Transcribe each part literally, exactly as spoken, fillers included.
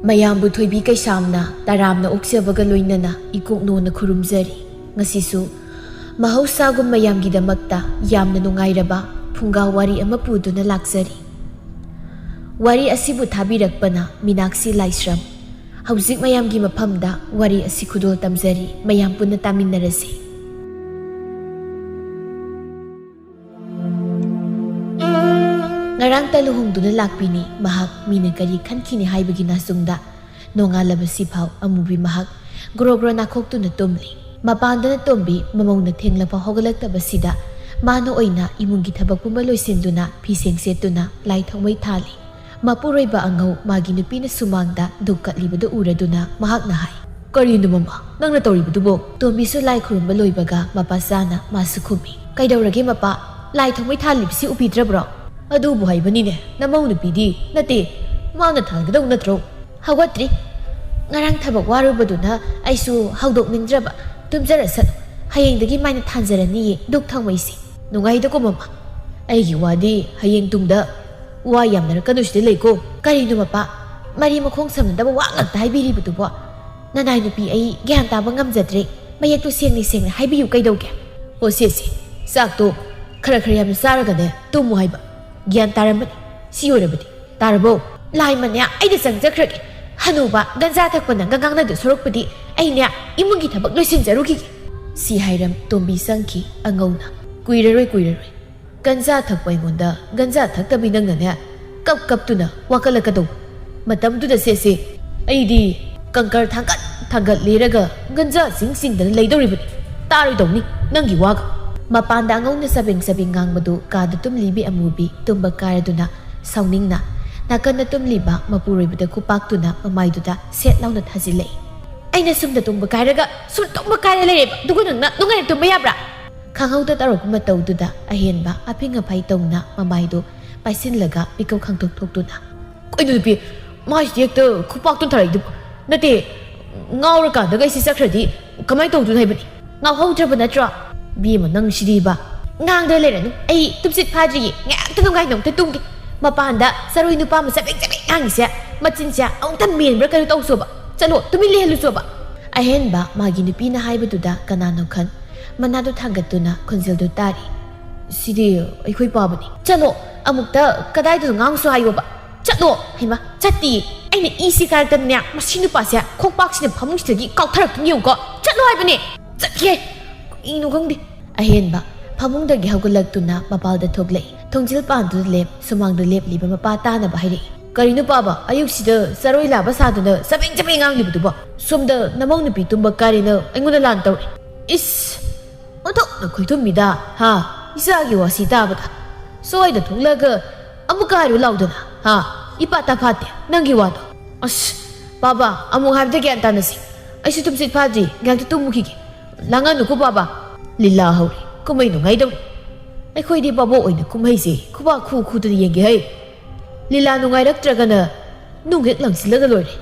ꯃꯌꯥꯝꯕꯨ ꯊꯣꯏꯕꯤ ꯀꯩꯁꯥꯝꯅ ꯇꯔꯥꯝꯅ ꯑꯣꯛꯆꯕꯒ ꯂꯣꯏꯅꯅ ꯏꯀꯣꯛꯅꯣꯅ ꯈꯨꯔꯨꯝꯖꯔꯤ꯫ ꯉꯁꯤꯁꯨ ꯃꯍꯧꯁꯥꯒꯨꯝ ꯃꯌꯥꯝꯒꯤꯗꯃꯛꯇ ꯌꯥꯝꯅ ꯅꯨꯡꯉꯥꯏꯔꯕ ꯐꯨꯡꯒꯥ ꯋꯥꯔꯤ ꯑꯃ ꯄꯨꯗꯨꯅ ꯂꯥꯛꯆꯔꯤ꯫ ꯋꯥꯔꯤ ꯑꯁꯤꯕꯨ ꯊꯥꯕꯤꯔꯛꯄꯅ ꯃꯤꯅꯥꯛꯁꯤ ꯂꯥꯏꯁ꯭ꯔꯝ꯫ ꯍꯧꯖꯤꯛ ꯃꯌꯥꯝꯒꯤ ꯃꯐꯝꯗ ꯋꯥꯔꯤ ꯑꯁꯤ ꯈꯨꯗꯣꯜ ꯇꯝꯖꯔꯤ, ꯃꯌꯥꯝ ꯄꯨꯟꯅ ꯇꯥꯃꯤꯟꯅꯔꯁꯤ꯫ ꯉꯔꯥꯡꯇ ꯂꯨꯍꯣꯡꯗꯨꯅ ꯂꯥꯛꯄꯤꯅꯤ꯫ ꯃꯍꯥꯛ ꯃꯤꯅ ꯀꯔꯤ ꯈꯟꯈꯤꯅꯤ ꯍꯥꯏꯕꯒꯤ ꯅꯥꯆꯨꯡꯗ ꯅꯣꯡꯉꯥꯜꯂꯕꯁꯤꯐꯥꯎ ꯑꯃꯨꯕꯤ ꯃꯍꯥꯛ ꯒ꯭ꯔꯣ ꯒ꯭ꯔꯣ ꯅꯥꯈꯣꯛꯇꯨꯅ ꯇꯨꯝꯂꯤ꯫ ꯃꯄꯥꯟꯗꯅ ꯇꯣꯝꯕꯤ ꯃꯃꯧꯅ ꯊꯦꯡꯂꯐꯥꯎ ꯍꯧꯒꯠꯂꯛꯇꯕꯁꯤꯗ ꯃꯥꯅ ꯑꯣꯏꯅ ꯏꯃꯨꯡꯒꯤ ꯊꯕꯛ ꯄꯨꯝꯕ ꯂꯣꯏꯁꯤꯟꯗꯨꯅ ꯐꯤꯁꯦꯡ ꯁꯦꯠꯇꯨꯅ ꯂꯥꯏ ꯊꯥꯎꯃꯩ ꯊꯥꯜꯂꯤ꯫ ꯃꯄꯨꯔꯣꯏꯕ ꯑꯉꯧ ꯃꯥꯒꯤ ꯅꯨꯄꯤꯅ ꯁꯨꯃꯥꯡꯗ ꯙꯨꯛ ꯀꯠꯂꯤꯕꯗꯨ ꯎꯔꯗꯨꯅ ꯃꯍꯥꯛꯅ ꯍꯥꯏ, "ꯀꯔꯤꯅꯣ ꯃꯃꯥ, ꯅꯪꯅ ꯇꯧꯔꯤꯕꯗꯨꯕꯣ?" ꯇꯣꯝꯕꯤꯁꯨ ꯂꯥꯏ ꯈꯨꯔꯨꯝꯕ ꯂꯣꯏꯕꯒ ꯃꯄꯥ ꯆꯥꯅ ꯃꯥꯁꯨ ꯈꯨꯝꯃꯤ꯫ "ꯀꯩꯗꯧꯔꯒꯦ ꯃꯄꯥ? ꯂꯥꯏ ꯊꯥꯎꯃꯩ ꯊꯥꯜꯂꯤꯕꯁꯤ ꯎꯕꯤꯗ꯭ꯔꯕ꯭ꯔꯣ?" "ꯑꯗꯨꯕꯨ ꯍꯥꯏꯕꯅꯤꯅꯦ, ꯅꯃꯧ ꯅꯨꯄꯤꯗꯤ ꯅꯠꯇꯦ, ꯃꯥꯅ ꯊꯥꯟꯒꯗꯧ ꯅꯠꯇ꯭ꯔꯣ?" "ꯍꯧꯒꯠꯇ꯭ꯔꯤ꯫ ꯉꯔꯥꯡ ꯊꯕꯛ ꯋꯥꯔꯨꯕꯗꯨꯅ ꯑꯩꯁꯨ ꯍꯧꯗꯣꯛꯅꯤꯡꯗ꯭ꯔꯕ꯫ ꯇꯨꯝꯖꯔꯁꯅꯨ꯫ ꯍꯌꯦꯡꯗꯒꯤ ꯃꯥꯏꯅ ꯊꯥꯟꯖꯔꯅꯤꯌꯦ ꯙꯨꯛ ꯊꯥꯎꯃꯩꯁꯤ꯫ ꯅꯨꯡꯉꯥꯏꯗꯀꯣ ꯃꯃꯥ꯫ ꯑꯩꯒꯤ ꯋꯥꯗꯤ ꯍꯌꯦꯡ ꯇꯨꯡꯗ ꯋꯥ ꯌꯥꯝꯅꯔꯛꯀꯅꯨ ꯁꯤꯗ ꯂꯩꯀꯣ꯫" "ꯀꯔꯤꯅꯣ ꯃꯄꯥ? ꯃꯔꯤ ꯃꯈꯣꯡ ꯁꯝꯅꯗꯕ ꯋꯥ ꯉꯥꯛꯇ ꯍꯥꯏꯕꯤꯔꯤꯕꯗꯨꯕꯣ? ꯅꯅꯥꯏ ꯅꯨꯄꯤ ꯑꯩ ꯒ꯭ꯌꯥꯟ ꯇꯥꯕ ꯉꯝꯖꯗ꯭ꯔꯦ꯫ ꯃꯌꯦꯛꯇꯨ ꯁꯦꯡꯅ ꯁꯦꯡꯅ ꯍꯥꯏꯕꯤꯌꯨ ꯀꯩꯗꯧꯒꯦ?" "ꯑꯣ ꯁꯦ ꯁꯦ, ꯆꯥꯛꯇꯣ ꯈꯔ ꯈꯔ ꯌꯥꯝꯅ ꯆꯥꯔꯒꯅꯦ ꯇꯨꯝꯃꯨ ꯍꯥꯏꯕ꯫ ꯒ꯭ꯌꯥꯟ ꯇꯥꯔꯝꯃꯅꯤ꯫ ꯁꯤ ꯑꯣꯏꯔꯕꯗꯤ ꯇꯥꯔꯕꯣ?" "ꯂꯥꯏꯃꯅꯦ, ꯑꯩꯗꯤ ꯆꯪꯖꯈ꯭ꯔꯒꯦ꯫ ꯍꯅꯨꯕ ꯒꯟꯖꯥ ꯊꯛꯄ ꯅꯪꯒ ꯉꯥꯡꯅꯗꯧ ꯁꯔꯨꯛꯄꯨꯗꯤ ꯑꯩꯅꯦ ꯏꯃꯨꯡꯒꯤ ꯊꯕꯛ ꯂꯣꯏꯁꯤꯟꯖꯔꯨꯈꯤꯒꯦ꯫" ꯁꯤ ꯍꯥꯏꯔꯝ ꯇꯣꯝꯕꯤ ꯆꯪꯈꯤ꯫ ꯑꯉꯧꯅ, "ꯀꯨꯏꯔꯔꯣꯏ, ꯀꯨꯏꯔꯔꯣꯏ꯫ ꯒꯟꯖꯥ ꯊꯛꯄ ꯑꯩꯉꯣꯟꯗ ꯒꯟꯖꯥ ꯊꯛꯇꯕꯤ ꯅꯪꯅꯅꯦ ꯀꯞ ꯀꯞꯇꯨꯅ ꯋꯥꯀꯠꯂꯛꯀꯗꯧꯕ ꯃꯇꯝꯗꯨꯗ ꯁꯦ ꯁꯦ, ꯑꯩꯗꯤ ꯀꯪꯀꯔ ꯊꯥꯡꯒꯠ ꯊꯥꯡꯒꯠ ꯂꯤꯔꯒ ꯒꯟꯖꯥ ꯆꯤꯡ ꯆꯤꯡꯗꯅ ꯂꯩꯗꯧꯔꯤꯕꯅꯤ꯫ ꯇꯥꯔꯣꯏꯗꯧꯅꯤ ꯅꯪꯒꯤ ꯋꯥꯒ꯫" ꯃꯄꯥꯟꯗ ꯑꯉꯧꯅ ꯆꯕꯦꯡ ꯆꯕꯦꯡ ꯉꯥꯡꯕꯗꯨ ꯀꯥꯗ ꯇꯨꯝꯂꯤꯕꯤ ꯑꯃꯨꯕꯤ ꯇꯨꯝꯕ ꯀꯥꯏꯔꯗꯨꯅ ꯁꯥꯎꯅꯤꯡꯅ ꯅꯥꯀꯟꯗ ꯇꯨꯝꯂꯤꯕ ꯃꯄꯨꯔꯣꯏꯕꯗ ꯈꯨꯄꯥꯛꯇꯨꯅ ꯃꯃꯥꯏꯗꯨꯗ ꯁꯦꯠ ꯂꯥꯎꯅ ꯊꯥꯖꯤꯜꯂꯛꯏ꯫ "ꯑꯩꯅ ꯁꯨꯝꯗ ꯇꯨꯝꯕ ꯀꯥꯏꯔꯒ ꯁꯨꯝ ꯇꯨꯝꯕ ꯀꯥꯏꯔ ꯂꯩꯔꯦꯕ, ꯑꯗꯨꯒ ꯅꯪꯅ ꯅꯨꯡꯉꯥꯏꯅ ꯇꯨꯝꯕ ꯌꯥꯕ꯭ꯔꯥ?" ꯈꯪꯍꯧꯗ ꯇꯧꯔꯛꯄ ꯃꯇꯧꯗꯨꯗ ꯑꯍꯦꯟꯕ ꯑꯐꯤꯡ ꯑꯐꯥꯏ ꯇꯧꯅ ꯃꯃꯥꯏꯗꯨ ꯄꯥꯏꯁꯤꯜꯂꯒ ꯄꯤꯀꯞ ꯈꯪꯊꯣꯛ ꯊꯣꯛꯇꯨꯅ, "ꯀꯩꯅꯣ ꯅꯨꯄꯤ, ꯃꯥꯏꯁꯤꯗꯤ ꯍꯦꯛꯇ ꯈꯨꯄꯥꯛꯇꯨꯅ ꯊꯥꯔꯛꯏꯗꯨꯕꯨ? ꯅꯠꯇꯦ, ꯉꯥꯎꯔꯀꯥꯟꯗꯒ ꯑꯩꯁꯤ ꯆꯠꯈ꯭ꯔꯗꯤ ꯀꯃꯥꯏꯅ ꯇꯧꯗꯣꯏꯅꯣ ꯍꯥꯏꯕꯅꯤ?" "ꯉꯥꯎꯍꯧꯗ꯭ꯔꯕ ꯅꯠꯇ꯭ꯔꯣ?" "ꯕꯦꯝꯃ, ꯅꯪ ꯁꯤꯗꯤꯕ!" "ꯉꯥꯡꯗ ꯂꯩꯔꯅꯨ, ꯑꯩ ꯇꯨꯝꯁꯤꯠ ꯐꯥꯗ꯭ꯔꯤꯌꯦ, ꯉꯥꯏꯍꯥꯛꯇ ꯅꯨꯡꯉꯥꯏꯅ ꯑꯝꯇ ꯇꯨꯝꯒꯦ꯫" ꯃꯄꯥꯟꯗ ꯆꯔꯣꯏ ꯅꯨꯄꯥ ꯑꯃ ꯆꯕꯦꯡ ꯆꯕꯦꯡ ꯉꯥꯡꯉꯤꯁꯦ ꯃꯆꯤꯟꯁꯦ ꯑꯃꯨꯛꯇ ꯃꯦꯟꯕ꯭ꯔꯥ ꯀꯩꯅꯣ ꯇꯧꯁꯣꯕ꯫ ꯆꯠꯂꯣ, ꯇꯨꯃꯤꯟ ꯂꯩꯍꯜꯂꯨꯁꯣꯕ꯫ ꯑꯍꯦꯟꯕ ꯃꯥꯒꯤ ꯅꯨꯄꯤꯅ ꯍꯥꯏꯕꯗꯨꯗ ꯀꯅꯥꯅꯣ ꯈꯪ ꯃꯅꯥꯗꯨ ꯊꯥꯡꯒꯠꯇꯨꯅ ꯈꯣꯟꯖꯦꯜꯗꯨ ꯇꯥꯔꯤ꯫ "ꯁꯤꯗꯤ ꯑꯩꯈꯣꯏ ꯄꯥꯕꯅꯤ꯫ ꯆꯠꯂꯣ, ꯑꯃꯨꯛꯇ ꯀꯗꯥꯏꯗꯅꯣ ꯉꯥꯡꯁꯨ ꯍꯥꯏꯌꯣꯕ꯫ ꯆꯠꯂꯣ!" ꯍꯩꯃꯥ, ꯆꯠꯇꯤꯌꯦ꯫ ꯑꯩꯅ ꯏꯁꯤ ꯀꯥꯔꯛꯇꯅꯅꯦ, ꯃꯁꯤ ꯅꯨꯄꯥꯁꯦ ꯈꯣꯡꯄꯥꯛꯁꯤꯅ ꯐꯃꯨꯡꯁꯤꯗꯒꯤ ꯀꯥꯎꯊꯔꯛꯇꯨꯅ ꯌꯦꯡꯉꯨꯀꯣ꯫ "ꯆꯠꯂꯣ ꯍꯥꯏꯕꯅꯦ!" "ꯆꯠꯀꯦ!" ꯀꯩꯅꯣ ꯈꯪꯗꯦ꯫ ꯑꯍꯦꯟꯕ ꯐꯃꯨꯡꯗꯒꯤ ꯍꯧꯒꯠꯂꯛꯇꯨꯅ ꯃꯄꯥꯜꯗ ꯊꯣꯛꯂꯛꯏ꯫ ꯊꯣꯡꯖꯤꯜ ꯄꯥꯟꯗꯨꯗ ꯂꯦꯞ, ꯁꯨꯃꯥꯡꯗ ꯂꯦꯞꯂꯤꯕ ꯃꯄꯥ ꯇꯥꯅꯕ ꯍꯥꯏꯔꯛꯏ꯫ "ꯀꯔꯤꯅꯣ ꯄꯥꯕ, ꯑꯌꯨꯛꯁꯤꯗ ꯆꯔꯣꯏ ꯂꯥꯕ ꯁꯥꯗꯨꯅ ꯆꯕꯦꯡ ꯆꯕꯦꯡ ꯉꯥꯡꯂꯤꯕꯗꯨꯕꯣ? ꯁꯣꯝꯗ ꯅꯃꯧ ꯅꯨꯄꯤ ꯇꯨꯝꯕ ꯀꯥꯔꯦꯅ ꯑꯩꯉꯣꯟꯗ ꯂꯥꯟ ꯇꯧꯔꯦ꯫ ꯏꯁ! ꯑꯣꯟꯊꯣꯛꯅ ꯈꯣꯏꯊꯨꯝꯃꯤꯗ, ꯍꯥ? ꯏꯆꯥꯒꯤ ꯋꯥꯁꯤ ꯇꯥꯕꯗ ꯁ꯭ꯋꯥꯏꯗ ꯊꯣꯛꯂꯛꯑꯒ ꯑꯃꯨꯛꯀ ꯍꯥꯏꯔꯨ ꯂꯥꯎꯗꯅ, ꯍꯥ? ꯏꯄꯥ ꯇꯥ ꯐꯥꯠꯇꯦ ꯅꯪꯒꯤ ꯋꯥꯗꯣ꯫ ꯑꯁ, ꯄꯥꯕ, ꯑꯃꯨꯛ ꯍꯥꯏꯕꯗ ꯒ꯭ꯌꯥꯟ ꯇꯥꯅꯁꯤ꯫ ꯑꯩꯁꯨ ꯇꯨꯝꯁꯤꯠ ꯐꯥꯗ꯭ꯔꯤ, ꯉꯥꯏꯍꯥꯛꯇ ꯇꯨꯝꯃꯨꯈꯤꯒꯦ꯫ ꯂꯥꯡꯉꯅꯨꯀꯣ ꯄꯥꯕ, ꯂꯤꯂꯥ ꯍꯧꯔꯦ, ꯀꯨꯝꯍꯩ ꯅꯨꯡꯉꯥꯏꯗꯧꯔꯤ꯫ ꯑꯩꯈꯣꯏꯗꯤ ꯕꯥꯕꯣꯛ ꯑꯣꯏꯅ ꯀꯨꯝꯍꯩꯁꯦ ꯈꯨꯕꯥꯛ ꯈꯨ ꯈꯨꯗꯅ ꯌꯦꯡꯒꯦ ꯍꯩ꯫ ꯂꯤꯂꯥ ꯅꯨꯡꯉꯥꯏꯔꯛꯇ꯭ꯔꯒꯅ ꯅꯨꯡ ꯍꯦꯛ ꯂꯪꯁꯤꯜꯂꯒ ꯂꯣꯏꯔꯦ꯫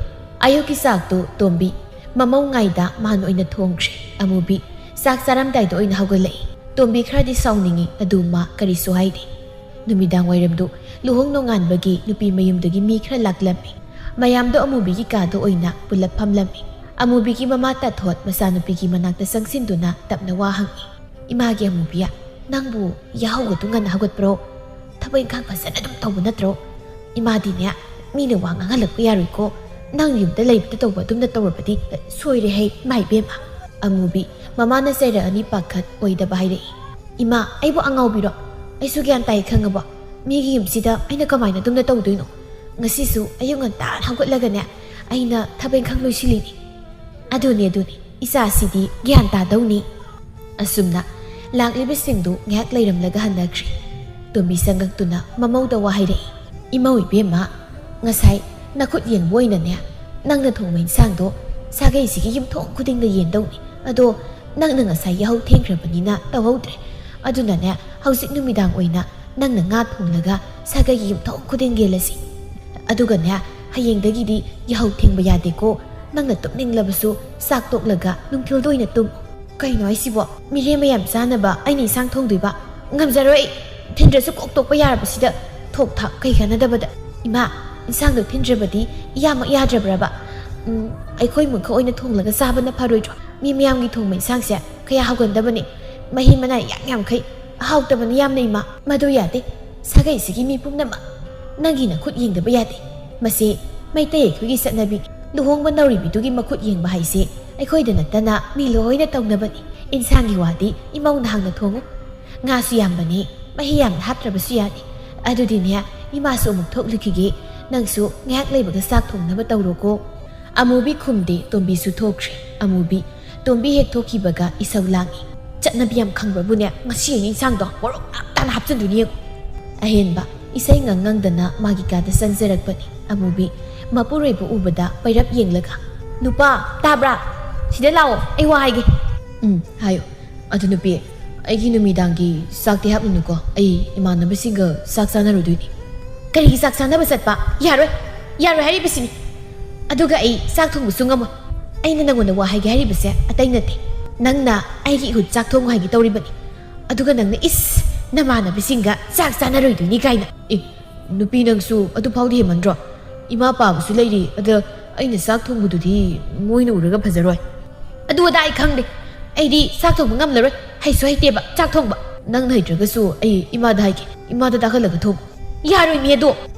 ꯑꯌꯨꯛꯀꯤ ꯆꯥꯛꯇꯨ ꯇꯣꯝꯕꯤ ꯃꯃꯧ ꯉꯥꯏꯗ ꯃꯥꯅ ꯑꯣꯏꯅ ꯊꯣꯡꯈ꯭ꯔꯦ꯫ ꯑꯃꯨꯕꯤ ꯆꯥꯛ ꯆꯥꯔꯝꯗꯥꯏꯗ ꯑꯣꯏꯅ ꯍꯧꯒꯠꯂꯛꯏ꯫ ꯇꯣꯝꯕꯤ ꯈꯔꯗꯤ ꯁꯥꯎꯅꯤꯡꯉꯤ, ꯑꯗꯨ ꯃꯥ ꯀꯔꯤꯁꯨ ꯍꯥꯏꯗꯦ꯫ ꯅꯨꯃꯤꯗꯥꯡ ꯋꯥꯏꯔꯝꯗꯨ ꯂꯨꯍꯣꯡ ꯅꯣꯡꯉꯥꯟꯕꯒꯤ ꯅꯨꯄꯤ ꯃꯌꯨꯝꯗꯒꯤ ꯃꯤ ꯈꯔ ꯂꯥꯛꯂꯝꯃꯤ꯫ ꯃꯌꯥꯝꯗꯣ ꯑꯃꯨꯕꯤꯒꯤ ꯀꯥꯗ ꯑꯣꯏꯅ ꯄꯨꯂꯞ ꯐꯝꯂꯝꯃꯤ꯫ ꯑꯃꯨꯕꯤꯒꯤ ꯃꯃꯥ ꯇꯥꯊꯣꯠ ꯃꯆꯥꯅꯨꯄꯤꯒꯤ ꯃꯅꯥꯛꯇ ꯆꯪꯁꯤꯟꯗꯨꯅ ꯇꯞꯅ ꯋꯥ ꯍꯪꯉꯤ꯫ "ꯏꯃꯥꯒꯤ ꯑꯃꯨꯕꯤ, ꯅꯪꯕꯨ ꯌꯥꯍꯧꯒꯗꯨ ꯉꯟꯅ ꯍꯧꯒꯠꯄ꯭ꯔꯣ? ꯊꯕꯛ ꯏꯪꯈꯥꯡ ꯐꯖꯅ ꯑꯗꯨꯝ ꯇꯧꯕ ꯅꯠꯇ꯭ꯔꯣ? ꯏꯃꯥꯗꯤꯅꯦ, ꯃꯤꯅ ꯋꯥ ꯉꯥꯡꯍꯜꯂꯛꯄ ꯌꯥꯔꯣꯏꯀꯣ꯫ ꯅꯪ ꯌꯨꯝꯗ ꯂꯩꯕꯗ ꯇꯧꯕ ꯑꯗꯨꯝꯅ ꯇꯧꯔꯕꯗꯤ ꯁꯣꯏꯔꯦ ꯍꯩ, ꯏꯃꯥ ꯏꯕꯦꯝꯃ꯫" ꯑꯃꯨꯕꯤ ꯃꯃꯥꯅ ꯆꯩꯔꯛꯑꯅꯤ ꯄꯥꯈꯠ ꯑꯣꯏꯗꯕ ꯍꯥꯏꯔꯛꯏ꯫ "ꯏꯃꯥ, ꯑꯩꯕꯨ ꯑꯉꯥꯎꯕꯤꯔꯣ? ꯑꯩꯁꯨ ꯒ꯭ꯌꯥꯟ ꯇꯥꯏ ꯈꯪꯉꯕꯣ? ꯃꯤꯒꯤ ꯌꯨꯝꯁꯤꯗ ꯑꯩꯅ ꯀꯃꯥꯏꯅ ꯑꯗꯨꯝꯅ ꯇꯧꯗꯣꯏꯅꯣ? ꯉꯁꯤꯁꯨ ꯑꯌꯨꯛ ꯉꯟꯇꯥꯅ ꯍꯧꯒꯠꯂꯒꯅꯦ, ꯑꯩꯅ ꯊꯕꯛ ꯏꯪꯈꯥꯡ ꯂꯣꯏꯁꯤꯜꯂꯤꯅꯤ꯫ ꯑꯗꯨꯅꯤ, ꯑꯗꯨꯅꯤ, ꯏꯆꯥꯁꯤꯗꯤ ꯒ꯭ꯌꯥꯟ ꯇꯥꯗꯧꯅꯤ꯫" ꯑꯁꯨꯝꯅ ꯂꯥꯛꯂꯤꯕꯁꯤꯡꯗꯨ ꯉꯥꯏꯍꯥꯛ ꯂꯩꯔꯝꯂꯒ ꯍꯟꯅꯈ꯭ꯔꯦ꯫ ꯇꯣꯝꯕꯤ ꯆꯪꯉꯛꯇꯨꯅ ꯃꯃꯧꯗ ꯋꯥ ꯍꯥꯏꯔꯛꯏ꯫ "ꯏꯃꯧ ꯏꯕꯦꯝꯃ, ꯉꯁꯥꯏ ꯅꯈꯨꯠ ꯌꯦꯡꯕ ꯑꯣꯏꯅꯅꯦ, ꯅꯪꯅ ꯊꯣꯡꯕ ꯏꯟꯁꯥꯡꯗꯣ ꯁꯥꯒꯩꯁꯤꯒꯤ ꯌꯨꯝꯊꯣꯡ ꯈꯨꯗꯤꯡꯗ ꯌꯦꯟꯗꯧꯅꯤ꯫ ꯑꯗꯣ ꯅꯪꯅ ꯉꯁꯥꯏ ꯌꯥꯍꯧ ꯊꯦꯡꯈ꯭ꯔꯕꯅꯤꯅ ꯇꯧꯍꯧꯗ꯭ꯔꯦ꯫ ꯑꯗꯨꯅꯅꯦ, ꯍꯧꯖꯤꯛ ꯅꯨꯃꯤꯗꯥꯡ ꯑꯣꯏꯅ ꯅꯪꯅ ꯉꯥ ꯊꯣꯡꯂꯒ ꯁꯥꯒꯩꯒꯤ ꯌꯨꯝꯊꯣꯡ ꯈꯨꯗꯤꯡ ꯌꯦꯜꯂꯁꯤ꯫ ꯑꯗꯨꯒꯅꯦ, ꯍꯌꯦꯡꯗꯒꯤꯗꯤ ꯌꯥꯍꯧ ꯊꯦꯡꯕ ꯌꯥꯗꯦꯀꯣ꯫ ꯅꯪꯅ ꯇꯨꯝꯅꯤꯡꯂꯕꯁꯨ ꯆꯥꯛ ꯇꯣꯛꯂꯒ ꯅꯨꯡꯊꯤꯜꯗ ꯑꯣꯏꯅ ꯇꯨꯝ꯫" "ꯀꯩꯅꯣ ꯍꯥꯏꯁꯤꯕꯣ? ꯃꯤꯔꯦꯝ ꯃꯌꯥꯝ ꯆꯥꯅꯕ ꯑꯩꯅ ꯏꯟꯁꯥꯡ ꯊꯣꯡꯗꯣꯏꯕ? ꯉꯝꯖꯔꯣꯏ ꯑꯩ꯫ ꯊꯤꯟꯗ꯭ꯔꯁꯨ ꯀꯣꯛ ꯇꯣꯛꯄ ꯌꯥꯔꯕꯁꯤꯗ ꯊꯣꯛ ꯊꯥꯛ ꯀꯩ ꯀꯥꯟꯅꯗꯕꯗ꯫ ꯏꯃꯥ, ꯏꯟꯁꯥꯡꯗꯣ ꯊꯤꯟꯗ꯭ꯔꯕꯗꯤ ꯏꯌꯥꯃꯛ ꯌꯥꯗ꯭ꯔꯕ꯭ꯔꯕ? ꯎꯝ, ꯑꯩꯈꯣꯏ ꯃꯨꯛꯈꯛ ꯑꯣꯏꯅ ꯊꯣꯡꯂꯒ ꯆꯥꯕꯅ ꯐꯔꯣꯏꯗ꯭ꯔꯣ? ꯃꯤ ꯃꯌꯥꯝꯒꯤ ꯊꯣꯡꯕ ꯏꯟꯁꯥꯡꯁꯦ ꯀꯌꯥ ꯍꯥꯎꯒꯟꯗꯕꯅꯤ꯫ ꯃꯍꯤ ꯃꯅꯥꯏ ꯌꯥꯝ ꯌꯥꯝꯈꯩ ꯑꯍꯥꯎꯇꯕꯅ ꯌꯥꯝꯅ ꯏꯃꯥ꯫ ꯃꯗꯨ ꯌꯥꯗꯦ꯫ ꯁꯥꯒꯩꯁꯤꯒꯤ ꯃꯤ ꯄꯨꯝꯅꯃꯛ ꯅꯪꯒꯤ ꯅꯈꯨꯠ ꯌꯦꯡꯗꯕ ꯌꯥꯗꯦ꯫ ꯃꯁꯤ ꯃꯩꯇꯩ ꯑꯩꯈꯣꯏꯒꯤ ꯆꯠꯅꯕꯤ꯫ ꯂꯨꯍꯣꯡꯕ ꯅꯧꯔꯤꯕꯤꯗꯨꯒꯤ ꯃꯈꯨꯠ ꯌꯦꯡꯕ ꯍꯥꯏꯁꯦ ꯑꯩꯈꯣꯏꯗ ꯅꯠꯇꯅ ꯃꯤ ꯂꯣꯏꯅ ꯇꯧꯅꯕꯅꯤ꯫ ꯏꯟꯁꯥꯡꯒꯤ ꯋꯥꯗꯤ ꯏꯃꯧꯅ ꯍꯥꯟꯅ ꯊꯣꯡꯉꯨ꯫ ꯉꯥꯁꯨ ꯌꯥꯝꯕꯅꯤ, ꯃꯍꯤ ꯌꯥꯝꯅ ꯍꯥꯞꯇ꯭ꯔꯕꯁꯨ ꯌꯥꯅꯤ꯫ ꯑꯗꯨꯗꯤꯅꯦ, ꯏꯃꯥꯁꯨ ꯑꯃꯨꯛ ꯊꯣꯛꯂꯨꯈꯤꯒꯦ꯫ ꯅꯪꯁꯨ ꯉꯥꯏꯍꯥꯛ ꯂꯩꯕꯒ ꯆꯥꯛ ꯊꯣꯡꯅꯕ ꯇꯧꯔꯣꯀꯣ꯫ ꯑꯃꯨꯕꯤ ꯈꯨꯝꯗꯦ, ꯇꯣꯝꯕꯤꯁꯨ ꯊꯣꯛꯈ꯭ꯔꯦ꯫ ꯑꯃꯨꯕꯤ, ꯇꯣꯝꯕꯤ ꯍꯦꯛ ꯊꯣꯛꯈꯤꯕꯒ ꯏꯁꯧ ꯂꯥꯡꯉꯤ꯫ ꯆꯠꯅꯕꯤ ꯌꯥꯝ ꯈꯪꯕ꯭ꯔꯕꯨꯅꯦ? ꯉꯁꯤ ꯑꯩꯅ ꯏꯟꯁꯥꯡꯗꯣ ꯃꯣꯔꯣꯛ ꯇꯥꯞ ꯇꯥꯅ ꯍꯥꯞꯆꯤꯟꯗꯣꯏꯅꯤ ꯌꯦꯡꯉꯨ꯫ ꯑꯍꯦꯟꯕ ꯏꯁꯩ ꯉꯪ ꯉꯪꯗꯅ ꯃꯥꯒꯤ ꯀꯥꯗ ꯆꯪꯖꯔꯛꯄꯅꯤ꯫ ꯑꯃꯨꯕꯤ ꯃꯄꯨꯔꯣꯏꯕ ꯎꯕꯗ ꯄꯩꯔꯞ ꯌꯦꯡꯂꯒ, "ꯅꯨꯄꯥ, ꯇꯥꯕ꯭ꯔꯥ? ꯁꯤꯗ ꯂꯥꯛꯑꯣ, ꯑꯩ ꯋꯥ ꯍꯥꯏꯒꯦ꯫" "ꯎꯝ, ꯍꯥꯏꯌꯨ꯫" "ꯑꯗꯨ ꯅꯨꯄꯤ, ꯑꯩꯒꯤ ꯅꯨꯃꯤꯗꯥꯡꯒꯤ ꯆꯥꯛꯇꯤ ꯍꯥꯞꯂꯨꯅꯨꯀꯣ, ꯑꯩ ꯏꯃꯥꯟꯅꯕꯁꯤꯡꯒ ꯆꯥꯛ ꯆꯥꯅꯔꯨꯗꯣꯏꯅꯤ꯫" "ꯀꯔꯤꯒꯤ ꯆꯥꯛ ꯆꯥꯅꯕ ꯆꯠꯄ? ꯌꯥꯔꯣꯏ, ꯌꯥꯔꯣꯏ ꯍꯥꯏꯔꯤꯕꯁꯤꯅꯤ꯫ ꯑꯗꯨꯒ ꯑꯩ ꯆꯥꯛ ꯊꯣꯡꯕꯁꯨ ꯉꯝꯃꯣꯏ꯫ ꯑꯩꯅ ꯅꯪꯉꯣꯟꯗ ꯋꯥ ꯍꯥꯏꯒꯦ ꯍꯥꯏꯔꯤꯕꯁꯦ ꯑꯇꯩ ꯅꯠꯇꯦ꯫ ꯅꯪꯅ ꯑꯩꯒꯤ ꯏꯍꯨꯠ ꯆꯥꯛ ꯊꯣꯡꯉꯨ ꯍꯥꯏꯒꯦ ꯇꯧꯔꯤꯕꯅꯤ꯫ ꯑꯗꯨꯒ ꯅꯪꯅ, ꯏꯁ, ꯅꯃꯥꯟꯅꯕꯤꯁꯤꯡꯒ ꯆꯥꯛ ꯆꯥꯅꯔꯣꯏꯗꯣꯏꯅꯤ ꯀꯥꯏꯅ꯫" "ꯑꯦ, ꯅꯨꯄꯤ, ꯅꯪꯁꯨ ꯑꯗꯨ ꯐꯥꯎꯗꯤ ꯍꯦꯟꯃꯟꯗ꯭ꯔꯣ? ꯏꯃꯥ ꯄꯥꯕꯁꯨ ꯂꯩꯔꯤ, ꯑꯗ ꯑꯩꯅ ꯆꯥꯛ ꯊꯣꯡꯕꯗꯨꯗꯤ ꯃꯣꯏꯅ ꯎꯔꯒ ꯐꯖꯔꯣꯏ꯫" "ꯑꯗꯨ ꯑꯗꯥ ꯑꯩ ꯈꯪꯗꯦ꯫ ꯑꯩꯗꯤ ꯆꯥꯛ ꯊꯣꯡꯕ ꯉꯝꯂꯔꯣꯏ꯫ ꯍꯩꯁꯨ ꯍꯩꯇꯦꯕ ꯆꯥꯛ ꯊꯣꯡꯕ꯫" "ꯅꯪꯅ ꯍꯩꯇ꯭ꯔꯒꯁꯨ ꯑꯩ ꯏꯃꯥꯗ ꯍꯥꯏꯒꯦ꯫ ꯏꯃꯥꯗ ꯇꯥꯍꯜꯂꯒ ꯊꯣꯡꯉꯨ꯫" "ꯌꯥꯔꯣꯏ ꯃꯤ, ꯑꯗꯣ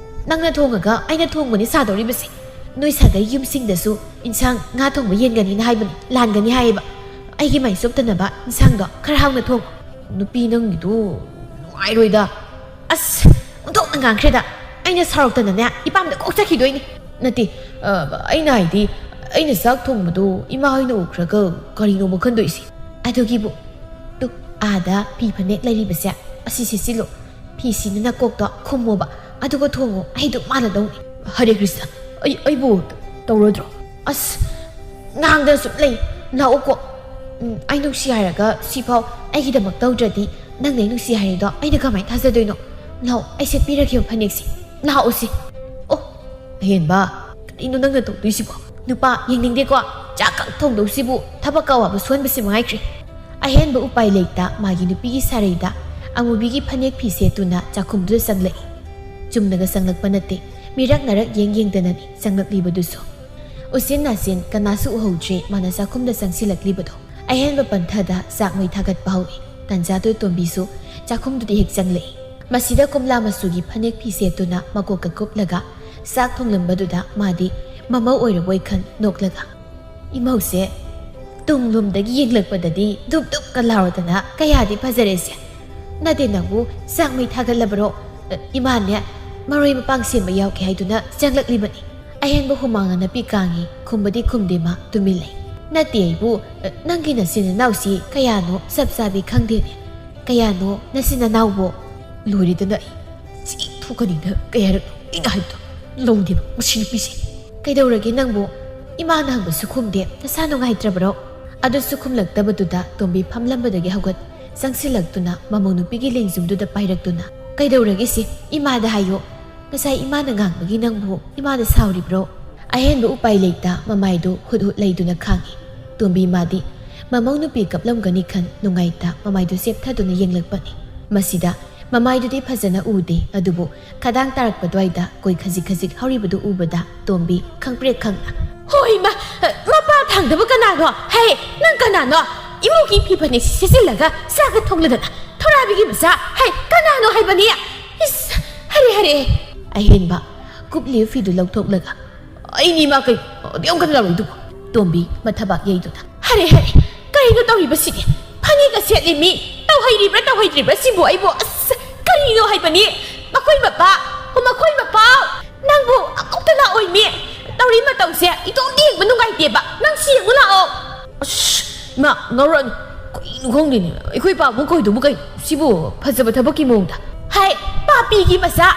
ꯅꯪꯅ ꯊꯣꯡꯉꯒ ꯑꯩꯅ ꯊꯣꯡꯕꯅꯤ ꯁꯥꯗꯧꯔꯤꯕꯁꯦ꯫ ꯅꯣꯏ ꯁꯥꯒꯩ ꯌꯨꯝꯁꯤꯡꯗꯁꯨ ꯏꯟꯁꯥꯡ ꯉꯥ ꯊꯣꯡꯕ ꯌꯦꯟꯒꯅꯤꯅ ꯍꯥꯏꯕꯅꯤ, ꯂꯥꯟꯒꯅꯤ ꯍꯥꯏꯌꯦꯕ꯫ ꯑꯩꯒꯤ ꯃꯥꯏ ꯆꯣꯞꯇꯅꯕ ꯏꯟꯁꯥꯡꯗꯣ ꯈꯔ ꯍꯥꯎꯅ ꯊꯣꯡꯉꯨ꯫" "ꯅꯨꯄꯤ, ꯅꯪꯒꯤꯗꯨ ꯅꯨꯡꯉꯥꯏꯔꯣꯏꯗ꯫" "ꯑꯁ, ꯑꯣꯟꯊꯣꯛꯅ ꯉꯥꯡꯈ꯭ꯔꯦꯗ꯫ ꯑꯩꯅ ꯁꯥꯎꯔꯛꯇꯅꯅꯦ, ꯏꯄꯥꯝꯗ ꯀꯣꯛ ꯆꯠꯈꯤꯗꯣꯏꯅꯤ꯫" "ꯅꯠꯇꯦ, ꯑ, ꯑꯩꯅ ꯍꯥꯏꯗꯤ, ꯑꯩꯅ ꯆꯥꯛ ꯊꯣꯡꯕꯗꯣ ꯏꯃꯥ ꯍꯣꯏꯅ ꯎꯈ꯭ꯔꯒ ꯀꯔꯤꯅꯣꯕ ꯈꯟꯗꯣꯏꯁꯤ?" "ꯑꯗꯨꯒꯤꯕꯨ, ꯇꯨ, ꯑꯥꯗ ꯐꯤ ꯐꯅꯦꯛ ꯂꯩꯔꯤꯕꯁꯦ, ꯑꯁꯤ ꯁꯦꯠꯆꯤꯜꯂꯨ꯫ ꯐꯤ ꯁꯤꯅ ꯅꯀꯣꯛꯇꯣ ꯈꯨꯝꯃꯣꯕ, ꯑꯗꯨꯒ ꯊꯣꯡꯉꯣ꯫ ꯑꯩꯗꯣ ꯃꯥꯅ ꯂꯧꯅꯤ꯫" "ꯍꯔꯦ ꯀ꯭ꯔꯤꯁꯅ, ꯑꯩ, ꯑꯩꯕꯨ ꯇꯧꯔꯣꯏꯗ꯭ꯔꯣ?" "ꯑꯁ, ꯉꯥꯡꯗꯅ ꯁꯨꯝ ꯂꯩ꯫ ꯂꯥꯛꯑꯣꯀꯣ꯫ ꯎꯝ, ꯑꯩ ꯅꯨꯡꯁꯤ ꯍꯥꯏꯔꯒ ꯁꯤꯐꯥꯎ ꯑꯩꯒꯤꯗꯃꯛ ꯇꯧꯗ꯭ꯔꯗꯤ ꯅꯪꯅ ꯑꯩ ꯅꯨꯡꯁꯤ ꯍꯥꯏꯔꯤꯗꯣ ꯑꯩꯅ ꯀꯃꯥꯏꯅ ꯊꯥꯖꯗꯣꯏꯅꯣ? ꯂꯥꯛꯑꯣ, ꯑꯩ ꯁꯦꯠꯄꯤꯔꯒꯦꯕ ꯐꯅꯦꯛꯁꯦ꯫ ꯂꯥꯛꯑꯣꯁꯤ꯫" "ꯑꯣ, ꯑꯍꯦꯟꯕ, ꯀꯔꯤꯅꯣ ꯅꯪꯅ ꯇꯧꯗꯣꯏꯁꯤꯕꯣ? ꯅꯨꯄꯥ ꯌꯦꯡꯅꯤꯡꯗꯦꯀꯣ꯫ ꯆꯥꯛ ꯈꯛ ꯊꯣꯡꯗꯧꯁꯤꯕꯨ ꯊꯕꯛ ꯑꯋꯥꯕ ꯁꯨꯍꯟꯕꯁꯤ ꯃꯉꯥꯏꯈ꯭ꯔꯦ꯫" ꯑꯍꯦꯟꯕ ꯎꯄꯥꯏ ꯂꯩꯇ ꯃꯥꯒꯤ ꯅꯨꯄꯤꯒꯤ ꯁꯥꯔꯩꯗ ꯑꯃꯨꯕꯤꯒꯤ ꯐꯅꯦꯛ ꯐꯤ ꯁꯦꯠꯇꯨꯅ ꯆꯥꯛꯈꯨꯝꯗꯨꯗ ꯆꯪꯂꯛꯏ꯫ ꯆꯨꯝꯅꯒ ꯆꯪꯂꯛꯄ ꯅꯠꯇꯦ, ꯃꯤꯔꯛ ꯅꯔꯛ ꯌꯦꯡ ꯌꯦꯡꯗꯅꯅꯤ ꯆꯪꯂꯛꯂꯤꯕꯗꯨꯁꯨ꯫ ꯎꯆꯤꯟ ꯅꯥꯆꯤꯟ ꯀꯅꯥꯁꯨ ꯎꯍꯧꯗ꯭ꯔꯦ ꯃꯥꯅ ꯆꯥꯛꯈꯨꯝꯗ ꯆꯪꯁꯤꯜꯂꯛꯂꯤꯕꯗꯣ꯫ ꯑꯍꯦꯟꯕ ꯄꯟꯊꯗ ꯆꯥꯛ ꯃꯩ ꯊꯥꯒꯠꯄ ꯍꯧꯏ꯫ ꯇꯟꯖꯥꯗꯨ ꯇꯣꯝꯕꯤꯁꯨ ꯆꯥꯛꯈꯨꯝꯗꯨꯗ ꯍꯦꯛ ꯆꯪꯂꯛꯏ꯫ ꯃꯁꯤꯗ ꯀꯣꯝꯂꯥ ꯃꯆꯨꯒꯤ ꯐꯅꯦꯛ ꯐꯤ ꯁꯦꯠꯇꯨꯅ ꯃꯀꯣꯛꯀ ꯀꯨꯞꯂꯒ ꯆꯥꯛ ꯊꯣꯡꯂꯝꯕꯗꯨꯗ ꯃꯥꯗꯤ ꯃꯃꯧ ꯑꯣꯏꯔꯕꯣꯏ ꯈꯟ ꯅꯣꯛꯂꯒ, "ꯏꯃꯧꯁꯦ, ꯇꯨꯡꯂꯣꯝꯗꯒꯤ ꯌꯦꯡꯂꯛꯄꯗꯗꯤ ꯗꯨꯞ ꯗꯨꯞꯀ ꯂꯥꯎꯔꯗꯅ ꯀꯌꯥꯗꯤ ꯐꯖꯔꯦꯁꯦ꯫ ꯅꯠꯇꯦ, ꯅꯪꯕꯨ ꯆꯥꯛ ꯃꯩ ꯊꯥꯒꯠꯂꯕꯔꯣ? ꯏꯃꯥꯅꯦ, ꯃꯔꯣꯏ ꯃꯄꯥꯡ ꯁꯦꯝꯕ ꯌꯥꯎꯒꯦ ꯍꯥꯏꯗꯨꯅ ꯆꯪꯂꯛꯂꯤꯕꯅꯤ"꯫ ꯑꯍꯦꯟꯕ ꯍꯨꯃꯥꯡꯅ ꯅꯄꯤ ꯀꯥꯡꯉꯤ꯫ ꯈꯨꯝꯕꯗꯤ ꯈꯨꯝꯗꯦ ꯃꯥ, ꯇꯨꯃꯤꯟ ꯂꯩ꯫ "ꯅꯠꯇꯦ, ꯑꯩꯕꯨ, ꯅꯪꯒꯤ ꯅꯆꯤꯟ ꯅꯅꯥꯎꯁꯤ ꯀꯌꯥꯅꯣ ꯆꯞ ꯆꯥꯕꯤ ꯈꯪꯗꯦꯅꯦ꯫ ꯀꯌꯥꯅꯣ ꯅꯆꯤꯟ ꯅꯅꯥꯎꯕꯣ?" ꯂꯣꯏꯔꯦꯗꯅ ꯑꯩ꯫ ꯆꯤꯛ ꯊꯣꯛꯀꯅꯤꯅ ꯀꯌꯥꯔꯛ ꯑꯩꯅ ꯍꯥꯏꯕꯗꯣ ꯂꯧꯗꯦꯕ ꯃꯁꯤ ꯅꯨꯄꯤꯁꯦ꯫ "ꯀꯩꯗꯧꯔꯒꯦ ꯅꯪꯕꯨ? ꯏꯃꯥꯅ ꯍꯪꯕꯁꯨ ꯈꯨꯝꯗꯦ, ꯅꯁꯥ ꯅꯨꯡꯉꯥꯏꯇ꯭ꯔꯕꯔꯣ?" ꯑꯗꯨꯁꯨ ꯈꯨꯝꯂꯛꯇꯕꯗꯨꯗ ꯇꯣꯝꯕꯤ ꯐꯝꯂꯝꯕꯗꯒꯤ ꯍꯧꯒꯠ ꯆꯪꯁꯤꯜꯂꯛꯇꯨꯅ ꯃꯃꯧ ꯅꯨꯄꯤꯒꯤ ꯂꯦꯡꯖꯨꯝꯗꯨꯗ ꯄꯥꯏꯔꯛꯇꯨꯅ, "ꯀꯩꯗꯧꯔꯒꯦ ꯁꯤ? ꯏꯃꯥꯗ ꯍꯥꯏꯌꯣ꯫ ꯉꯁꯥꯏ ꯏꯃꯥꯅ ꯉꯥꯡꯕꯒꯤ ꯅꯪꯕꯨ ꯏꯃꯥꯗ ꯁꯥꯎꯔꯤꯕ꯭ꯔꯣ?" ꯑꯍꯦꯟꯕ ꯎꯄꯥꯏ ꯂꯩꯇ ꯃꯃꯥꯏꯗꯨ ꯍꯨꯠ ꯍꯨꯠ ꯂꯩꯗꯨꯅ ꯈꯥꯡꯉꯤ꯫ ꯇꯣꯝꯕꯤ ꯃꯥꯗꯤ ꯃꯃꯧ ꯅꯨꯄꯤ ꯀꯞꯂꯝꯒꯅꯤ ꯈꯟ ꯅꯨꯡꯉꯥꯏꯇ ꯃꯃꯥꯏꯗꯨ ꯆꯦꯞꯊꯗꯨꯅ ꯌꯦꯡꯂꯛꯄꯅꯤ꯫ ꯃꯁꯤꯗ ꯃꯃꯥꯏꯗꯨꯗꯤ ꯐꯖꯅ ꯎꯗꯦ, ꯑꯗꯨꯕꯨ ꯈꯗꯥꯡ ꯇꯥꯔꯛꯄ ꯑꯗꯨꯋꯥꯏꯗ ꯀꯣꯏ ꯈꯖꯤꯛ ꯈꯖꯤꯛ ꯍꯧꯔꯤꯕꯗꯨ ꯎꯕꯗ ꯇꯣꯝꯕꯤ ꯈꯪꯄ꯭ꯔꯦꯛ ꯈꯪꯅ, "ꯍꯣꯏ ꯏꯃꯥ, ꯃꯄꯥ ꯊꯥꯡꯗꯕ ꯀꯅꯥꯅꯣ? ꯍꯦ, ꯅꯪ ꯀꯅꯥꯅꯣ? ꯏꯃꯨꯡꯒꯤ ꯐꯤ ꯐꯅꯦꯛ ꯁꯦꯠꯆꯤꯜꯂꯒ ꯆꯥꯛꯀ ꯊꯣꯡꯂꯗꯅ ꯊꯣꯔꯥꯕꯤꯒꯤ ꯃꯆꯥ, ꯍꯦ, ꯀꯅꯥꯅꯣ ꯍꯥꯏꯕꯅꯤ?" ꯏꯁ, ꯍꯔꯦ, ꯍꯔꯦ꯫ ꯑꯍꯦꯟꯕ ꯀꯨꯞꯂꯤꯕ ꯐꯤꯗꯨ ꯂꯧꯊꯣꯛꯂꯒ, "ꯑꯩꯅꯤ ꯏꯃꯥ, ꯀꯩ ꯑꯗꯨ ꯌꯥꯝ ꯀꯟꯅ ꯂꯥꯎꯔꯤꯗꯨꯕꯨ?" ꯇꯣꯝꯕꯤ ꯃꯊꯕꯥꯛ ꯌꯩꯗꯨꯅ, "ꯍꯔꯦ, ꯍꯔꯦ, ꯀꯔꯤꯅꯣ ꯇꯧꯔꯤꯕꯁꯤꯗꯤ? ꯐꯅꯦꯛꯀ ꯁꯦꯠꯂꯤ ꯃꯤ, ꯇꯧꯍꯩꯔꯤꯕ꯭ꯔꯥ ꯇꯧꯍꯩꯗ꯭ꯔꯤꯕ꯭ꯔꯥ ꯁꯤꯕꯨ ꯑꯩꯕꯨ? ꯑꯁ, ꯀꯔꯤꯅꯣ ꯍꯥꯏꯕꯅꯤ? ꯃꯈꯣꯏ ꯃꯄꯥ, ꯃꯈꯣꯏ ꯃꯄꯥ, ꯅꯪꯕꯨ ꯑꯃꯨꯛꯇ ꯂꯥꯛꯑꯣꯏ ꯃꯤ꯫ ꯇꯧꯔꯤ ꯃꯇꯧꯁꯦ ꯏꯇꯣꯝꯇ ꯌꯦꯡꯕ ꯅꯨꯡꯉꯥꯏꯇꯦꯕ꯫ ꯅꯪꯁꯨ ꯌꯦꯡꯕ ꯂꯥꯛꯑꯣ꯫" ꯑꯁ, ꯏꯃꯥ, ꯉꯥꯎꯔꯛꯑꯅꯨ꯫ ꯀꯩꯅꯣ ꯈꯪꯗꯦꯅꯦ, ꯑꯩꯈꯣꯏ ꯄꯥꯕꯨꯡ ꯀꯣꯏꯗꯨꯕꯨ ꯀꯩꯅꯣ? ꯁꯤꯕꯨ ꯐꯖꯕ ꯊꯕꯛꯀꯤ ꯃꯑꯣꯡꯗ꯫ ꯍꯥꯏ, ꯄꯥꯄꯤꯒꯤ ꯃꯆꯥ,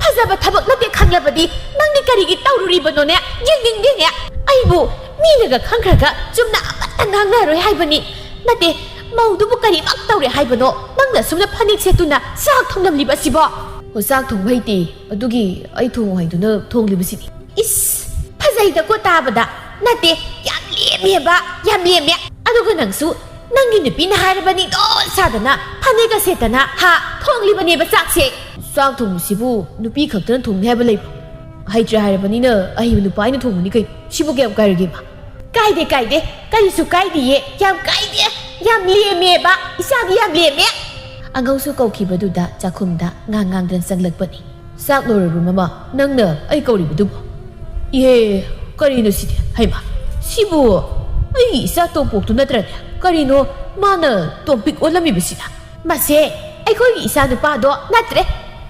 ꯐꯖꯕ ꯊꯕꯛ ꯅꯠꯇꯦ ꯈꯪꯂꯕꯗꯤ ꯅꯪꯗꯤ ꯀꯔꯤꯒꯤ ꯇꯧꯔꯨꯔꯤꯕꯅꯣꯅꯦ? ꯌꯦꯡꯅꯤꯡꯗꯦꯅꯦ꯫ ꯑꯩꯕꯨ ꯃꯤꯅꯒ ꯈꯪꯈ꯭ꯔꯒ ꯆꯨꯝꯅ ꯑꯃꯠꯇ ꯉꯥꯡꯅꯔꯣꯏ ꯍꯥꯏꯕꯅꯤ꯫ ꯅꯠꯇꯦ, ꯃꯧꯗꯨꯕꯨ ꯀꯔꯤꯃꯛ ꯇꯧꯔꯦ ꯍꯥꯏꯕꯅꯣ? ꯅꯪꯅ ꯁꯨꯝꯅ ꯐꯅꯦꯛ ꯁꯦꯠꯇꯨꯅ ꯆꯥꯛ ꯊꯣꯡꯂꯝꯂꯤꯕ ꯑꯁꯤꯕꯣ? ꯑꯣ, ꯆꯥꯛ ꯊꯣꯡꯕ ꯍꯩꯇꯦ, ꯑꯗꯨꯒꯤ ꯑꯩ ꯊꯣꯡꯉꯨ ꯍꯥꯏꯗꯨꯅ ꯊꯣꯡꯂꯤꯕꯁꯤꯅꯤ꯫ ꯏꯁ, ꯐꯖꯩꯗꯀꯣ ꯇꯥꯕꯗ꯫ ꯅꯠꯇꯦ, ꯌꯥꯝ ꯂꯦꯝꯃꯦꯕ, ꯌꯥꯝ ꯂꯦꯝꯃꯦ꯫ ꯑꯗꯨꯒ ꯅꯪꯁꯨ ꯅꯪꯒꯤ ꯅꯨꯄꯤꯅ ꯍꯥꯏꯔꯕꯅꯤꯗꯣ ꯁꯥꯗꯅ ꯐꯅꯦꯛꯀ ꯁꯦꯠꯇꯅ, ꯍꯥ, ꯊꯣꯡꯂꯤꯕꯅꯦꯕ ꯆꯥꯛꯁꯦ꯫ ꯆꯥꯛ ꯊꯣꯡꯕꯁꯤꯕꯨ ꯅꯨꯄꯤ ꯈꯛꯇꯅ ꯊꯣꯡꯅꯤ ꯍꯥꯏꯕ ꯂꯩꯕ꯭ꯔꯣ? "ꯍꯩꯇ꯭ꯔꯦ ꯍꯥꯏꯔꯕꯅꯤꯅ ꯑꯍꯩꯕ ꯅꯨꯄꯥ ꯑꯩꯅ ꯊꯣꯡꯕꯅꯤ ꯀꯩꯅꯣ, ꯁꯤꯕꯨ ꯀꯌꯥꯝ ꯀꯥꯏꯔꯒꯦ ꯏꯃꯥ?" "ꯀꯥꯏꯗꯦ, ꯀꯥꯏꯗꯦ, ꯀꯔꯤꯁꯨ ꯀꯥꯏꯗꯤꯌꯦ, ꯌꯥꯝ ꯀꯥꯏꯗꯦ, ꯌꯥꯝ ꯂꯦꯝꯃꯦꯕ, ꯏꯆꯥꯗꯤ ꯌꯥꯝ ꯂꯦꯝꯃꯦ"꯫ ꯑꯉꯧꯁꯨ ꯀꯧꯈꯤꯕꯗꯨꯗ ꯆꯥꯛꯈꯨꯝꯗ ꯉꯥꯡ ꯉꯥꯡꯗꯅ ꯆꯪꯂꯛꯄꯅꯤ꯫ "ꯆꯥꯛ ꯂꯣꯏꯔꯕ꯭ꯔꯣ ꯃꯃꯥ, ꯅꯪꯅ ꯑꯩ ꯀꯧꯔꯤꯕꯗꯨꯕꯨ?" "ꯏꯍꯦ, ꯀꯔꯤꯅꯣ ꯁꯤꯗꯤ? ꯍꯩꯃꯥ, ꯁꯤꯕꯨ ꯑꯩꯒꯤ ꯏꯆꯥ ꯇꯣꯝꯄꯣꯛꯇꯨ ꯅꯠꯇ꯭ꯔꯅꯦ? ꯀꯔꯤꯅꯣ ꯃꯥꯅ ꯇꯣꯝꯄꯤꯛ ꯑꯣꯜꯂꯝꯃꯤꯕꯁꯤꯅ?" "ꯃꯁꯦ ꯑꯩꯈꯣꯏꯒꯤ ꯏꯆꯥ ꯅꯨꯄꯥꯗꯣ ꯅꯠꯇ꯭ꯔꯦ,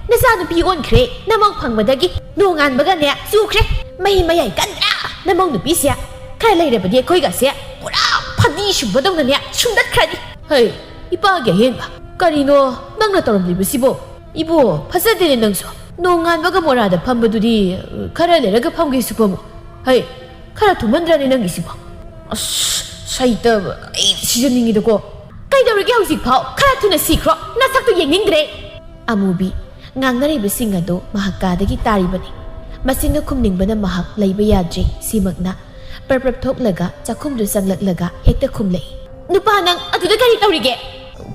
ꯅꯆꯥ ꯅꯨꯄꯤ ꯑꯣꯟꯈ꯭ꯔꯦ꯫ ꯅꯃꯧ ꯐꯪꯕꯗꯒꯤ ꯅꯣꯡꯉꯥꯟꯕꯒꯅꯦ ꯆꯨꯈ꯭ꯔꯦ꯫ ꯃꯍꯤ ꯃꯌꯥꯏ ꯀꯟꯗ꯭ꯔꯥ ꯅꯃꯧ ꯅꯨꯄꯤꯁꯦ? ꯈꯔ ꯂꯩꯔꯕꯗꯤ ꯑꯩꯈꯣꯏꯒꯁꯦ ꯄꯨꯔꯥ ꯐꯗꯤ ꯁꯨꯝꯕꯗꯧꯅꯅꯦ ꯁꯨꯝꯗꯠꯈ꯭ꯔꯅꯤ"꯫ "ꯍꯩ, ꯏꯄꯥꯒꯤ ꯑꯍꯦꯟꯕ, ꯀꯔꯤꯅꯣ ꯅꯪꯅ ꯇꯧꯔꯝꯂꯤꯕꯁꯤꯕꯣ? ꯏꯕꯣ, ꯐꯖꯗꯦꯅꯦ ꯅꯪꯁꯨ꯫ ꯅꯣꯡꯉꯥꯟꯕꯒ ꯃꯣꯔꯥꯗ ꯐꯝꯕꯗꯨꯗꯤ, ꯈꯔ ꯂꯩꯔꯒ ꯐꯝꯒꯦꯁꯨ ꯐꯝꯃꯨ꯫ ꯍꯩ, ꯈꯔ ꯊꯨꯃꯟꯗ꯭ꯔꯅꯦ ꯅꯪꯒꯤꯁꯤꯕꯣ?" "ꯑꯁ, ꯁꯩꯇ, ꯑꯩ ꯁꯤꯖꯅꯤꯡꯉꯤꯗꯀꯣ"꯫ "ꯀꯩꯗꯧꯔꯒꯦ ꯍꯧꯖꯤꯛꯐꯥꯎ? ꯈꯔ ꯊꯨꯅ ꯁꯤꯈ꯭ꯔꯣ, ꯅꯁꯛꯇꯨ ꯌꯦꯡꯅꯤꯡꯗ꯭ꯔꯦ"꯫ ꯑꯃꯨꯕꯤ, ꯉꯥꯡꯅꯔꯤꯕꯁꯤꯡ ꯑꯗꯨ ꯃꯍꯥꯛ ꯀꯥꯗꯒꯤ ꯇꯥꯔꯤꯕꯅꯤ꯫ ꯃꯆꯤꯟꯗ ꯈꯨꯝꯅꯤꯡꯕꯅ ꯃꯍꯥꯛ ꯂꯩꯕ ꯌꯥꯗ꯭ꯔꯦ꯫ ꯁꯤꯃꯛꯅ ꯄ꯭ꯔꯞ ꯄ꯭ꯔꯞ ꯊꯣꯛꯂꯒ ꯆꯥꯛꯈꯨꯝꯗꯨ ꯆꯪꯂꯛꯂꯒ ꯍꯦꯛꯇ ꯈꯨꯝꯂꯛꯏ꯫ "ꯅꯨꯄꯥ, ꯅꯪ ꯑꯗꯨꯗ ꯀꯔꯤ ꯇꯧꯔꯤꯒꯦ?"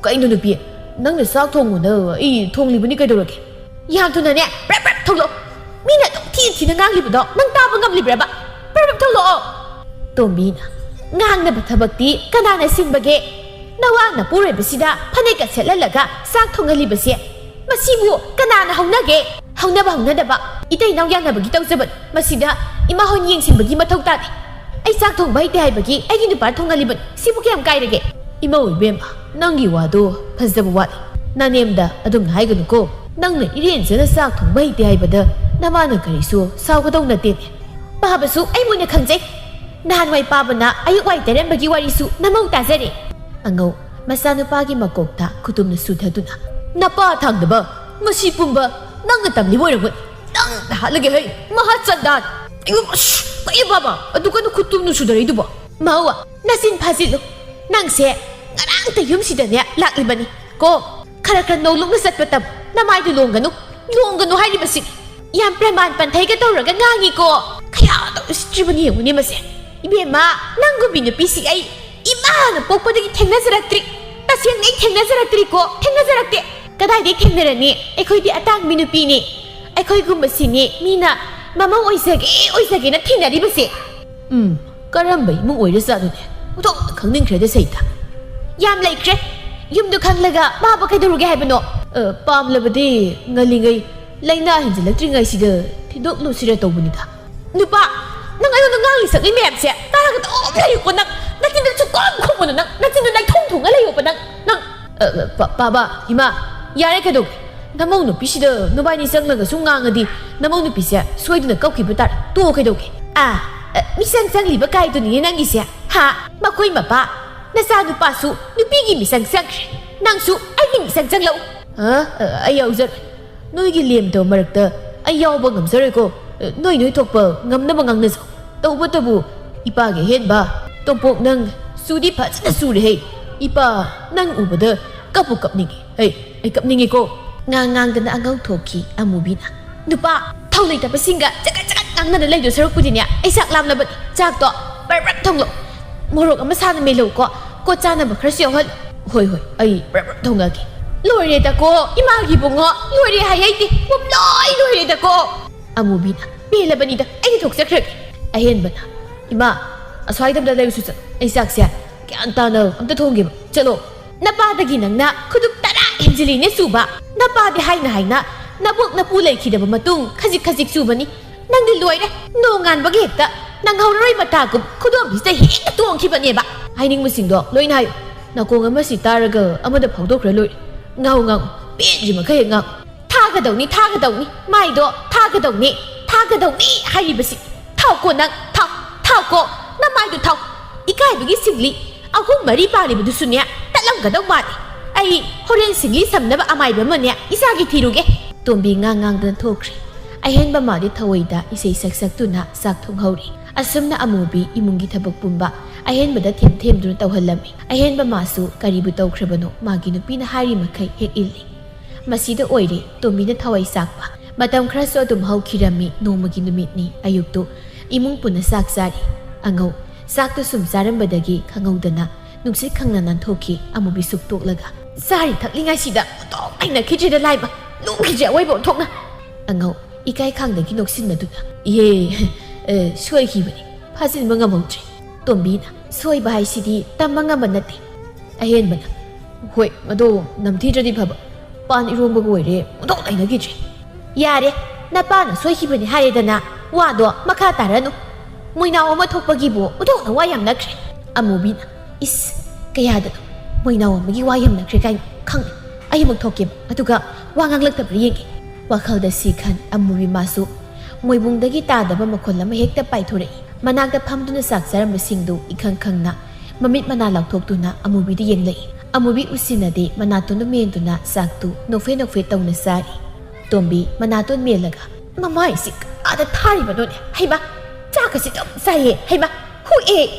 "ꯀꯩꯅꯣ ꯅꯨꯄꯤ, ꯅꯪꯅ ꯆꯥꯛ ꯊꯣꯡꯉꯨꯅ ꯑꯩ ꯊꯣꯡꯂꯤꯕꯅꯤ, ꯀꯩꯗꯧꯔꯒꯦ?" "ꯌꯥꯝ ꯊꯨꯅꯅꯦ ꯄ꯭ꯔꯞ ꯄ꯭ꯔꯞ ꯊꯣꯛꯂꯛꯑꯣ꯫ ꯃꯤꯅ ꯑꯗꯨꯝ ꯊꯤꯅ ꯊꯤꯅ ꯉꯥꯡꯂꯤꯕꯗꯣ ꯅꯪ ꯇꯥꯕ ꯉꯝꯂꯤꯕ꯭ꯔꯕ? ꯄ꯭ꯔꯞ ꯄ꯭ꯔꯞ ꯊꯣꯛꯂꯛꯑꯣ"꯫ ꯇꯣꯝꯕꯤꯅ, "ꯉꯥꯡꯅꯕ ꯊꯕꯛꯇꯤ ꯀꯅꯥꯅ ꯁꯤꯟꯕꯒꯦ? ꯅꯋꯥ ꯅꯄꯨꯔꯣꯏꯕꯁꯤꯗ ꯐꯅꯦꯛꯀ ꯁꯦꯠꯍꯜꯂꯒ ꯆꯥꯛ ꯊꯣꯡꯍꯜꯂꯤꯕꯁꯦ ꯃꯁꯤꯕꯨ ꯀꯅꯥꯅ ꯍꯧꯅꯒꯦ? ꯍꯧꯅꯕ ꯍꯧꯅꯗꯕ ꯏꯇꯩ ꯏꯅꯥꯎ ꯌꯥꯅꯕꯒꯤ ꯇꯧꯖꯕꯅꯤ꯫ ꯃꯁꯤꯗ ꯏꯃꯥ ꯍꯣꯏꯅ ꯌꯦꯡꯁꯤꯟꯕꯒꯤ ꯃꯊꯧ ꯇꯥꯗꯦ꯫ ꯑꯩ ꯆꯥꯛ ꯊꯣꯡꯕ ꯍꯩꯇꯦ ꯍꯥꯏꯕꯒꯤ ꯑꯩꯒꯤ ꯅꯨꯄꯥ ꯊꯣꯡꯍꯜꯂꯤꯕꯅꯤ꯫ ꯁꯤꯕꯨ ꯀꯌꯥꯝ ꯀꯥꯏꯔꯒꯦ?" "ꯏꯃꯧ ꯏꯕꯦꯝꯃ, ꯅꯪꯒꯤ ꯋꯥꯗꯣ ꯐꯖꯕ ꯋꯥꯠꯂꯤ꯫ ꯅꯅꯦꯝꯗ ꯑꯗꯨꯝꯅ ꯍꯥꯏꯒꯅꯨꯀꯣ꯫ ꯅꯪꯅ ꯏꯔꯦꯟꯖꯅ ꯆꯥꯛ ꯊꯣꯡꯕ ꯍꯩꯇꯦ ꯍꯥꯏꯕꯗ ꯅꯃꯥꯅ ꯀꯔꯤꯁꯨ ꯁꯥꯎꯒꯗꯧ ꯅꯠꯇꯦꯅꯦ"꯫ "ꯄꯥꯕꯁꯨ ꯑꯩ ꯃꯨꯟꯅ ꯈꯪꯖꯩ꯫ ꯅꯍꯥꯟꯋꯥꯏ ꯄꯥꯕꯅ ꯑꯌꯨꯛ ꯋꯥꯏ ꯇꯩꯔꯝꯕꯒꯤ ꯋꯥꯔꯤꯁꯨ ꯅꯃꯧ ꯇꯥꯖꯔꯦ"꯫ ꯑꯉꯧ, ꯃꯆꯥꯅꯨꯄꯥꯒꯤ ꯃꯀꯣꯛꯇ ꯈꯨꯇꯨꯝꯅ ꯁꯨꯊꯗꯨꯅ, "ꯅꯄꯥ ꯊꯥꯡꯗꯕ, ꯃꯁꯤ ꯄꯨꯝꯕ ꯅꯪꯅ ꯇꯝꯂꯤꯕ ꯑꯣꯏꯔꯝꯒꯅꯤ꯫ ꯅꯪꯅ ꯍꯥꯠꯂꯒꯦ ꯍꯩ, ꯃꯍꯥꯆꯟꯗꯥꯟ! ꯑꯌꯨ, ꯑꯁ, ꯀꯩ ꯕꯥꯕꯥ, ꯑꯗꯨ ꯀꯩꯅꯣ ꯈꯨꯇꯨꯝꯅ ꯁꯨꯗꯔꯛꯏꯗꯨꯕꯣ?" "ꯃꯧ, ꯅꯆꯤꯟ ꯐꯥꯖꯤꯜꯂꯨ꯫ ꯅꯪꯁꯦ ꯉꯔꯥꯡꯇ ꯌꯨꯝꯁꯤꯗꯅꯦ ꯂꯥꯛꯂꯤꯕꯅꯤ ꯀꯣ꯫ ꯈꯔ ꯈꯔ ꯅꯧꯂꯨꯛꯅ ꯆꯠꯄ ꯇꯝ꯫ ꯅꯃꯥꯏꯗꯨ ꯂꯣꯡꯒꯅꯨ, ꯂꯣꯡꯒꯅꯨ ꯍꯥꯏꯔꯤꯕꯁꯤ꯫ ꯌꯥꯝ ꯄ꯭ꯔꯃꯥꯟ ꯄꯟꯊꯩꯒ ꯇꯧꯔꯒ ꯉꯥꯡꯉꯤꯀꯣ꯫ ꯀꯌꯥꯗ ꯎꯁꯤꯠꯇ꯭ꯔꯤꯕꯅꯤ ꯌꯦꯡꯉꯨꯅꯦ ꯃꯁꯦ꯫ ꯏꯕꯦꯝꯃ, ꯅꯪꯒꯨꯝꯕꯤ ꯅꯨꯄꯤꯁꯤ ꯑꯩ ꯏꯃꯥꯅ ꯄꯣꯛꯄꯗꯒꯤ ꯊꯦꯡꯅꯖꯔꯛꯇ꯭ꯔꯤ꯫ ꯇꯁꯦꯡꯅ ꯑꯩ ꯊꯦꯡꯅꯖꯔꯛꯇ꯭ꯔꯤꯀꯣ, ꯊꯦꯡꯅꯖꯔꯛꯇꯦ꯫ ꯀꯗꯥꯏꯗꯒꯤ ꯊꯦꯡꯅꯔꯅꯤ? ꯑꯩꯈꯣꯏꯗꯤ ꯑꯇꯥꯡꯕꯤ ꯅꯨꯄꯤꯅꯤ꯫ ꯑꯩꯈꯣꯏꯒꯨꯝꯕꯁꯤꯅꯤ ꯃꯤꯅ ꯃꯃꯧ ꯑꯣꯏꯖꯒꯦ, ꯑꯣꯏꯖꯒꯦꯅ ꯊꯤꯅꯔꯤꯕꯁꯦ꯫ ꯎꯝ, ꯀꯔꯝꯕ ꯏꯃꯨꯡ ꯑꯣꯏꯔꯖꯥꯠꯅꯣꯅꯦ? ꯑꯣꯟꯊꯣꯛꯅ ꯈꯪꯅꯤꯡꯈ꯭ꯔꯦꯗ ꯁꯩꯇ꯫ ꯌꯥꯝ ꯂꯩꯈ꯭ꯔꯦ꯫ ꯌꯨꯝꯗꯣ ꯈꯪꯂꯒ ꯃꯥꯕꯨ ꯀꯩꯗꯧꯔꯨꯒꯦ ꯍꯥꯏꯕꯅꯣ? ꯑ, ꯄꯥꯝꯂꯕꯗꯤ ꯉꯜꯂꯤꯉꯩ ꯂꯥꯏꯅꯥ ꯍꯦꯟꯖꯤꯜꯂꯛꯇ꯭ꯔꯤꯉꯩꯁꯤꯗ ꯊꯤꯗꯣꯛꯂꯨꯁꯤꯔ ꯇꯧꯕꯅꯤꯗ꯫ ꯅꯨꯄꯥ, ꯅꯪ ꯑꯩꯉꯣꯟꯗ ꯉꯥꯡꯂꯤ ꯁꯛꯂꯤ ꯃꯌꯥꯝꯁꯦ ꯇꯥꯔꯒ ꯑꯗꯨꯝ ꯂꯩꯌꯨꯀꯣ ꯅꯪ꯫ ꯅꯆꯤꯟꯗꯣ ꯁꯨꯛꯈꯨꯝ ꯈꯨꯝꯒꯅꯨ ꯅꯪ꯫ ꯅꯆꯤꯟꯗꯣ ꯅꯥꯏꯊꯣꯡ ꯊꯣꯡꯉ ꯂꯩꯌꯣꯕ ꯅꯪ꯫ ꯅꯪ, ꯑ, ꯑ, ꯄꯥ-, ꯄꯥꯕ, ꯏꯃꯥ, ꯌꯥꯔꯦ ꯀꯩꯗꯧꯒꯦ? ꯅꯃꯧ ꯅꯨꯄꯤꯁꯤꯗ ꯅꯕꯥꯏꯅꯤ ꯆꯪꯂꯒ ꯁꯨꯝ ꯉꯥꯡꯉꯗꯤ ꯅꯃꯧ ꯅꯨꯄꯤꯁꯦ ꯁꯣꯏꯗꯅ ꯀꯞꯈꯤꯕ ꯇꯥꯔꯦ꯫ ꯇꯣꯛꯑꯣ ꯀꯩꯗꯧꯒꯦ? ꯑꯥ, ꯑ, ꯃꯤꯆꯪ ꯆꯪꯂꯤꯕ ꯀꯥꯏꯗꯨꯅꯤꯅꯦ ꯅꯪꯒꯤꯁꯦ? ꯍꯥ? ꯃꯈꯣꯏ ꯃꯄꯥ, ꯅꯆꯥ ꯅꯨꯄꯥꯁꯨ ꯅꯨꯄꯤꯒꯤ ꯃꯤꯆꯪ ꯆꯪꯈ꯭ꯔꯦ꯫ ꯅꯪꯁꯨ ꯑꯩꯒꯤ ꯃꯤꯆꯪ ꯆꯪꯂꯛꯎ꯫ ꯑ, ꯑ, ꯑꯩ ꯌꯥꯎꯖꯔꯣꯏ꯫ ꯅꯣꯏꯒꯤ ꯂꯦꯝꯗꯕ ꯃꯔꯛꯇ ꯑꯩ ꯌꯥꯎꯕ ꯉꯝꯖꯔꯣꯏꯀꯣ꯫ ꯑ, ꯅꯣꯏ ꯅꯣꯏ ꯊꯣꯛꯄ ꯉꯝꯅꯕ ꯉꯥꯡꯅꯖꯧ꯫ ꯇꯧꯕꯇꯕꯨ ꯏꯄꯥꯒꯤ ꯑꯍꯦꯟꯕ ꯇꯣꯝꯄꯣꯛ ꯅꯪ ꯆꯨꯗꯤ ꯐꯖꯅ ꯆꯨꯔꯦꯍꯦ꯫ ꯏꯄꯥ ꯅꯪ ꯎꯕꯗ ꯀꯞꯄꯨ ꯀꯞꯅꯤꯡꯉꯤ꯫ ꯍꯩ, ꯑꯩ ꯀꯞꯅꯤꯡꯉꯤꯀꯣ꯫ ꯉꯥꯡ ꯉꯥꯡꯗꯅ ꯑꯉꯧ ꯊꯣꯛꯈꯤ ꯑꯃꯨꯕꯤꯅ꯫ ꯅꯨꯄꯥ ꯊꯧ ꯂꯩꯇꯕꯁꯤꯡꯒ ꯆꯒꯠ ꯆꯒꯠ ꯉꯥꯡꯅꯗ ꯂꯩꯗꯣꯏ ꯁꯔꯨꯛꯄꯨꯗꯤꯅꯦ, ꯑꯩ ꯆꯥꯛ ꯂꯥꯝꯂꯕꯅꯤ꯫ ꯆꯥꯛꯇꯣ ꯕ꯭ꯔꯞ ꯕ꯭ꯔꯞ ꯊꯣꯡꯂꯣ꯫ ꯃꯣꯔꯣꯛ ꯑꯃ ꯁꯥꯅ ꯃꯦꯠꯂꯧꯀꯣ꯫ ꯀꯣ ꯆꯥꯅꯕ ꯈꯔꯁꯨ ꯌꯥꯎꯍꯜ꯫ ꯍꯣꯏ, ꯍꯣꯏ, ꯑꯩ ꯕ꯭ꯔꯞ ꯕ꯭ꯔꯞ ꯊꯣꯡꯉꯒꯦ꯫ ꯂꯣꯏꯔꯦꯗꯀꯣ, ꯏꯃꯥꯒꯤ ꯏꯕꯨꯡꯉꯣ, ꯂꯣꯏꯔꯦ ꯍꯥꯏ ꯑꯩꯗꯤ꯫ ꯄꯨꯝꯂꯣꯏ ꯂꯣꯏꯔꯦꯗꯀꯣ꯫ ꯑꯃꯨꯕꯤꯅ, "ꯄꯦꯜꯂꯕꯅꯤꯗ, ꯑꯩꯗꯤ ꯊꯣꯛꯆꯈ꯭ꯔꯒꯦ"꯫ ꯑꯍꯦꯟꯕꯅ, "ꯏꯃꯥ, ꯑꯁ꯭ꯋꯥꯏꯗ ꯑꯝꯇ ꯂꯩꯔꯨꯁꯨ ꯆꯠꯂꯣ꯫ ꯑꯩ ꯆꯥꯛꯁꯦ ꯒ꯭ꯌꯥꯟ ꯇꯥꯅ ꯑꯝꯇ ꯊꯣꯡꯒꯦꯕ꯫ ꯆꯠꯂꯣ"꯫ ꯅꯄꯥꯗꯒꯤ ꯅꯪꯅ ꯈꯨꯗꯨꯞ ꯇꯔꯥ ꯍꯦꯟꯖꯤꯜꯂꯤꯅꯦ ꯆꯨꯕ꯫ ꯅꯄꯥꯗꯤ ꯍꯥꯏꯅ ꯍꯥꯏꯅ ꯅꯕꯣꯛ ꯅꯄꯨ ꯂꯩꯈꯤꯗꯕ ꯃꯇꯨꯡ ꯈꯖꯤꯛ ꯈꯖꯤꯛ ꯆꯨꯕꯅꯤ꯫ ꯅꯪꯗꯤ ꯂꯣꯏꯔꯦ꯫ ꯅꯣꯡꯉꯥꯟꯕꯒ ꯍꯦꯛꯇ ꯅꯪꯍꯧꯔꯔꯣꯏ ꯃꯇꯥꯒꯨꯝ ꯈꯨꯗꯣꯝꯕꯤꯁꯤꯗ ꯍꯦꯛꯇ ꯇꯣꯡꯈꯤꯕꯅꯦꯕ꯫ ꯍꯥꯏꯅꯤꯡꯕꯁꯤꯡꯗꯣ ꯂꯣꯏꯅ ꯍꯥꯏꯌꯨ꯫ ꯅꯥꯀꯣꯡ ꯑꯃ ꯁꯤ ꯇꯥꯔꯒ ꯑꯃꯗ ꯐꯥꯎꯗꯣꯛꯈ꯭ꯔ ꯂꯣꯏꯔꯦ꯫ ꯉꯥꯎ ꯉꯥꯎ, ꯄꯦꯟꯗ꯭ꯔꯤ ꯃꯈꯩ ꯉꯥꯎ꯫ ꯊꯥꯒꯗꯧꯅꯤ, ꯊꯥꯒꯗꯧꯅꯤ, ꯃꯥꯏꯗꯣ ꯊꯥꯒꯗꯧꯅꯤ, ꯊꯥꯒꯗꯧꯅꯤ ꯍꯥꯏꯔꯤꯕꯁꯤ꯫ ꯊꯥꯎꯀꯣ ꯅꯪ, ꯊꯥꯎ, ꯊꯥꯎꯀꯣ, ꯅꯃꯥꯏꯗꯣ ꯊꯥꯎ꯫ ꯏꯀꯥꯏꯕꯒꯤ ꯁꯤꯡꯂꯤ ꯑꯍꯨꯝ ꯃꯔꯤ ꯄꯥꯜꯂꯤꯕꯗꯨꯁꯨꯅꯦ, ꯇꯠꯂꯝꯒꯗꯧ ꯃꯥꯜꯂꯤ꯫ ꯑꯩ ꯍꯣꯔꯦꯟ ꯁꯤꯡꯂꯤ ꯁꯝꯅꯕ ꯑꯃꯥꯏꯕ ꯑꯃꯅꯦ ꯏꯆꯥꯒꯤ ꯊꯤꯔꯨꯒꯦ꯫ ꯇꯣꯝꯕꯤ ꯉꯥꯡ ꯉꯥꯡꯗꯅ ꯊꯣꯛꯈ꯭ꯔꯦ꯫ ꯑꯍꯦꯟꯕ ꯃꯥꯗꯤ ꯊꯑꯣꯏꯗ ꯏꯁꯩ ꯁꯛ ꯁꯛꯇꯨꯅ ꯆꯥꯛ ꯊꯣꯡꯍꯧꯔꯤ꯫ ꯑꯁꯨꯝꯅ ꯑꯃꯨꯕꯤ ꯏꯃꯨꯡꯒꯤ ꯊꯕꯛ ꯄꯨꯝꯕ ꯑꯍꯦꯟꯕꯗ ꯊꯦꯝ ꯊꯦꯝꯗꯨꯅ ꯇꯧꯍꯜꯂꯝꯃꯤ꯫ ꯑꯍꯦꯟꯕ ꯃꯥꯁꯨ ꯀꯔꯤꯕꯨ ꯇꯧꯈ꯭ꯔꯕꯅꯣ, ꯃꯥꯒꯤ ꯅꯨꯄꯤꯅ ꯍꯥꯏꯔꯤ ꯃꯈꯩ ꯍꯦꯛ ꯏꯜꯂꯤ꯫ ꯃꯁꯤꯗ ꯑꯣꯏꯔꯦ ꯇꯣꯝꯕꯤꯅ ꯊꯋꯥꯏ ꯆꯥꯛꯄ꯫ ꯃꯇꯝ ꯈꯔꯁꯨ ꯑꯗꯨꯝ ꯍꯧꯈꯤꯔꯝꯃꯤ꯫ ꯅꯣꯡꯃꯒꯤ ꯅꯨꯃꯤꯠꯅꯤ꯫ ꯑꯌꯨꯛꯇꯨ ꯏꯃꯨꯡ ꯄꯨꯟꯅ ꯆꯥꯛ ꯆꯥꯔꯤ꯫ ꯑꯉꯧ, ꯆꯥꯛꯇꯨ ꯁꯨꯝ ꯆꯥꯔꯝꯕꯗꯒꯤ ꯈꯪꯍꯧꯗꯅ ꯅꯨꯡꯁꯤꯠ ꯈꯪꯅ ꯅꯥꯟꯊꯣꯛꯈꯤ꯫ ꯑꯃꯨꯕꯤ ꯁꯨꯛ ꯇꯣꯛꯂꯒ, "ꯆꯥꯔꯤ ꯊꯛꯂꯤꯉꯩꯁꯤꯗ ꯑꯣꯟꯊꯣꯛ ꯍꯩꯅꯈꯤꯗ꯭ꯔꯦꯗ ꯂꯥꯏꯃ, ꯂꯨꯈꯤꯗ꯭ꯔꯦ ꯑꯋꯣꯏꯕ ꯑꯣꯟꯊꯣꯛꯅ"꯫ ꯑꯉꯧ, ꯏꯀꯥꯏ ꯈꯥꯡꯗꯒꯤ ꯅꯣꯛꯁꯤꯟꯅꯗꯨꯅ, "ꯏꯍꯦ, ꯑꯦ, ꯁꯣꯏꯈꯤꯕꯅꯤ, ꯐꯥꯖꯤꯟꯕ ꯉꯝꯍꯧꯗ꯭ꯔꯦ꯫" ꯇꯣꯝꯕꯤꯅ, "ꯁꯣꯏꯕ ꯍꯥꯏꯁꯤꯗꯤ ꯇꯝꯕ ꯉꯝꯕ ꯅꯠꯇꯦ꯫" ꯑꯍꯦꯟꯕꯅ, "ꯍꯣꯏ, ꯑꯗꯣ ꯅꯝꯊꯤꯗ꯭ꯔꯗꯤ ꯐꯕ, ꯄꯥꯟ ꯏꯔꯣꯝꯕꯒ ꯑꯣꯏꯔꯦ, ꯑꯣꯟꯊꯣꯛ ꯍꯩꯅꯈꯤꯗ꯭ꯔꯦ꯫" "ꯌꯥꯔꯦ, ꯅꯄꯥꯅ ꯁꯣꯏꯈꯤꯕꯅꯤ ꯍꯥꯏꯔꯦꯗꯅ, ꯋꯥꯗꯣ ꯃꯈꯥ ꯇꯥꯔꯅꯨ꯫ ꯃꯣꯏꯅꯥꯎ ꯑꯃ ꯊꯣꯛꯄꯒꯤꯕꯨ ꯑꯣꯟꯊꯣꯛꯅ ꯋꯥ ꯌꯥꯝꯅꯈ꯭ꯔꯦ꯫" ꯑꯃꯨꯕꯤꯅ, "ꯏꯁ, ꯀꯌꯥꯗꯅꯣ ꯃꯣꯏꯅꯥꯎ ꯑꯃꯒꯤ ꯋꯥ ꯌꯥꯝꯅꯈ꯭ꯔꯦ ꯀꯥꯏꯅ? ꯈꯪꯗꯦ, ꯑꯩ ꯑꯃꯨꯛ ꯊꯣꯛꯀꯦꯕ, ꯑꯗꯨꯒ ꯋꯥ ꯉꯥꯡꯂꯛꯇꯕ꯭ꯔꯥ ꯌꯦꯡꯒꯦ꯫" ꯋꯥꯈꯜꯗ ꯁꯤꯈꯟ ꯑꯃꯨꯕꯤ ꯃꯥꯁꯨ ꯃꯣꯏꯕꯨꯡꯗꯒꯤ ꯇꯥꯗꯕ ꯃꯈꯣꯜ ꯑꯃ ꯍꯦꯛꯇ ꯄꯥꯏꯊꯣꯔꯛꯏ꯫ ꯃꯅꯥꯛꯇ ꯐꯝꯗꯨꯅ ꯆꯥꯛ ꯆꯥꯔꯝꯕꯁꯤꯡꯗꯨ ꯏꯈꯪ ꯈꯪꯅ ꯃꯃꯤꯠ ꯃꯅꯥ ꯂꯥꯎꯊꯣꯛꯇꯨꯅ ꯑꯃꯨꯕꯤꯗ ꯌꯦꯡꯂꯛꯏ꯫ ꯑꯃꯨꯕꯤ ꯎꯁꯤꯟꯅꯗꯦ, ꯃꯅꯥꯇꯣꯟꯗꯨ ꯃꯦꯟꯗꯨꯅ ꯆꯥꯛꯇꯨ ꯅꯣꯛꯐꯦ ꯅꯣꯛꯐꯦ ꯇꯧꯅ ꯆꯥꯔꯤ꯫ ꯇꯣꯝꯕꯤ ꯃꯅꯥꯇꯣꯟ ꯃꯦꯜꯂꯒ, "ꯃꯃꯥꯏꯁꯤ ꯀꯥꯗ ꯊꯥꯔꯤꯕꯅꯣꯅꯦ? ꯍꯩꯃ, ꯆꯥꯛꯀꯁꯤ ꯑꯗꯨꯝ ꯆꯥꯏꯌꯦ꯫ ꯍꯩꯃ, ꯍꯨꯏ,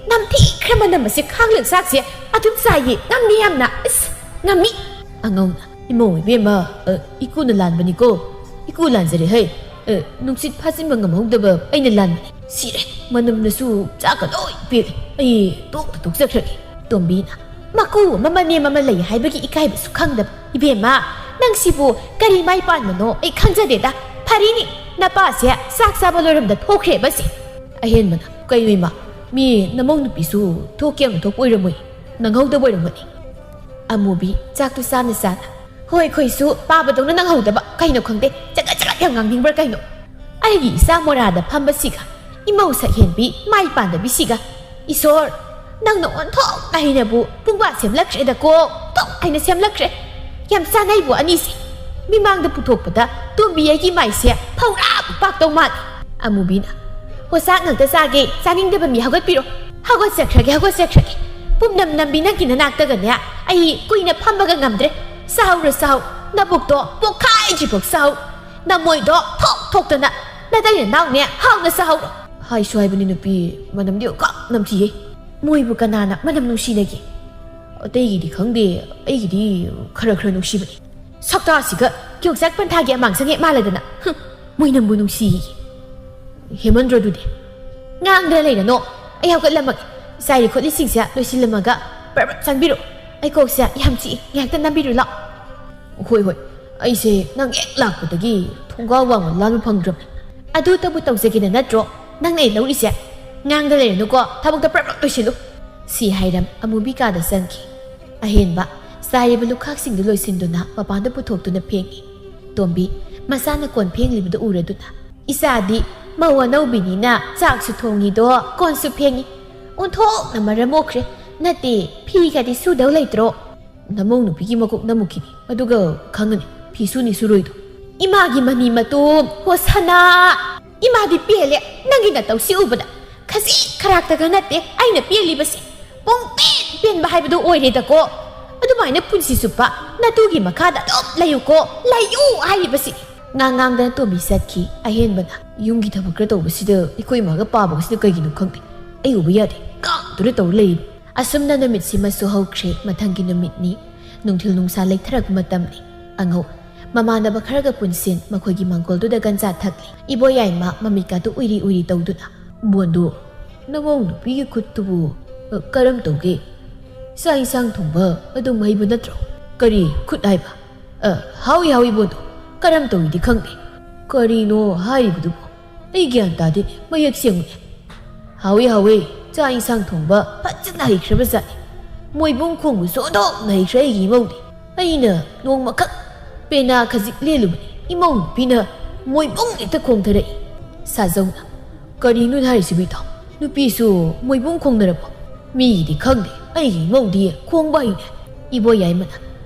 ꯅꯝꯊꯤꯈ꯭ꯔ ꯃꯅꯝ ꯑꯁꯤ ꯈꯥꯡꯂ ꯆꯥꯛꯁꯦ ꯑꯗꯨꯝ ꯆꯥꯏꯌꯦ꯫ ꯉꯝꯃꯤ ꯌꯥꯝꯅ꯫ ꯏꯁ, ꯉꯝꯃꯤ꯫" ꯑꯉꯧꯅ, "ꯏꯃꯧ ꯏꯕꯦꯝꯃ, ꯑ, ꯏꯀꯨꯅ ꯂꯥꯟꯕꯅꯤꯀꯣ꯫ ꯏꯀꯨ ꯂꯥꯟꯖꯔꯦ ꯍꯩ꯫ ꯑ, ꯅꯨꯡꯁꯤꯠ ꯐꯥꯖꯤꯟꯕ ꯉꯝꯍꯧꯗꯕ ꯑꯩꯅ ꯂꯥꯟꯕꯅꯤ꯫ ꯁꯤꯔꯦ, ꯃꯅꯝꯅꯁꯨ ꯆꯥꯛꯀ ꯂꯣꯏ ꯄꯦꯜꯂꯦ꯫ ꯑꯩ ꯇꯣꯛꯇ ꯇꯣꯛꯆꯈ꯭ꯔꯒꯦ꯫" ꯇꯣꯝꯕꯤꯅ, "ꯃꯀꯨ ꯑꯃ ꯃꯅꯦꯝ ꯑꯃ ꯂꯩ ꯍꯥꯏꯕꯒꯤ ꯏꯀꯥꯏꯕꯁꯨ ꯈꯪꯗꯕ꯫ ꯏꯕꯦꯝꯃ, ꯅꯪꯁꯤꯕꯨ ꯀꯔꯤ ꯃꯥꯏ ꯄꯥꯟꯕꯅꯣ ꯑꯩ ꯈꯪꯖꯗꯦꯗ꯫ ꯐꯔꯤꯅꯤ, ꯅꯄꯥꯁꯦ ꯆꯥꯛ ꯆꯥꯕ ꯂꯣꯏꯔꯝꯗ ꯊꯣꯛꯈ꯭ꯔꯦꯕ ꯁꯤ꯫" ꯑꯍꯦꯟꯕꯅ, "ꯀꯩꯅꯣ ꯏꯃꯥ, ꯃꯤ ꯅꯃꯧ ꯅꯨꯄꯤꯁꯨ ꯊꯣꯛꯀꯦ ꯌꯥꯝꯅ ꯊꯣꯛꯄ ꯑꯣꯏꯔꯝꯃꯣꯏ, ꯅꯪꯍꯧꯗꯕ ꯑꯣꯏꯔꯝꯒꯅꯤ꯫" ꯑꯃꯨꯕꯤ ꯆꯥꯛꯇꯨ ꯆꯥꯅ ꯆꯥꯅ, "ꯍꯣꯏ, ꯑꯩꯈꯣꯏꯁꯨ ꯄꯥꯕꯗꯧꯅ ꯅꯪꯍꯧꯗꯕ, ꯀꯩꯅꯣ ꯈꯪꯗꯦ, ꯆꯒꯠ ꯆꯒꯠ ꯌꯥꯝ ꯉꯥꯡꯅꯤꯡꯕ꯭ꯔꯥ ꯀꯩꯅꯣ? ꯑꯩꯒꯤ ꯏꯆꯥ ꯃꯣꯔꯥꯗ ꯐꯝꯕꯁꯤꯒ, ꯏꯃꯧ ꯁꯛꯍꯦꯟꯕꯤ ꯃꯥꯏ ꯄꯥꯟꯗꯕꯤꯁꯤꯒ, ꯏꯁꯣꯔ, ꯅꯪꯅ ꯑꯣꯟꯊꯣꯛꯅ ꯍꯩꯅꯕꯨ ꯄꯨꯡꯕꯥ ꯁꯦꯝꯂꯛꯈ꯭ꯔꯦꯗꯀꯣ, ꯑꯣꯟꯊꯣꯛ ꯍꯩꯅ ꯁꯦꯝꯂꯛꯈ꯭ꯔꯦ꯫ ꯌꯥꯝ ꯆꯥꯅꯩꯕꯨ ꯑꯅꯤꯁꯦ꯫ ꯃꯤꯃꯥꯡꯗ ꯄꯨꯊꯣꯛꯄꯗ ꯇꯣꯝꯕꯤ ꯑꯩꯒꯤ ꯃꯥꯏꯁꯦ ꯐꯧꯔꯥ ꯄꯥꯛꯇꯧ ꯃꯥꯜꯂꯦ꯫" ꯑꯃꯨꯕꯤꯅ, "ꯍꯣ, ꯆꯥꯛ ꯉꯥꯛꯇ ꯆꯥꯒꯦ, ꯆꯥꯅꯤꯡꯗꯕ ꯃꯤ ꯍꯧꯒꯠꯄꯤꯔꯣ꯫" "ꯍꯧꯒꯠꯆꯈ꯭ꯔꯒꯦ, ꯍꯧꯒꯠꯆꯈ꯭ꯔꯒꯦ꯫ ꯄꯨꯝꯅꯝ ꯅꯝꯕꯤ ꯅꯪꯒꯤ ꯅꯅꯥꯛꯇꯒꯅꯦ ꯑꯩ ꯀꯨꯏꯅ ꯐꯝꯕꯒ ꯉꯝꯗ꯭ꯔꯦ꯫ ꯆꯥꯍꯧꯔꯣ, ꯆꯥꯍꯧ꯫ ꯅꯕꯨꯛꯇꯣ ꯄꯣꯛꯈꯥꯏꯗ꯭ꯔꯤꯐꯥꯎ ꯆꯥꯍꯧ꯫ ꯅꯃꯣꯏꯗꯣ ꯊꯣꯛ ꯊꯣꯛꯇꯅ ꯅꯇꯩ ꯅꯅꯥꯎꯅꯦ ꯍꯥꯎꯅ ꯆꯥꯍꯧꯔꯣ꯫" ꯍꯥꯏꯁꯨ ꯍꯥꯏꯕꯅꯤ ꯅꯨꯄꯤ, ꯃꯅꯝꯗꯤ ꯑꯣꯟꯊꯣꯛ ꯅꯝꯊꯤꯌꯦ꯫ ꯃꯣꯏꯕꯨ ꯀꯅꯥꯅ ꯃꯅꯝ ꯅꯨꯡꯁꯤꯅꯒꯦ? ꯑꯇꯩꯒꯤꯗꯤ ꯈꯪꯗꯦ, ꯑꯩꯒꯤꯗꯤ ꯈꯔ ꯈꯔ ꯅꯨꯡꯁꯤꯕꯅꯤ꯫ ꯁꯛꯇꯥꯁꯤꯒ ꯌꯣꯡꯆꯥꯛ ꯄꯟꯊꯥꯒꯤ ꯑꯃꯥꯡꯁꯪ ꯍꯦꯛ ꯃꯥꯜꯂꯗꯅ꯫ ꯍꯨꯝ, ꯃꯣꯏꯅꯝꯕꯨ ꯅꯨꯡꯁꯤꯌꯦ꯫ ꯍꯦꯃꯟꯗ꯭ꯔꯣ ꯑꯗꯨꯗꯤ? ꯉꯥꯡꯗꯅ ꯂꯩꯔꯅꯣ꯫ ꯑꯩ ꯍꯧꯒꯠꯂꯝꯃꯒꯦ꯫ ꯆꯥꯏꯔꯤ ꯈꯣꯠꯂꯤꯁꯤꯡꯁꯦ ꯂꯣꯏꯁꯤꯜꯂꯝꯃꯒ ꯄ꯭ꯔꯞ ꯄ꯭ꯔꯞ ꯆꯪꯕꯤꯔꯣ꯫ ꯑꯩ ꯀꯣꯛꯁꯦ ꯌꯥꯝ ꯆꯤꯛꯏ, ꯉꯥꯏꯍꯥꯛꯇ ꯅꯝꯕꯤꯔꯨ ꯂꯥꯎ꯫ ꯍꯣꯏ, ꯍꯣꯏ꯫ ꯑꯩꯁꯦ ꯅꯪ ꯍꯦꯛ ꯂꯥꯛꯄꯗꯒꯤ ꯊꯣꯡꯒꯥꯎ ꯋꯥꯡꯃ ꯂꯥꯟꯕ ꯐꯪꯗ꯭ꯔꯕꯅꯤ꯫ ꯑꯗꯨꯇꯕꯨ ꯇꯧꯖꯒꯦꯅ ꯅꯠꯇ꯭ꯔꯣ ꯅꯪꯅ ꯑꯩ ꯂꯧꯔꯤꯁꯦ? ꯉꯥꯡꯗ ꯂꯩꯔꯅꯨꯀꯣ, ꯊꯕꯛꯇ ꯄ꯭ꯔꯞ ꯄ꯭ꯔꯞ ꯂꯣꯏꯁꯤꯜꯂꯨ꯫ ꯁꯤ ꯍꯥꯏꯔꯝ ꯑꯃꯨꯕꯤ ꯀꯥꯗ ꯆꯪꯈꯤ꯫ ꯑꯍꯦꯟꯕ ꯆꯥꯏꯔꯤꯕ ꯂꯨꯈꯥꯛꯁꯤꯡꯗꯨ ꯂꯣꯏꯁꯤꯟꯗꯨꯅ ꯃꯄꯥꯟꯗ ꯄꯨꯊꯣꯛꯇꯨꯅ ꯐꯦꯡꯉꯤ꯫ ꯇꯣꯝꯕꯤ ꯃꯆꯥꯅ ꯀꯣꯟ ꯐꯦꯡꯂꯤꯕꯗꯨ ꯎꯔꯗꯨꯅ, "ꯏꯆꯥꯗꯤ ꯃꯧ ꯑꯅꯧꯕꯤꯅꯤꯅ ꯆꯥꯛꯁꯨ ꯊꯣꯡꯉꯤꯗꯣ, ꯀꯣꯟꯁꯨ ꯐꯦꯡꯉꯤ꯫ ꯑꯣꯟꯊꯣꯛꯅ ꯃꯔꯝ ꯃꯣꯛꯈ꯭ꯔꯦ꯫ ꯅꯠꯇꯦ, ꯐꯤꯒꯗꯤ ꯁꯨꯗꯧ ꯂꯩꯇ꯭ꯔꯣ?" ꯅꯃꯧ ꯅꯨꯄꯤꯒꯤ ꯃꯀꯣꯛ ꯅꯝꯃꯨꯈꯤꯅꯤ, ꯑꯗꯨꯒ ꯈꯪꯉꯅꯤ ꯐꯤ ꯁꯨꯅꯤ ꯁꯨꯔꯣꯏꯗꯣ꯫ ꯏꯃꯥꯒꯤ ꯃꯅꯤ ꯃꯇꯨꯝ, ꯍꯣ ꯁꯅꯥ! ꯏꯃꯥꯗꯤ ꯄꯦꯜꯂꯦ ꯅꯪꯒꯤ ꯅꯇꯧꯁꯤ ꯎꯕꯗ꯫ ꯈꯖꯤꯛ ꯈꯔꯥꯛꯇꯒ ꯅꯠꯇꯦ ꯑꯩꯅ ꯄꯦꯜꯂꯤꯕꯁꯤ, ꯄꯨꯡꯄꯦꯟ ꯄꯦꯟꯕ ꯍꯥꯏꯕꯗꯨ ꯑꯣꯏꯔꯦꯗꯀꯣ꯫ ꯑꯗꯨꯃꯥꯏꯅ ꯄꯨꯟꯁꯤ ꯆꯨꯞꯄ ꯅꯇꯨꯒꯤ ꯃꯈꯥꯗ ꯑꯗꯨꯝ ꯂꯩꯌꯨꯀꯣ, ꯂꯩꯌꯨ ꯍꯥꯏꯔꯤꯕꯁꯤ꯫ ꯉꯥꯡ ꯉꯥꯡꯗꯅ ꯇꯣꯝꯕꯤ ꯆꯠꯈꯤ꯫ ꯑꯍꯦꯟꯕꯅ, "ꯌꯨꯝꯒꯤ ꯊꯕꯛ ꯈꯔ ꯇꯧꯕꯁꯤꯗ ꯑꯩꯈꯣꯏ ꯏꯃꯥꯒ ꯄꯥꯕꯒꯁꯤꯗ ꯀꯩꯒꯤꯅꯣ ꯈꯪꯗꯦ, ꯑꯩ ꯎꯕ ꯌꯥꯗꯦ, ꯀꯥꯡꯗꯨꯅ ꯇꯧꯔ ꯂꯩꯔꯤꯅꯤ"꯫ ꯑꯁꯨꯝꯅ ꯅꯨꯃꯤꯠꯁꯤꯃꯁꯨ ꯍꯧꯈ꯭ꯔꯦ꯫ ꯃꯊꯪꯒꯤ ꯅꯨꯃꯤꯠꯅꯤ꯫ ꯅꯨꯡꯊꯤꯜ ꯅꯨꯡꯁꯥ ꯂꯩꯊꯔꯛꯄ ꯃꯇꯝꯅꯤ꯫ ꯑꯉꯧ ꯃꯃꯥꯟꯅꯕ ꯈꯔꯒ ꯄꯨꯟꯁꯤꯟ ꯃꯈꯣꯏꯒꯤ ꯃꯪꯒꯣꯜꯗꯨꯗ ꯒꯟꯖꯥ ꯊꯛꯂꯤ꯫ ꯏꯕꯣꯌꯥꯏꯃ ꯃꯃꯤꯠꯀꯥꯗꯨ ꯎꯏꯔꯤ ꯎꯏꯔꯤ ꯇꯧꯗꯨꯅ, "ꯕꯣꯟꯗꯨ, ꯅꯃꯧ ꯅꯨꯄꯤꯒꯤ ꯈꯨꯠꯇꯨꯕꯨ, ꯑ, ꯀꯔꯝ ꯇꯧꯒꯦ? ꯆꯥꯛ ꯏꯟꯁꯥꯡ ꯊꯣꯡꯕ ꯑꯗꯨꯝ ꯍꯩꯕ ꯅꯠꯇ꯭ꯔꯣ? ꯀꯔꯤ ꯈꯨꯠ ꯍꯥꯏꯕ? ꯑ, ꯍꯥꯎꯏ ꯍꯥꯎꯏ ꯕꯣꯟꯗꯨ, ꯀꯔꯝ ꯇꯧꯏꯗꯤ ꯈꯪꯗꯦ꯫ ꯀꯔꯤꯅꯣ ꯍꯥꯏꯔꯤꯕꯗꯨꯕꯨ? ꯑꯩ ꯒ꯭ꯌꯥꯟ ꯇꯥꯗꯦꯅꯦ, ꯃꯌꯦꯛ ꯁꯦꯡꯉꯨꯅꯦ꯫ ꯍꯥꯎꯏ ꯍꯥꯎꯏ, ꯆꯥꯛ ꯏꯟꯁꯥꯡ ꯊꯣꯡꯕ ꯐꯖꯅ ꯍꯩꯈ꯭ꯔꯕ ꯖꯥꯠꯅꯤ꯫ ꯃꯣꯏꯕꯨꯡ ꯈꯣꯡꯕꯁꯨ ꯑꯣꯟꯊꯣꯛꯅ ꯍꯩꯈ꯭ꯔꯦ ꯑꯩꯒꯤ ꯏꯃꯧꯗꯤ꯫ ꯑꯩꯅ ꯅꯣꯡꯃꯈꯛ ꯄꯦꯅꯥ ꯈꯖꯤꯛ ꯂꯦꯜꯂꯨꯕꯅꯤ, ꯏꯃꯧ ꯅꯨꯄꯤꯅ ꯃꯣꯏꯕꯨꯡ ꯍꯦꯛꯇ ꯈꯣꯡꯊꯔꯛꯏ"꯫ ꯁꯥꯖꯧꯅ, "ꯀꯔꯤꯅꯣ ꯍꯥꯏꯔꯤꯁꯤꯕꯨ ꯏꯇꯥꯎ? ꯅꯨꯄꯤꯁꯨ ꯃꯣꯏꯕꯨꯡ ꯈꯣꯡꯅꯔꯕꯣ? ꯃꯤꯒꯤꯗꯤ ꯈꯪꯗꯦ, ꯑꯩꯒꯤ ꯏꯃꯧꯗꯤ ꯈꯣꯡꯕ ꯍꯩꯅꯦ"꯫ ꯏꯕꯣꯌꯥꯏꯃꯅ,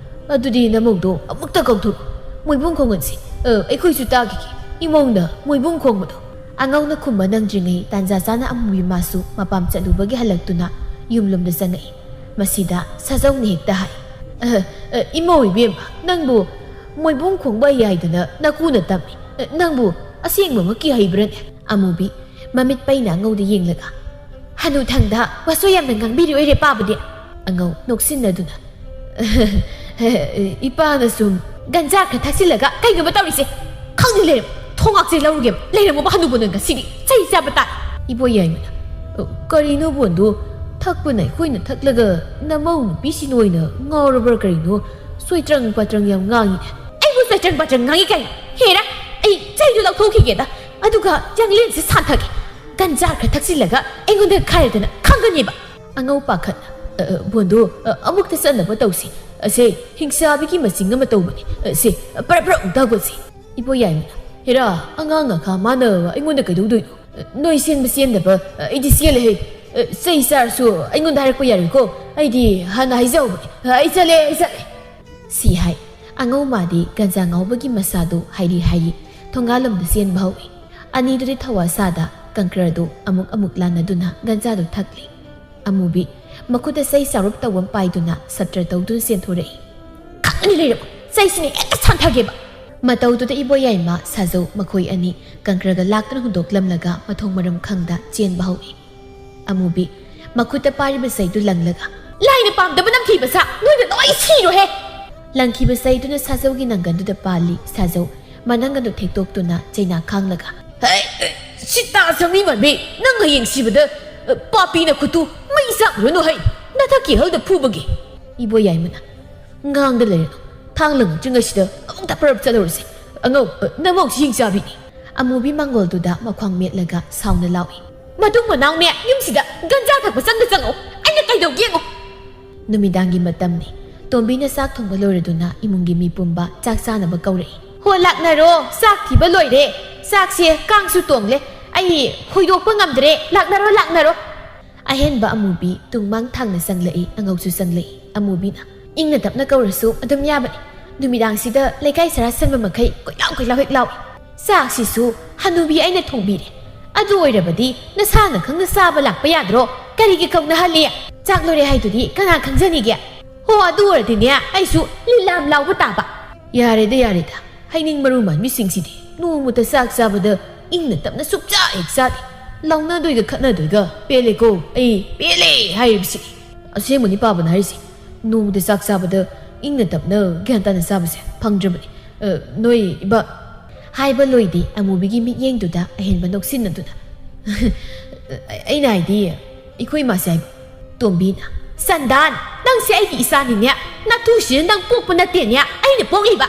"ꯑꯗꯨꯗꯤ ꯅꯃꯧꯗꯣ ꯑꯃꯨꯛꯇ ꯀꯧꯊꯣꯔꯛꯎ, ꯃꯣꯏꯕꯨꯡ ꯈꯣꯡꯍꯟꯁꯤ꯫ ꯑ, ꯑꯩꯈꯣꯏꯁꯨ ꯇꯥꯈꯤꯒꯦ, ꯏꯃꯧꯅ ꯃꯣꯏꯕꯨꯡ ꯈꯣꯡꯕꯗꯣ"꯫ ꯑꯉꯧꯅ ꯈꯨꯝꯕ ꯅꯪꯗ꯭ꯔꯤꯉꯩ ꯇꯥꯟꯖꯥ ꯆꯥꯅ ꯑꯃꯨꯕꯤ ꯃꯥꯁꯨ ꯃꯄꯥꯝ ꯆꯠꯂꯨꯕꯒꯤ ꯍꯜꯂꯛꯇꯨꯅ ꯌꯨꯝꯂꯣꯝꯗ ꯆꯪꯉꯛꯏ꯫ ꯃꯁꯤꯗ ꯁꯥꯖꯧꯅ ꯍꯦꯛꯇ ꯍꯥꯏ, "ꯑ, ꯑ, ꯏꯃꯧ ꯏꯕꯦꯝꯃ, ꯅꯪꯕꯨ ꯃꯣꯏꯕꯨꯡ ꯈꯣꯡꯕ ꯍꯩ ꯍꯥꯏꯗꯅ ꯅꯀꯨꯅ ꯇꯝꯃꯤ꯫ ꯑ, ꯅꯪꯕꯨ ꯑꯁꯦꯡꯕꯃꯛꯀꯤ ꯍꯩꯕ꯭ꯔꯅꯦ?" ꯑꯃꯨꯕꯤ ꯃꯃꯤꯠ ꯄꯩꯅ ꯑꯉꯧꯗ ꯌꯦꯡꯂꯒ, "ꯍꯅꯨꯊꯪꯗ ꯋꯥꯁꯣꯏ ꯌꯥꯝꯅ ꯉꯥꯡꯕꯤꯔꯤ ꯑꯣꯏꯔꯦ ꯄꯥꯕꯗꯤ"꯫ ꯑꯉꯧ ꯅꯣꯛꯁꯤꯟꯅꯗꯨꯅ, "ꯏꯄꯥꯅ ꯁꯨꯝ ꯒꯟꯖꯥ ꯈꯔ ꯊꯛꯆꯤꯜꯂꯒ ꯀꯩꯅꯣꯕ ꯇꯧꯔꯤꯁꯦ? ꯈꯪꯗꯦ ꯂꯩꯔꯝꯃꯣ, ꯊꯣꯡꯉꯥꯛꯁꯦ ꯂꯧꯔꯨꯒꯦ꯫ ꯂꯩꯔꯝꯃꯣꯕ ꯍꯅꯨꯕ ꯅꯪ ꯉꯁꯤꯗꯤ ꯆꯩ ꯆꯥꯕ ꯇꯥꯏ"꯫ ꯏꯕꯣꯌꯥꯏꯃꯅ, "ꯀꯔꯤꯅꯣ ꯕꯣꯟꯗꯣ? ꯊꯛꯄꯅ ꯑꯩꯈꯣꯏꯅ ꯊꯛꯂꯒ ꯅꯃꯧ ꯅꯨꯄꯤꯁꯤ ꯅꯣꯏꯅ ꯉꯥꯎꯔꯕ꯭ꯔꯥ ꯀꯔꯤꯅꯣ? ꯁꯣꯏꯇ꯭ꯔꯪ ꯄꯥꯇ꯭ꯔꯪ ꯌꯥꯝ ꯉꯥꯡꯉꯤꯅꯦ"꯫ "ꯑꯩꯕꯨ ꯆꯪ ꯄꯥꯆꯪ ꯉꯥꯡꯉꯤ ꯀꯩꯅꯣ? ꯍꯦꯔꯥ, ꯑꯩ ꯆꯩꯗꯨ ꯂꯧꯊꯣꯛꯈꯤꯒꯦꯗ꯫ ꯑꯗꯨꯒ ꯌꯥꯡꯂꯦꯟꯁꯦ ꯁꯥꯟꯊꯒꯦ꯫ ꯒꯟꯖꯥ ꯈꯔ ꯊꯛꯆꯤꯜꯂꯒ ꯑꯩꯉꯣꯟꯗ ꯈꯥꯏꯔꯗꯅ ꯈꯪꯒꯅꯦꯕ꯫ ꯑꯉꯧ ꯄꯥꯈꯠ, "ꯑ, ꯑ, ꯕꯣꯟꯗꯨ, ꯑ, ꯑꯃꯨꯛꯇ ꯆꯠꯅꯕ ꯇꯧꯁꯤ꯫ ꯑꯁꯦ ꯍꯤꯡꯁꯥꯕꯤꯒꯤ ꯃꯆꯤꯡ ꯑꯃ ꯇꯧꯕꯅꯤ꯫ ꯑꯁꯦ ꯄꯔꯞ ꯄꯔꯞ ꯑꯃꯨꯛ ꯇꯥꯒꯣꯠꯁꯤ꯫" ꯏꯕꯣ ꯌꯥꯏꯃꯅ, "ꯍꯦꯔꯥ, ꯑꯉꯥꯡ ꯑꯈꯥ ꯃꯥꯅ ꯑꯩꯉꯣꯟꯗ ꯀꯩꯗꯧꯗꯣꯏꯅꯣ? ꯅꯣꯏ ꯆꯦꯟꯕ ꯆꯦꯟꯗꯕ, ꯑ, ꯑꯩꯗꯤ ꯆꯦꯜꯂꯦꯍꯦ꯫ ꯑ, ꯆꯩ ꯆꯥꯔꯁꯨ ꯑꯩꯉꯣꯟꯗ ꯍꯥꯏꯔꯛꯄ ꯌꯥꯔꯣꯏꯀꯣ꯫ ꯑꯩꯗꯤ ꯍꯥꯟꯅ ꯍꯥꯏꯖꯍꯧꯕꯅꯦ꯫ ꯑ, ꯑꯩ ꯆꯠꯂꯦ, ꯑꯩ ꯆꯠꯂꯦ꯫" ꯁꯤ ꯍꯥꯏ꯫ ꯑꯉꯧ ꯃꯥꯗꯤ ꯒꯟꯖꯥ ꯉꯥꯎꯕꯒꯤ ꯃꯁꯥꯗꯨ ꯍꯥꯏꯔꯤ ꯍꯥꯏꯔꯤ ꯊꯣꯡꯒꯥꯜꯂꯣꯝꯗ ꯆꯦꯟꯕ ꯍꯧꯏ꯫ ꯑꯅꯤꯗꯨꯗꯤ ꯊꯧꯋꯥ ꯁꯥꯗ ꯀꯪꯀ꯭ꯔꯗꯨ ꯑꯃꯨꯛ ꯑꯃꯨꯛ ꯂꯥꯟꯅꯗꯨꯅ ꯒꯟꯖꯥꯗꯨ ꯊꯛꯂꯤ꯫ ꯑꯃꯨꯕꯤ, ꯃꯈꯨꯠꯇ ꯆꯩ ꯆꯥꯔꯨꯞ ꯇꯧꯕ ꯑꯃ ꯄꯥꯏꯗꯨꯅ ꯁꯞꯇ꯭ꯔ ꯇꯧꯗꯨꯅ ꯆꯦꯟꯊꯣꯔꯛꯏ꯫ "ꯈꯪꯉꯅꯤ ꯂꯩꯔꯝꯃꯣ, ꯆꯩꯁꯤꯅ ꯍꯦꯛꯇ ꯁꯥꯟꯊꯒꯦꯕ!" ꯃꯇꯧꯗꯨꯗ ꯏꯕꯣꯌꯥꯏꯃ ꯁꯥꯖꯧ ꯃꯈꯣꯏ ꯑꯅꯤ ꯀꯪꯀ꯭ꯔꯒ ꯂꯥꯛꯇꯨꯅ ꯍꯨꯟꯗꯣꯛꯂꯝꯂꯒ ꯃꯊꯣꯡ ꯃꯔꯝ ꯈꯪꯗ ꯆꯦꯟꯕ ꯍꯧꯏ꯫ ꯑꯃꯨꯕꯤ, ꯃꯈꯨꯠꯇ ꯄꯥꯏꯔꯤꯕ ꯆꯩꯗꯨ ꯂꯪꯂꯒ, "ꯂꯥꯏꯅ ꯄꯥꯝꯗꯕ ꯅꯝꯊꯤꯕ ꯁꯥ, ꯅꯣꯏꯅ ꯂꯣꯏ ꯁꯤꯔꯣꯍꯦ!" ꯂꯪꯈꯤꯕ ꯆꯩꯗꯨꯅ ꯁꯥꯖꯧꯒꯤ ꯅꯪꯒꯟꯗꯨꯗ ꯄꯥꯜꯂꯤ꯫ ꯁꯥꯖꯧ ꯃꯅꯪꯒꯟꯗꯨ ꯊꯦꯛꯇꯣꯛꯇꯨꯅ ꯆꯩꯅꯥ ꯈꯥꯡꯂꯒ, "ꯍꯩ, ꯁꯤꯇꯥ ꯁꯪꯕꯤ ꯃꯥꯟꯕꯤ, ꯅꯪ ꯍꯌꯦꯡ ꯁꯤꯕꯗ, ꯑ, ꯄꯥꯄꯤꯅ ꯈꯨꯠꯇꯨ ꯃꯩ ꯆꯥꯛꯂꯨꯔꯅꯨ ꯍꯩ, ꯅꯊꯛꯀꯤ ꯍꯜꯗ ꯐꯨꯕꯒꯤ!" ꯏꯕꯣ ꯌꯥꯏꯃꯅ, "ꯉꯥꯡꯗ ꯂꯩꯔꯅꯨ, ꯊꯥꯡ ꯂꯪꯉꯛꯇ꯭ꯔꯤꯉꯩꯁꯤꯗ ꯑꯃꯨꯛꯇ ꯄꯔꯞ ꯆꯠꯍꯧꯔꯁꯦ꯫ ꯑꯉꯧ, ꯑ, ꯅꯃꯧꯁꯤ ꯍꯤꯡ ꯆꯥꯕꯤꯅꯤ꯫" ꯑꯃꯨꯕꯤ ꯃꯪꯒꯣꯜꯗꯨꯗ ꯃꯈ꯭ꯋꯥꯡ ꯃꯦꯠꯂꯒ ꯁꯥꯎꯅ ꯂꯥꯎꯏ꯫ "ꯃꯇꯨꯡ ꯃꯅꯥꯎꯅꯦ, ꯌꯨꯝꯁꯤꯗ ꯒꯟꯖꯥ ꯊꯛꯄ ꯆꯪꯗ ꯆꯪꯉꯛꯑꯣ, ꯑꯩꯅ ꯀꯩꯗꯧꯒꯦ ꯌꯦꯡꯉꯣ!" ꯅꯨꯃꯤꯗꯥꯡꯒꯤ ꯃꯇꯝꯅꯤ꯫ ꯇꯣꯝꯕꯤꯅ ꯆꯥꯛ ꯊꯣꯡꯕ ꯂꯣꯏꯔꯗꯨꯅ ꯏꯃꯨꯡꯒꯤ ꯃꯤ ꯄꯨꯝꯕ ꯆꯥꯛ ꯆꯥꯅꯕ ꯀꯧꯔꯛꯏ꯫ "ꯍꯣ, ꯂꯥꯛꯅꯔꯣ, ꯆꯥꯛ ꯊꯤꯕ ꯂꯣꯏꯔꯦ꯫ ꯆꯥꯛꯁꯦ ꯀꯥꯡꯁꯨ ꯇꯣꯡꯂꯦ, ꯑꯩ ꯍꯣꯏꯗꯣꯛꯄ ꯉꯝꯗ꯭ꯔꯦ, ꯂꯥꯛꯅꯔꯣ, ꯂꯥꯛꯅꯔꯣ!" ꯑꯍꯦꯟꯕ ꯑꯃꯨꯕꯤ ꯇꯨꯡꯃꯥꯡ ꯊꯥꯡꯅ ꯆꯪꯂꯛꯏ, ꯑꯉꯧꯁꯨ ꯆꯪꯂꯛꯏ꯫ ꯑꯃꯨꯕꯤꯅ, "ꯏꯪꯅ ꯇꯞꯅ ꯀꯧꯔꯁꯨ ꯑꯗꯨꯝ ꯌꯥꯕꯅꯤ꯫ ꯅꯨꯃꯤꯗꯥꯡꯁꯤꯗ ꯂꯩꯀꯥꯏ ꯁꯔꯥ ꯁꯟꯕ ꯃꯈꯩ ꯀꯣꯏꯂꯥꯎ ꯀꯣꯏꯂꯥꯎ ꯍꯦꯛ ꯂꯥꯎꯏ꯫ ꯆꯥꯛꯁꯤꯁꯨ ꯍꯅꯨꯕꯤ ꯑꯩꯅ ꯊꯣꯡꯕꯤꯔꯦ꯫ ꯑꯗꯨ ꯑꯣꯏꯔꯕꯗꯤ ꯅꯁꯥꯅ ꯈꯪꯅ ꯆꯥꯕ ꯂꯥꯛꯄ ꯌꯥꯗ꯭ꯔꯣ? ꯀꯔꯤꯒꯤ ꯀꯧꯅꯍꯜꯂꯤ? ꯆꯥꯛ ꯂꯣꯏꯔꯦ ꯍꯥꯏꯗꯨꯗꯤ ꯀꯅꯥ ꯈꯪꯖꯅꯤꯒꯦ? ꯍꯣ, ꯑꯗꯨ ꯑꯣꯏꯔꯗꯤꯅꯦ, ꯑꯩꯁꯨ ꯂꯤꯂꯥꯝ ꯂꯥꯎꯕ ꯇꯥꯕ꯫" "ꯌꯥꯔꯦꯗ, ꯌꯥꯔꯦꯗ꯫ ꯍꯩꯅꯤꯡ ꯃꯔꯨ ꯃꯥꯟꯕꯤꯁꯤꯡꯁꯤꯗꯤ ꯅꯣꯡꯃꯇ ꯆꯥꯛ ꯆꯥꯕꯗ ꯏꯪꯅ ꯇꯞꯅ ꯁꯨꯛꯆꯥ ꯍꯦꯛ ꯆꯥꯗꯦ꯫ ꯂꯥꯎꯅꯗꯣꯏꯒ ꯈꯠꯅꯗꯣꯏꯒ ꯄꯦꯜꯂꯦꯀꯣ꯫ ꯑꯩ ꯄꯦꯜꯂꯦ ꯍꯥꯏꯔꯤꯕꯁꯤꯅꯤ꯫ ꯑꯁꯦꯡꯕꯅꯤ ꯄꯥꯕꯅ ꯍꯥꯏꯔꯤꯁꯦ꯫ ꯅꯣꯡꯃꯇ ꯆꯥꯛ ꯆꯥꯕꯗ ꯏꯪꯅ ꯇꯞꯅ ꯒ꯭ꯌꯥꯟ ꯇꯥꯅ ꯆꯥꯕꯁꯦ ꯐꯪꯗ꯭ꯔꯕꯅꯤ꯫ ꯑ, ꯅꯣꯏ ꯏꯕ" ꯍꯥꯏꯕ ꯂꯣꯏꯗꯦ, ꯑꯃꯨꯕꯤꯒꯤ ꯃꯤꯠꯌꯦꯡꯗꯨꯗ ꯑꯍꯦꯟꯕ ꯅꯣꯛꯁꯤꯟꯅꯗꯨꯅ꯫ "ꯑꯩꯅ ꯍꯥꯏꯗꯤ, ꯑꯩꯈꯣꯏ ꯏꯃꯥꯁꯦ ꯍꯥꯏꯕ꯫" ꯇꯣꯝꯕꯤꯅ, "ꯁꯟꯗꯥꯟ, ꯅꯪꯁꯦ ꯑꯩꯒꯤ ꯏꯆꯥꯅꯤꯅꯦ꯫ ꯅꯥꯇꯨꯁꯤꯅ ꯅꯪ ꯄꯣꯛꯄ ꯅꯠꯇꯦꯅꯦ, ꯑꯩꯅ ꯄꯣꯛꯂꯤꯕ꯫"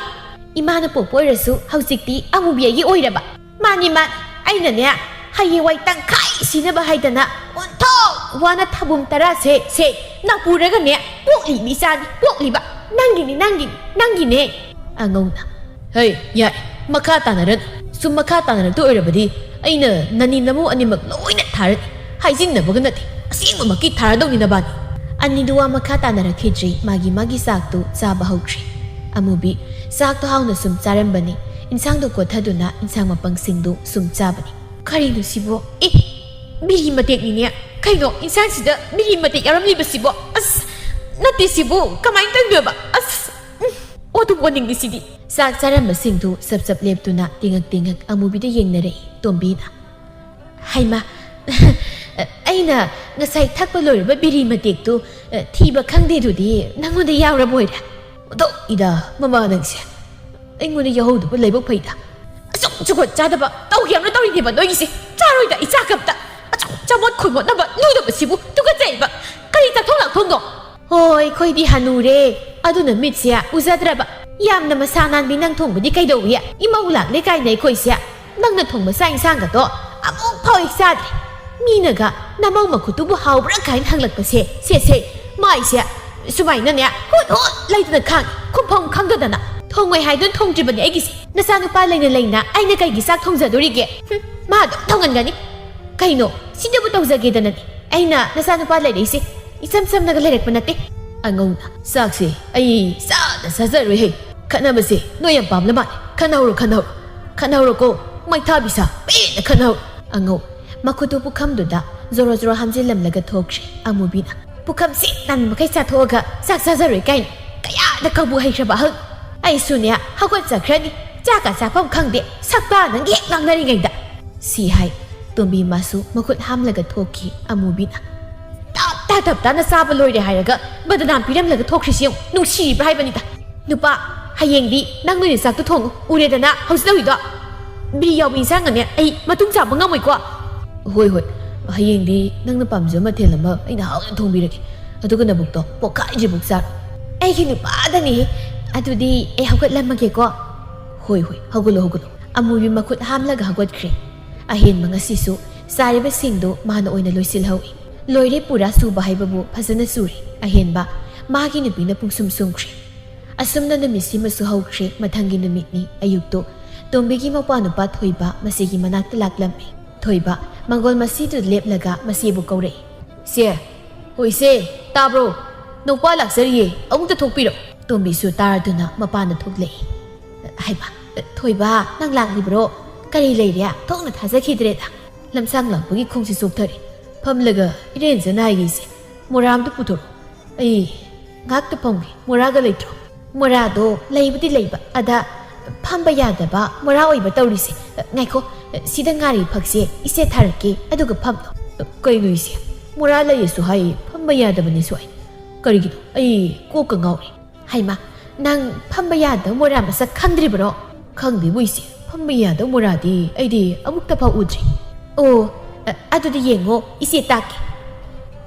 ꯏꯃꯥꯅ ꯄꯣꯛꯄ ꯑꯣꯏꯔꯁꯨ ꯍꯧꯖꯤꯛꯇꯤ ꯑꯃꯨꯕꯤ ꯑꯩꯒꯤ ꯑꯣꯏꯔꯕ꯫ ꯃꯥꯅꯤ ꯃꯥꯅꯤ, ꯑꯩꯅꯅꯦ ꯍꯌꯦꯡꯋꯥꯏ ꯇꯪꯈꯥꯏ ꯁꯤꯅꯕ ꯍꯥꯏꯗꯅ ꯑꯣꯟꯊꯣꯛ ꯋꯥꯅ ꯊꯥꯕꯨꯝ ꯇꯔꯥꯁꯦ ꯁꯦ ꯅꯄꯨꯔꯒꯅꯦ ꯄꯣꯛꯂꯤꯕ ꯏꯆꯥꯅꯤ, ꯄꯣꯛꯂꯤꯕ꯫ ꯅꯪꯒꯤꯅꯤ, ꯅꯪꯒꯤꯅꯤ, ꯅꯪꯒꯤꯅꯦ꯫ ꯑꯉꯧꯅ, ꯍꯩ, ꯌꯥꯏ, ꯃꯈꯥ ꯇꯥꯅꯔ ꯁꯨꯝ ꯃꯈꯥ ꯇꯥꯅꯔꯛꯇ ꯑꯣꯏꯔꯕꯗꯤ ꯑꯩꯅ ꯅꯅꯤ ꯅꯃꯧ ꯑꯅꯤꯃꯛ ꯂꯣꯏꯅ ꯊꯥꯔꯅꯤ꯫ ꯍꯥꯏꯖꯤꯟꯅꯕꯒ ꯅꯠꯇꯦ, ꯑꯁꯦꯡꯕꯃꯛꯀꯤ ꯊꯥꯔꯗꯧꯅꯤ ꯅꯕꯥꯅꯤ꯫ ꯑꯅꯤꯗꯨ ꯋꯥ ꯃꯈꯥ ꯇꯥꯅꯔꯛꯈꯤꯗ꯭ꯔꯤ, ꯃꯥꯒꯤ ꯃꯥꯒꯤ ꯆꯥꯛꯇꯨ ꯆꯥꯕ ꯍꯧꯈ꯭ꯔꯦ꯫ ꯑꯃꯨꯕꯤ ꯆꯥꯛꯇꯣ ꯍꯥꯎꯅ ꯁꯨꯝ ꯆꯥꯔꯝꯕꯅꯤ꯫ ꯏꯟꯁꯥꯡꯗꯣ ꯀꯣꯠꯊꯗꯨꯅ ꯏꯟꯁꯥꯡ ꯃꯄꯪꯁꯤꯡꯗꯨ ꯁꯨꯝ ꯆꯥꯕꯅꯤ꯫ ꯀꯔꯤꯅꯣ ꯁꯤꯕꯣ? ꯑꯦ, ꯕꯤꯔꯤ ꯃꯇꯦꯛꯅꯤꯅꯦ꯫ ꯀꯩꯅꯣ, ꯏꯟꯁꯥꯡꯁꯤꯗ ꯕꯤꯔꯤ ꯃꯇꯦꯛ ꯌꯥꯎꯔꯝꯂꯤꯕꯁꯤꯕꯣ? ꯑꯁ, ꯅꯠꯇꯦ ꯁꯤꯕꯨ, ꯀꯃꯥꯏꯅ ꯇꯧꯗꯣꯏꯕ? ꯑꯁ, ꯎꯝ, ꯑꯣꯠꯇꯨꯝ ꯑꯣꯟꯅꯤꯡꯉꯤ ꯁꯤꯗꯤ꯫ ꯆꯥꯛ ꯆꯥꯔꯝꯕꯁꯤꯡꯗꯨ ꯆꯞ ꯆꯞ ꯂꯦꯞꯇꯨꯅ ꯇꯦꯡꯉꯛ ꯇꯦꯡꯉꯛ ꯑꯃꯨꯕꯤꯗ ꯌꯦꯡꯅꯔꯛꯏ ꯇꯣꯝꯕꯤꯅ꯫ ꯍꯩꯃꯥ, ꯑꯩꯅ ꯉꯁꯥꯏ ꯊꯛꯄ ꯂꯣꯏꯔꯕ ꯕꯤꯔꯤ ꯃꯇꯦꯛꯇꯨ, ꯑ, ꯊꯤꯕ ꯈꯪꯗꯦꯗꯨꯗꯤ ꯅꯪꯉꯣꯟꯗ ꯌꯥꯎꯔꯕꯣꯏꯔꯦ? ꯑꯗꯣ ꯏꯗ, ꯃꯃꯥ ꯅꯪꯁꯦ꯫ ꯑꯩꯉꯣꯟꯗ ꯌꯥꯎꯍꯧꯗꯕ ꯂꯥꯏꯕꯛ ꯐꯩꯗ꯫ ꯑꯁꯨꯛ ꯖꯨꯒꯣꯠ ꯆꯥꯗꯕ ꯇꯧꯒꯦ ꯌꯥꯝꯅ ꯇꯧꯔꯤꯅꯦꯕ ꯅꯣꯏꯒꯤꯁꯦ꯫ ꯆꯥꯔꯣꯏꯗ ꯏꯆꯥ ꯀꯞꯇ꯫ ꯑꯁꯨꯛ ꯆꯃꯣꯠ ꯈꯣꯏꯃꯣꯠꯅꯕ ꯂꯨꯗꯕꯁꯤꯕꯨ ꯇꯨꯀꯠꯆꯩꯕ꯫ ꯀꯔꯤ ꯆꯥꯛꯊꯣꯡ ꯂꯥꯛꯊꯣꯡꯅꯣ? ꯍꯣꯏ, ꯑꯩꯈꯣꯏꯗꯤ ꯍꯅꯨꯔꯦ꯫ ꯑꯗꯨꯅ ꯃꯤꯠꯁꯦ ꯎꯖꯗ꯭ꯔꯕ꯫ ꯌꯥꯝꯅ ꯃꯁꯥ ꯅꯥꯟꯕꯤ ꯅꯪ ꯊꯣꯡꯕꯗꯤ ꯀꯩꯗꯧꯏ? ꯏꯃꯧ ꯂꯥꯛꯂꯦ ꯀꯥꯏꯅ ꯑꯩꯈꯣꯏꯁꯦ꯫ ꯅꯪꯅ ꯊꯣꯡꯕ ꯆꯥꯛ ꯏꯟꯁꯥꯡꯒꯗꯣ ꯑꯃꯨꯛ ꯐꯥꯎ ꯍꯦꯛ ꯆꯥꯗ꯭ꯔꯤ꯫ ꯃꯤꯅꯒ "ꯅꯃꯧ ꯃꯈꯨꯠꯇꯨꯕꯨ ꯍꯥꯎꯕ꯭ꯔꯥ?" ꯀꯥꯏꯅ ꯍꯪꯂꯛꯄꯁꯦ, ꯁꯦ, ꯁꯦ, ꯃꯥꯏꯁꯦ ꯁꯨꯃꯥꯏꯅꯅꯦ ꯍꯨꯠ ꯍꯨꯠ ꯂꯩꯗꯅ ꯈꯥꯡꯉꯤ, ꯈꯨꯝꯐꯝ ꯈꯪꯗꯗꯅ꯫ ꯊꯣꯡꯉꯣꯏ ꯍꯥꯏꯗꯨꯅ ꯊꯣꯡꯗ꯭ꯔꯤꯕꯅꯤ ꯑꯩꯒꯤꯁꯦ꯫ ꯅꯆꯥꯅꯨꯄꯥ ꯂꯩꯅ ꯂꯩꯅ ꯑꯩꯅ ꯀꯩꯒꯤ ꯆꯥꯛ ꯊꯣꯡꯖꯗꯣꯔꯤꯒꯦ? ꯍꯨꯝ, ꯃꯥ ꯑꯗꯨꯝ ꯊꯣꯡꯍꯟꯒꯅꯤ꯫ ꯀꯩꯅꯣ, ꯁꯤꯗꯕꯨ ꯇꯧꯖꯒꯦꯗꯅꯅꯤ ꯑꯩꯅ ꯅꯆꯥꯅꯨꯄꯥ ꯂꯩꯔꯛꯏꯁꯦ꯫ ꯏꯆꯝ ꯆꯝꯅꯒ ꯂꯩꯔꯛꯄ ꯅꯠꯇꯦ꯫ ꯑꯉꯧꯅ, "ꯆꯥꯛꯁꯦ ꯑꯩ ꯆꯥꯗ ꯆꯥꯖꯔꯣꯏꯍꯦ꯫ ꯈꯠꯅꯕꯁꯦ ꯅꯣꯏ ꯌꯥꯝ ꯄꯥꯝꯅ ꯃꯥꯜꯂꯦ꯫ ꯈꯠꯅꯍꯧꯔꯣ, ꯈꯠꯅꯍꯧꯔꯣ꯫ ꯈꯠꯅꯍꯧꯔꯣꯀꯣ, ꯃꯩꯊꯥꯕꯤ ꯁꯥ, ꯄꯦꯟꯅ ꯈꯠꯅꯍꯧꯔꯣ꯫" ꯑꯉꯧ, ꯃꯈꯨꯠꯇꯨ ꯄꯨꯈꯝꯗꯨꯗ ꯖꯣꯔꯣ ꯖꯣꯔꯣ ꯍꯥꯝꯖꯤꯜꯂꯝꯂꯒ ꯊꯣꯛꯈ꯭ꯔꯦ꯫ ꯑꯃꯨꯕꯤꯅ, "ꯄꯨꯈꯝ ꯁꯤꯠ ꯅꯥꯟꯕ ꯃꯈꯩ ꯆꯥꯊꯣꯛꯑꯒ ꯆꯥꯛ ꯆꯥꯖꯔꯣꯏ ꯀꯥꯏꯅ ꯀꯌꯥꯗ ꯀꯧꯕ ꯍꯩꯈ꯭ꯔꯕ ꯑꯍꯜ꯫ ꯑꯩꯁꯨꯅꯦ ꯍꯧꯒꯠꯆꯈ꯭ꯔꯅꯤ꯫ ꯆꯥꯛꯀ ꯆꯥꯐꯝ ꯈꯪꯗꯦ, ꯁꯛꯇꯥ ꯅꯪꯒꯤ ꯍꯦꯛ ꯉꯥꯡꯅꯔꯤꯉꯩꯗ꯫" ꯁꯤ ꯍꯥꯏ ꯇꯣꯝꯕꯤ ꯃꯥꯁꯨ ꯃꯈꯨꯠ ꯍꯥꯝꯂꯒ ꯊꯣꯛꯈꯤ꯫ ꯑꯃꯨꯕꯤꯅ, "ꯇꯞ ꯇꯥ ꯇꯞ ꯇꯥꯅ ꯆꯥꯕ ꯂꯣꯏꯔꯦ ꯍꯥꯏꯔꯒ ꯕꯗꯅꯥꯝ ꯄꯤꯔꯝꯂꯒ ꯊꯣꯛꯈ꯭ꯔꯤꯁꯤ ꯌꯦꯡꯉꯨ, ꯅꯨꯡꯁꯤꯔꯤꯕ꯭ꯔꯥ ꯍꯥꯏꯕꯅꯤꯗ꯫ ꯅꯨꯄꯥ, ꯍꯌꯦꯡꯗꯤ ꯅꯪ ꯅꯣꯏꯅ ꯆꯥꯛꯇꯣ ꯊꯣꯡꯉꯨ, ꯎꯔꯦꯗꯅ ꯍꯧꯖꯤꯛ ꯇꯧꯔꯤꯗꯣ꯫ ꯕꯤꯔꯤ ꯌꯥꯎꯕ ꯏꯟꯁꯥꯡꯒꯅꯦ ꯑꯩ ꯃꯇꯨꯡ ꯆꯥꯕ ꯉꯝꯃꯣꯏꯀꯣ꯫" "ꯍꯣꯏ, ꯍꯣꯏ, ꯍꯌꯦꯡꯗꯤ ꯅꯪꯅ ꯄꯥꯝꯖꯕ ꯃꯊꯦꯜ ꯑꯃ ꯑꯩꯅ ꯍꯥꯎꯅ ꯊꯣꯡꯕꯤꯔꯒꯦ꯫ ꯑꯗꯨꯒ ꯅꯕꯨꯛꯇꯣ ꯄꯣꯛꯈꯥꯏꯗ꯭ꯔꯤꯕꯨꯛ ꯆꯥꯔꯣ꯫" "ꯑꯩꯒꯤ ꯅꯨꯄꯥꯗꯅꯤ, "ꯑꯗꯨꯗꯤ ꯑꯩ ꯍꯧꯒꯠꯂꯝꯃꯒꯦꯀꯣ?" "ꯍꯣꯏ, ꯍꯣꯏ, ꯍꯧꯒꯠꯂꯣ, ꯍꯧꯒꯠꯂꯣ꯫" ꯑꯃꯨꯕꯤ ꯃꯈꯨꯠ ꯍꯥꯝꯂꯒ ꯍꯧꯒꯠꯈ꯭ꯔꯦ꯫ ꯑꯍꯦꯟꯕ ꯉꯁꯤꯁꯨ ꯆꯥꯔꯤꯕꯁꯤꯡꯗꯨ ꯃꯥꯅ ꯑꯣꯏꯅ ꯂꯣꯏꯁꯤꯜꯍꯧꯏ꯫ ꯂꯣꯏꯔꯦ, ꯄꯨꯔꯥ ꯁꯨꯕ ꯍꯥꯏꯕꯕꯨ ꯐꯖꯅ ꯁꯨꯔꯦ꯫ ꯑꯍꯦꯟꯕ ꯃꯥꯒꯤ ꯅꯨꯄꯤꯅ ꯄꯨꯡꯁꯨꯝ ꯁꯨꯝꯈ꯭ꯔꯦ꯫ ꯑꯁꯨꯝꯅ ꯅꯨꯃꯤꯠꯁꯤꯃꯁꯨ ꯍꯧꯈ꯭ꯔꯦ꯫ ꯃꯊꯪꯒꯤ ꯅꯨꯃꯤꯠꯅꯤ꯫ ꯑꯌꯨꯛꯇꯨ ꯇꯣꯝꯕꯤꯒꯤ ꯃꯧꯄꯥ ꯅꯨꯄꯥ ꯊꯣꯏꯕ ꯃꯁꯤꯒꯤ ꯃꯅꯥꯛꯇ ꯂꯥꯛꯂꯝꯃꯤ꯫ ꯊꯣꯏꯕ ꯃꯪꯒꯣꯜ ꯃꯁꯤꯗꯨ ꯂꯦꯞꯂꯒ ꯃꯁꯤꯕꯨ ꯀꯧꯔꯛꯏ꯫ "ꯁꯦ, ꯍꯣꯏ ꯁꯦ, ꯇꯥꯕ꯭ꯔꯣ? ꯅꯨꯄꯥ ꯂꯥꯛꯆꯔꯤꯌꯦ, ꯑꯃꯨꯛꯇ ꯊꯣꯛꯄꯤꯔꯣ꯫" ꯇꯣꯝꯕꯤꯁꯨ ꯇꯥꯔꯗꯨꯅ ꯃꯄꯥꯟꯗ ꯊꯣꯛꯂꯛꯏ꯫ "ꯍꯩꯃꯥ, ꯊꯣꯏꯕ, ꯅꯪ ꯂꯥꯛꯂꯤꯕ꯭ꯔꯣ? ꯀꯔꯤ ꯂꯩꯔꯦ? ꯊꯣꯛꯅ ꯊꯥꯖꯈꯤꯗ꯭ꯔꯦꯗ꯫" ꯂꯝꯁꯥꯡ ꯂꯥꯛꯄꯒꯤ ꯈꯣꯡꯁꯤ ꯆꯣꯛꯊꯔꯦ꯫ ꯐꯝꯂꯒ ꯏꯔꯦꯟꯖꯅ ꯍꯥꯏꯒꯦꯁꯦ, ꯃꯣꯔꯥ ꯑꯝꯇ ꯄꯨꯊꯣꯔꯛꯑꯣ꯫ ꯑꯩ ꯉꯥꯛꯇ ꯐꯝꯒꯦ꯫ ꯃꯣꯔꯥꯒ ꯂꯩꯇ꯭ꯔꯣ? ꯃꯣꯔꯥꯗꯣ ꯂꯩꯕꯨꯗꯤ ꯂꯩꯕ, ꯑꯗ ꯐꯝꯕ ꯌꯥꯗꯕ ꯃꯣꯔꯥ ꯑꯣꯏꯕ ꯇꯧꯔꯤꯁꯦ꯫ ꯉꯥꯏꯈꯣ, ꯁꯤꯗ ꯉꯥꯔꯤ ꯐꯛꯁꯦ ꯏꯆꯦ ꯊꯥꯔꯛꯀꯦ, ꯑꯗꯨꯒ ꯐꯝꯂꯣ꯫ ꯀꯩꯅꯣ ꯏꯆꯦ? ꯃꯣꯔꯥ ꯂꯩꯌꯦꯁꯨ ꯍꯥꯏ, ꯐꯝꯕ ꯌꯥꯗꯕꯅꯦꯁꯨ ꯍꯥꯏ꯫ ꯀꯔꯤꯒꯤꯅꯣ? ꯑꯩ ꯀꯣꯛꯀ ꯉꯥꯎꯔꯦ꯫ ꯍꯩꯃꯥ, ꯅꯪ ꯐꯝꯕ ꯌꯥꯗꯕ ꯃꯣꯔꯥ ꯃꯁꯛ ꯈꯪꯗ꯭ꯔꯤꯕꯔꯣ? ꯈꯪꯗꯦꯕꯨ ꯏꯆꯦ, ꯐꯝꯕ ꯌꯥꯗꯕ ꯃꯣꯔꯥꯗꯤ ꯑꯩꯗꯤ ꯑꯃꯨꯛꯇ ꯐꯥꯎ ꯎꯗ꯭ꯔꯤ꯫ ꯑꯣ, ꯑ-, ꯑꯗꯨꯗꯤ ꯌꯦꯡꯉꯣ, ꯏꯆꯦ ꯇꯥꯛꯀꯦ꯫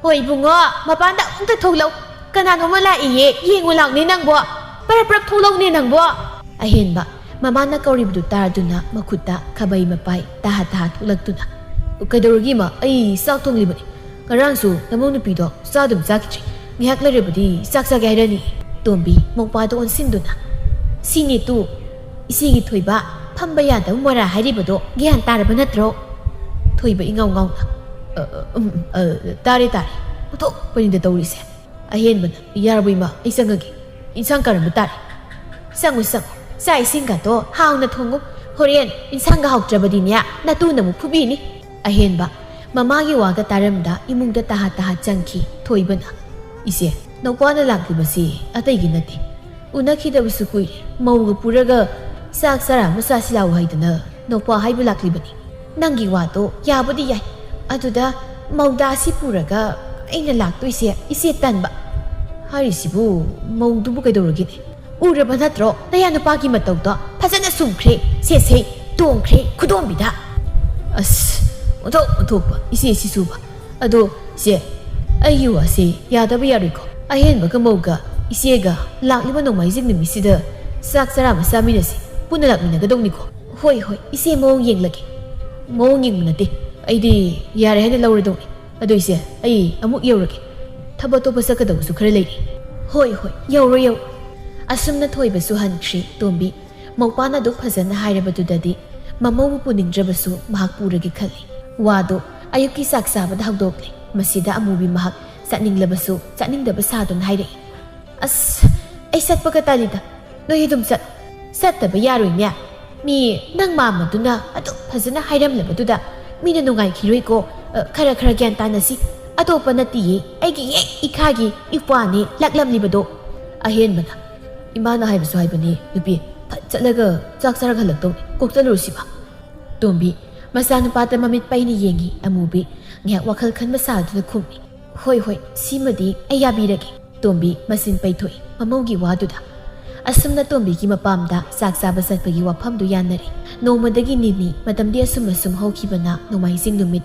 ꯍꯣꯏ ꯏꯕꯨꯡꯉꯣ, ꯃꯄꯥꯟꯗ ꯑꯃꯨꯛꯇ ꯊꯣꯛꯂꯛꯎ꯫ ꯀꯅꯥꯅꯣꯝꯃ ꯂꯥꯛꯏꯌꯦ, ꯌꯦꯡꯉꯨ ꯂꯥꯎꯅꯦ ꯅꯪꯕꯣ꯫ ꯄꯔꯞ ꯄꯔꯞ ꯊꯣꯛꯂꯛꯎꯅꯦ ꯅꯪꯕꯣ꯫ ꯑꯍꯦꯟꯕ ꯃꯃꯥꯅ ꯀꯧꯔꯤꯕꯗꯨ ꯇꯥꯔꯗꯨꯅ ꯃꯈꯨꯠꯇ ꯈꯥꯕꯩ ꯃꯄꯥꯏ ꯇꯥꯍ ꯇꯥꯍ ꯊꯣꯛꯂꯛꯇꯨꯅ, "ꯀꯩꯗꯧꯔꯒꯦ ꯏꯃꯥ? ꯑꯩ ꯆꯥꯛ ꯊꯣꯡꯂꯤꯕꯅꯤ꯫ ꯉꯔꯥꯡꯁꯨ ꯅꯃꯧ ꯅꯨꯄꯤꯗꯣ ꯆꯥ ꯑꯗꯨꯝ ꯆꯥꯈꯤꯗ꯭ꯔꯦ꯫ ꯉꯥꯏꯍꯥꯛ ꯂꯩꯔꯕꯗꯤ ꯆꯥꯛ ꯆꯥꯒꯦ ꯍꯥꯏꯔꯅꯤ꯫" ꯇꯣꯝꯕꯤ ꯃꯧꯄꯥꯗ ꯑꯣꯟꯁꯤꯟꯗꯨꯅ, "ꯁꯤꯅꯦ ꯇꯨ, ꯏꯆꯦꯒꯤ ꯊꯣꯏꯕ, ꯐꯝꯕ ꯌꯥꯗꯕ ꯃꯣꯔꯥ ꯍꯥꯏꯔꯤꯕꯗꯣ ꯒ꯭ꯌꯥꯟ ꯇꯥꯔꯕ ꯅꯠꯇ꯭ꯔꯣ?" ꯊꯣꯏꯕ ꯏꯉꯥꯎ ꯉꯥꯎꯅ, "ꯑ, ꯑ, ꯎꯝ, ꯑ, ꯇꯥꯔꯦ, ꯇꯥꯔꯦ꯫ ꯑꯣꯟꯊꯣꯛꯄꯅꯤꯗ ꯇꯧꯔꯤꯁꯦ꯫" ꯑꯍꯦꯟꯕꯅ, "ꯌꯥꯔꯕꯣ ꯏꯃꯥ? ꯑꯩ ꯆꯪꯉꯒꯦ꯫ ꯏꯟꯁꯥꯡ ꯀꯥꯔꯝꯕ ꯇꯥꯔꯦ꯫" "ꯆꯪꯉꯨ, ꯆꯪꯉꯨ꯫ ꯆꯥꯛ ꯏꯁꯤꯡꯒꯗꯣ ꯍꯥꯎꯅ ꯊꯣꯡꯉꯨ꯫ ꯍꯣꯔꯦꯟ ꯏꯟꯁꯥꯡꯒ ꯍꯥꯎꯇ꯭ꯔꯕꯗꯤꯅꯦ, ꯅꯇꯨꯅ ꯑꯃꯨꯛ ꯐꯨꯕꯤꯅꯤ꯫" ꯑꯍꯦꯟꯕ ꯃꯃꯥꯒꯤ ꯋꯥꯒ ꯇꯥꯔꯝꯗ ꯏꯃꯨꯡꯗ ꯇꯥꯍꯥ ꯇꯥꯍꯥ ꯆꯪꯈꯤ ꯊꯣꯏꯕꯅ꯫ "ꯏꯆꯦ, ꯅꯧꯄꯥꯅ ꯂꯥꯛꯂꯤꯕꯁꯤ ꯑꯇꯩꯒꯤ ꯅꯠꯇꯦ꯫ ꯎꯅꯈꯤꯗꯕꯁꯨ ꯀꯨꯏꯔꯦ꯫ ꯃꯧꯒ ꯄꯨꯔꯒ ꯆꯥꯛ ꯆꯔꯥ ꯑꯃ ꯆꯥꯁꯤ ꯂꯥꯛꯎ ꯍꯥꯏꯗꯅ ꯅꯧꯄꯥ ꯍꯥꯏꯕ ꯂꯥꯛꯂꯤꯕꯅꯤ꯫ ꯅꯪꯒꯤ ꯋꯥꯗꯣ ꯌꯥꯕꯨꯗꯤ ꯌꯥꯏ꯫ ꯑꯗꯨꯗ ꯃꯧꯗꯥꯁꯤ ꯄꯨꯔꯒ ꯑꯩꯅ ꯂꯥꯛꯇꯣꯏꯁꯦ ꯏꯆꯦ ꯇꯟꯕ꯫" "ꯍꯥꯏꯔꯤꯁꯤꯕꯨ, ꯃꯧꯗꯨꯕꯨ ꯀꯩꯗꯧꯔꯒꯦꯅꯦ? ꯎꯔꯕ ꯅꯠꯇ꯭ꯔꯣ ꯅꯌꯥ ꯅꯨꯄꯥꯒꯤ ꯃꯇꯧꯗꯣ? ꯐꯖꯅ ꯁꯨꯝꯈ꯭ꯔꯦ, ꯁꯦ, ꯁꯦ, ꯇꯣꯡꯈ꯭ꯔꯦ ꯈꯨꯗꯣꯝꯕꯤꯗ꯫" ꯑꯁ, ꯑꯣꯟꯊꯣꯛ ꯑꯣꯟꯊꯣꯛꯄ ꯏꯆꯦ ꯁꯤꯁꯨꯕ꯫ "ꯑꯗꯣ ꯏꯆꯦ, ꯑꯩꯒꯤ ꯋꯥꯁꯦ ꯌꯥꯗꯕ ꯌꯥꯔꯣꯏꯀꯣ? ꯑꯍꯦꯟꯕꯒ ꯃꯧꯒ ꯏꯆꯦꯒ ꯂꯥꯛꯂꯤꯕ ꯅꯣꯡꯃꯥꯏꯖꯤꯡ ꯅꯨꯃꯤꯠꯁꯤꯗ ꯆꯥꯛ ꯆꯔꯥ ꯑꯃ ꯆꯥꯃꯤꯟꯅꯁꯤ, ꯄꯨꯟꯅ ꯂꯥꯛꯃꯤꯟꯅꯒꯗꯧꯅꯤꯀꯣ꯫ ꯍꯣꯏ, ꯍꯣꯏ, ꯏꯆꯦ ꯃꯑꯣꯡ ꯌꯦꯡꯂꯒꯦ꯫ ꯃꯑꯣꯡ ꯌꯦꯡꯕ ꯅꯠꯇꯦ, ꯑꯩꯗꯤ ꯌꯥꯔꯦ ꯍꯥꯏꯅ ꯂꯧꯔꯗꯧꯅꯤ꯫ ꯑꯗꯨ ꯏꯆꯦ, ꯑꯩ ꯑꯃꯨꯛ ꯌꯧꯔꯒꯦ, ꯊꯕꯛ ꯑꯇꯣꯞꯄ ꯆꯠꯀꯗꯧꯕꯁꯨ ꯈꯔ ꯂꯩꯔꯤ꯫ ꯍꯣꯏ, ꯍꯣꯏ, ꯌꯧꯔꯣ, ꯌꯧꯔꯣ꯫ ꯑꯁꯨꯝꯅ ꯊꯣꯏꯕꯁꯨ ꯍꯟꯈ꯭ꯔꯦ꯫ ꯇꯣꯝꯕꯤ ꯃꯧꯄꯥꯅ ꯑꯗꯨꯛ ꯐꯖꯅ ꯍꯥꯏꯔꯕꯗꯨꯗꯗꯤ ꯃꯃꯧꯕꯨ ꯄꯨꯅꯤꯡꯗ꯭ꯔꯕꯁꯨ ꯃꯍꯥꯛ ꯄꯨꯔꯒꯦ ꯈꯜꯂꯤ꯫ ꯋꯥꯗꯨ ꯑꯌꯨꯛꯀꯤ ꯆꯥꯛ ꯆꯥꯕꯗ ꯍꯧꯗꯣꯛꯂꯦ꯫ ꯃꯁꯤꯗ ꯑꯃꯨꯕꯤ ꯃꯍꯥꯛ ꯆꯠꯅꯤꯡꯂꯕꯁꯨ ꯆꯠꯅꯤꯡꯗꯕ ꯁꯥꯗꯨꯅ ꯍꯥꯏꯔꯛꯏ, "ꯑꯁ, ꯑꯩ ꯆꯠꯄꯒ ꯇꯜꯂꯤꯗ, ꯅꯣꯏ ꯑꯗꯨꯝ ꯆꯠꯂꯣ꯫ ꯆꯠꯇꯕ ꯌꯥꯔꯣꯏꯅꯦ꯫ ꯃꯤ ꯅꯪ ꯃꯥꯝꯃꯗꯨꯅ ꯑꯗꯨꯛ ꯐꯖꯅ ꯍꯥꯏꯔꯝꯂꯕꯗꯨꯗ ꯃꯤꯅ ꯅꯨꯡꯉꯥꯏꯈꯤꯔꯣꯏꯀꯣ꯫ ꯑ, ꯈꯔ ꯈꯔ ꯒ꯭ꯌꯥꯟ ꯇꯥꯅꯁꯤ꯫ ꯑꯇꯣꯞꯄ ꯅꯠꯇꯤꯌꯦ, ꯑꯩꯒꯤ ꯍꯦꯛ ꯏꯈꯥꯒꯤ ꯏꯄ꯭ꯋꯥꯅꯦ ꯂꯥꯛꯂꯝꯂꯤꯕꯗꯣ"꯫ ꯑꯍꯦꯟꯕꯅ, "ꯏꯃꯥꯅ ꯍꯥꯏꯕꯁꯨ ꯍꯥꯏꯕꯅꯤ ꯅꯨꯄꯤ, ꯐꯠ ꯆꯠꯂꯒ ꯆꯥꯛ ꯆꯥꯔꯒ ꯍꯜꯂꯛꯇꯧꯅꯤ, ꯀꯣꯛ ꯆꯠꯂꯨꯔꯁꯤꯕ"꯫ ꯇꯣꯝꯕꯤ ꯃꯆꯥꯅꯨꯄꯥꯗ ꯃꯃꯤꯠ ꯄꯩꯅ ꯌꯦꯡꯉꯤ꯫ ꯑꯃꯨꯕꯤ ꯉꯥꯏꯍꯥꯛ ꯋꯥꯈꯜ ꯈꯟꯕ ꯁꯥꯗꯨꯅ ꯈꯨꯝꯃꯤ, "ꯍꯣꯏ, ꯍꯣꯏ, ꯁꯤꯃꯗꯤ ꯑꯩ ꯌꯥꯕꯤꯔꯒꯦ"꯫ ꯇꯣꯝꯕꯤ ꯃꯆꯤꯟ ꯄꯩꯊꯣꯛꯏ ꯃꯃꯧꯒꯤ ꯋꯥꯗꯨꯗ꯫ ꯑꯁꯨꯝꯅ ꯇꯣꯝꯕꯤꯒꯤ ꯃꯄꯥꯝꯗ ꯆꯥꯛ ꯆꯥꯕ ꯆꯠꯄꯒꯤ ꯋꯥꯐꯝꯗꯨ ꯌꯥꯅꯔꯦ꯫ ꯅꯣꯡꯃꯗꯒꯤ ꯅꯤꯅꯤ, ꯃꯇꯝꯗꯤ ꯑꯁꯨꯝ ꯑꯁꯨꯝ ꯍꯧꯈꯤꯕꯅ ꯅꯣꯡꯃꯥꯏꯖꯤꯡ ꯅꯨꯃꯤꯠ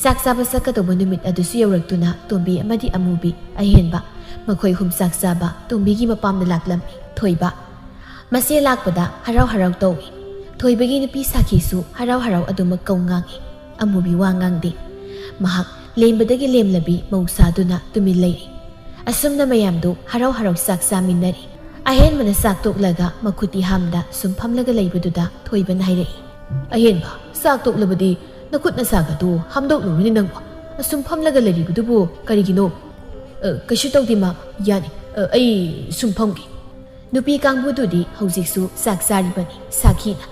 ꯆꯥꯛ ꯆꯥꯕ ꯆꯠꯀꯗꯧꯕ ꯅꯨꯃꯤꯠ ꯑꯗꯨꯁꯨ ꯌꯧꯔꯛꯇꯨꯅ ꯇꯣꯝꯕꯤ ꯑꯃꯗꯤ ꯑꯃꯨꯕꯤ, ꯑꯍꯦꯟꯕ, ꯃꯈꯣꯏ ꯑꯍꯨꯝ ꯆꯥꯛ ꯆꯥꯕ ꯇꯣꯝꯕꯤꯒꯤ ꯃꯄꯥꯝꯗ ꯂꯥꯛꯂꯝꯃꯤ꯫ ꯊꯣꯏꯕ ꯃꯆꯦ ꯂꯥꯛꯄꯗ ꯍꯔꯥꯎ ꯍꯔꯥꯎ ꯇꯧꯏ꯫ ꯊꯣꯏꯕꯒꯤ ꯅꯨꯄꯤ ꯁꯥꯈꯤꯁꯨ ꯍꯔꯥꯎ ꯍꯔꯥꯎ ꯑꯗꯨꯃꯛ ꯀꯧ ꯉꯥꯡꯏ꯫ ꯑꯃꯨꯕꯤ ꯋꯥ ꯉꯥꯡꯗꯦ꯫ ꯃꯍꯥꯛ ꯂꯦꯝꯕꯗꯒꯤ ꯂꯦꯝꯂꯕꯤ ꯃꯧ ꯁꯥꯗꯨꯅ ꯇꯨꯃꯤꯟ ꯂꯩꯔꯤ꯫ ꯑꯁꯨꯝꯅ ꯃꯌꯥꯝꯗꯨ ꯍꯔꯥꯎ ꯍꯔꯥꯎ ꯆꯥꯛ ꯆꯥꯃꯤꯟꯅꯔꯤ꯫ ꯑꯍꯦꯟꯕꯅ ꯆꯥꯛ ꯇꯣꯛꯂꯒ ꯃꯈꯨꯠꯇꯤ ꯍꯥꯝꯗ ꯁꯨꯝ ꯐꯝꯂꯒ ꯂꯩꯕꯗꯨꯗ ꯊꯣꯏꯕꯅ ꯍꯥꯏꯔꯛꯏ, "ꯑꯍꯦꯟꯕ, ꯆꯥꯛ ꯇꯣꯛꯂꯕꯗꯤ ꯅꯈꯨꯠ ꯅꯁꯥꯒꯗꯨ ꯍꯥꯝꯗꯣꯛꯂꯨꯔꯅꯤ ꯅꯪꯕꯨ꯫ ꯑꯁꯨꯝ ꯐꯝꯂꯒ ꯂꯩꯔꯤꯕꯗꯨꯕꯨ ꯀꯔꯤꯒꯤꯅꯣ?" "ꯑ, ꯀꯩꯁꯨ ꯇꯧꯗꯦ ꯃꯥ, ꯌꯥꯅꯤ꯫ ꯑ, ꯑꯩ ꯁꯨꯝ ꯐꯝꯒꯦ"꯫ ꯅꯨꯄꯤ ꯀꯥꯡꯕꯨꯗꯨꯗꯤ ꯍꯧꯖꯤꯛꯁꯨ ꯆꯥꯛ ꯆꯥꯔꯤꯕꯅꯤ꯫ ꯁꯥꯈꯤꯅ,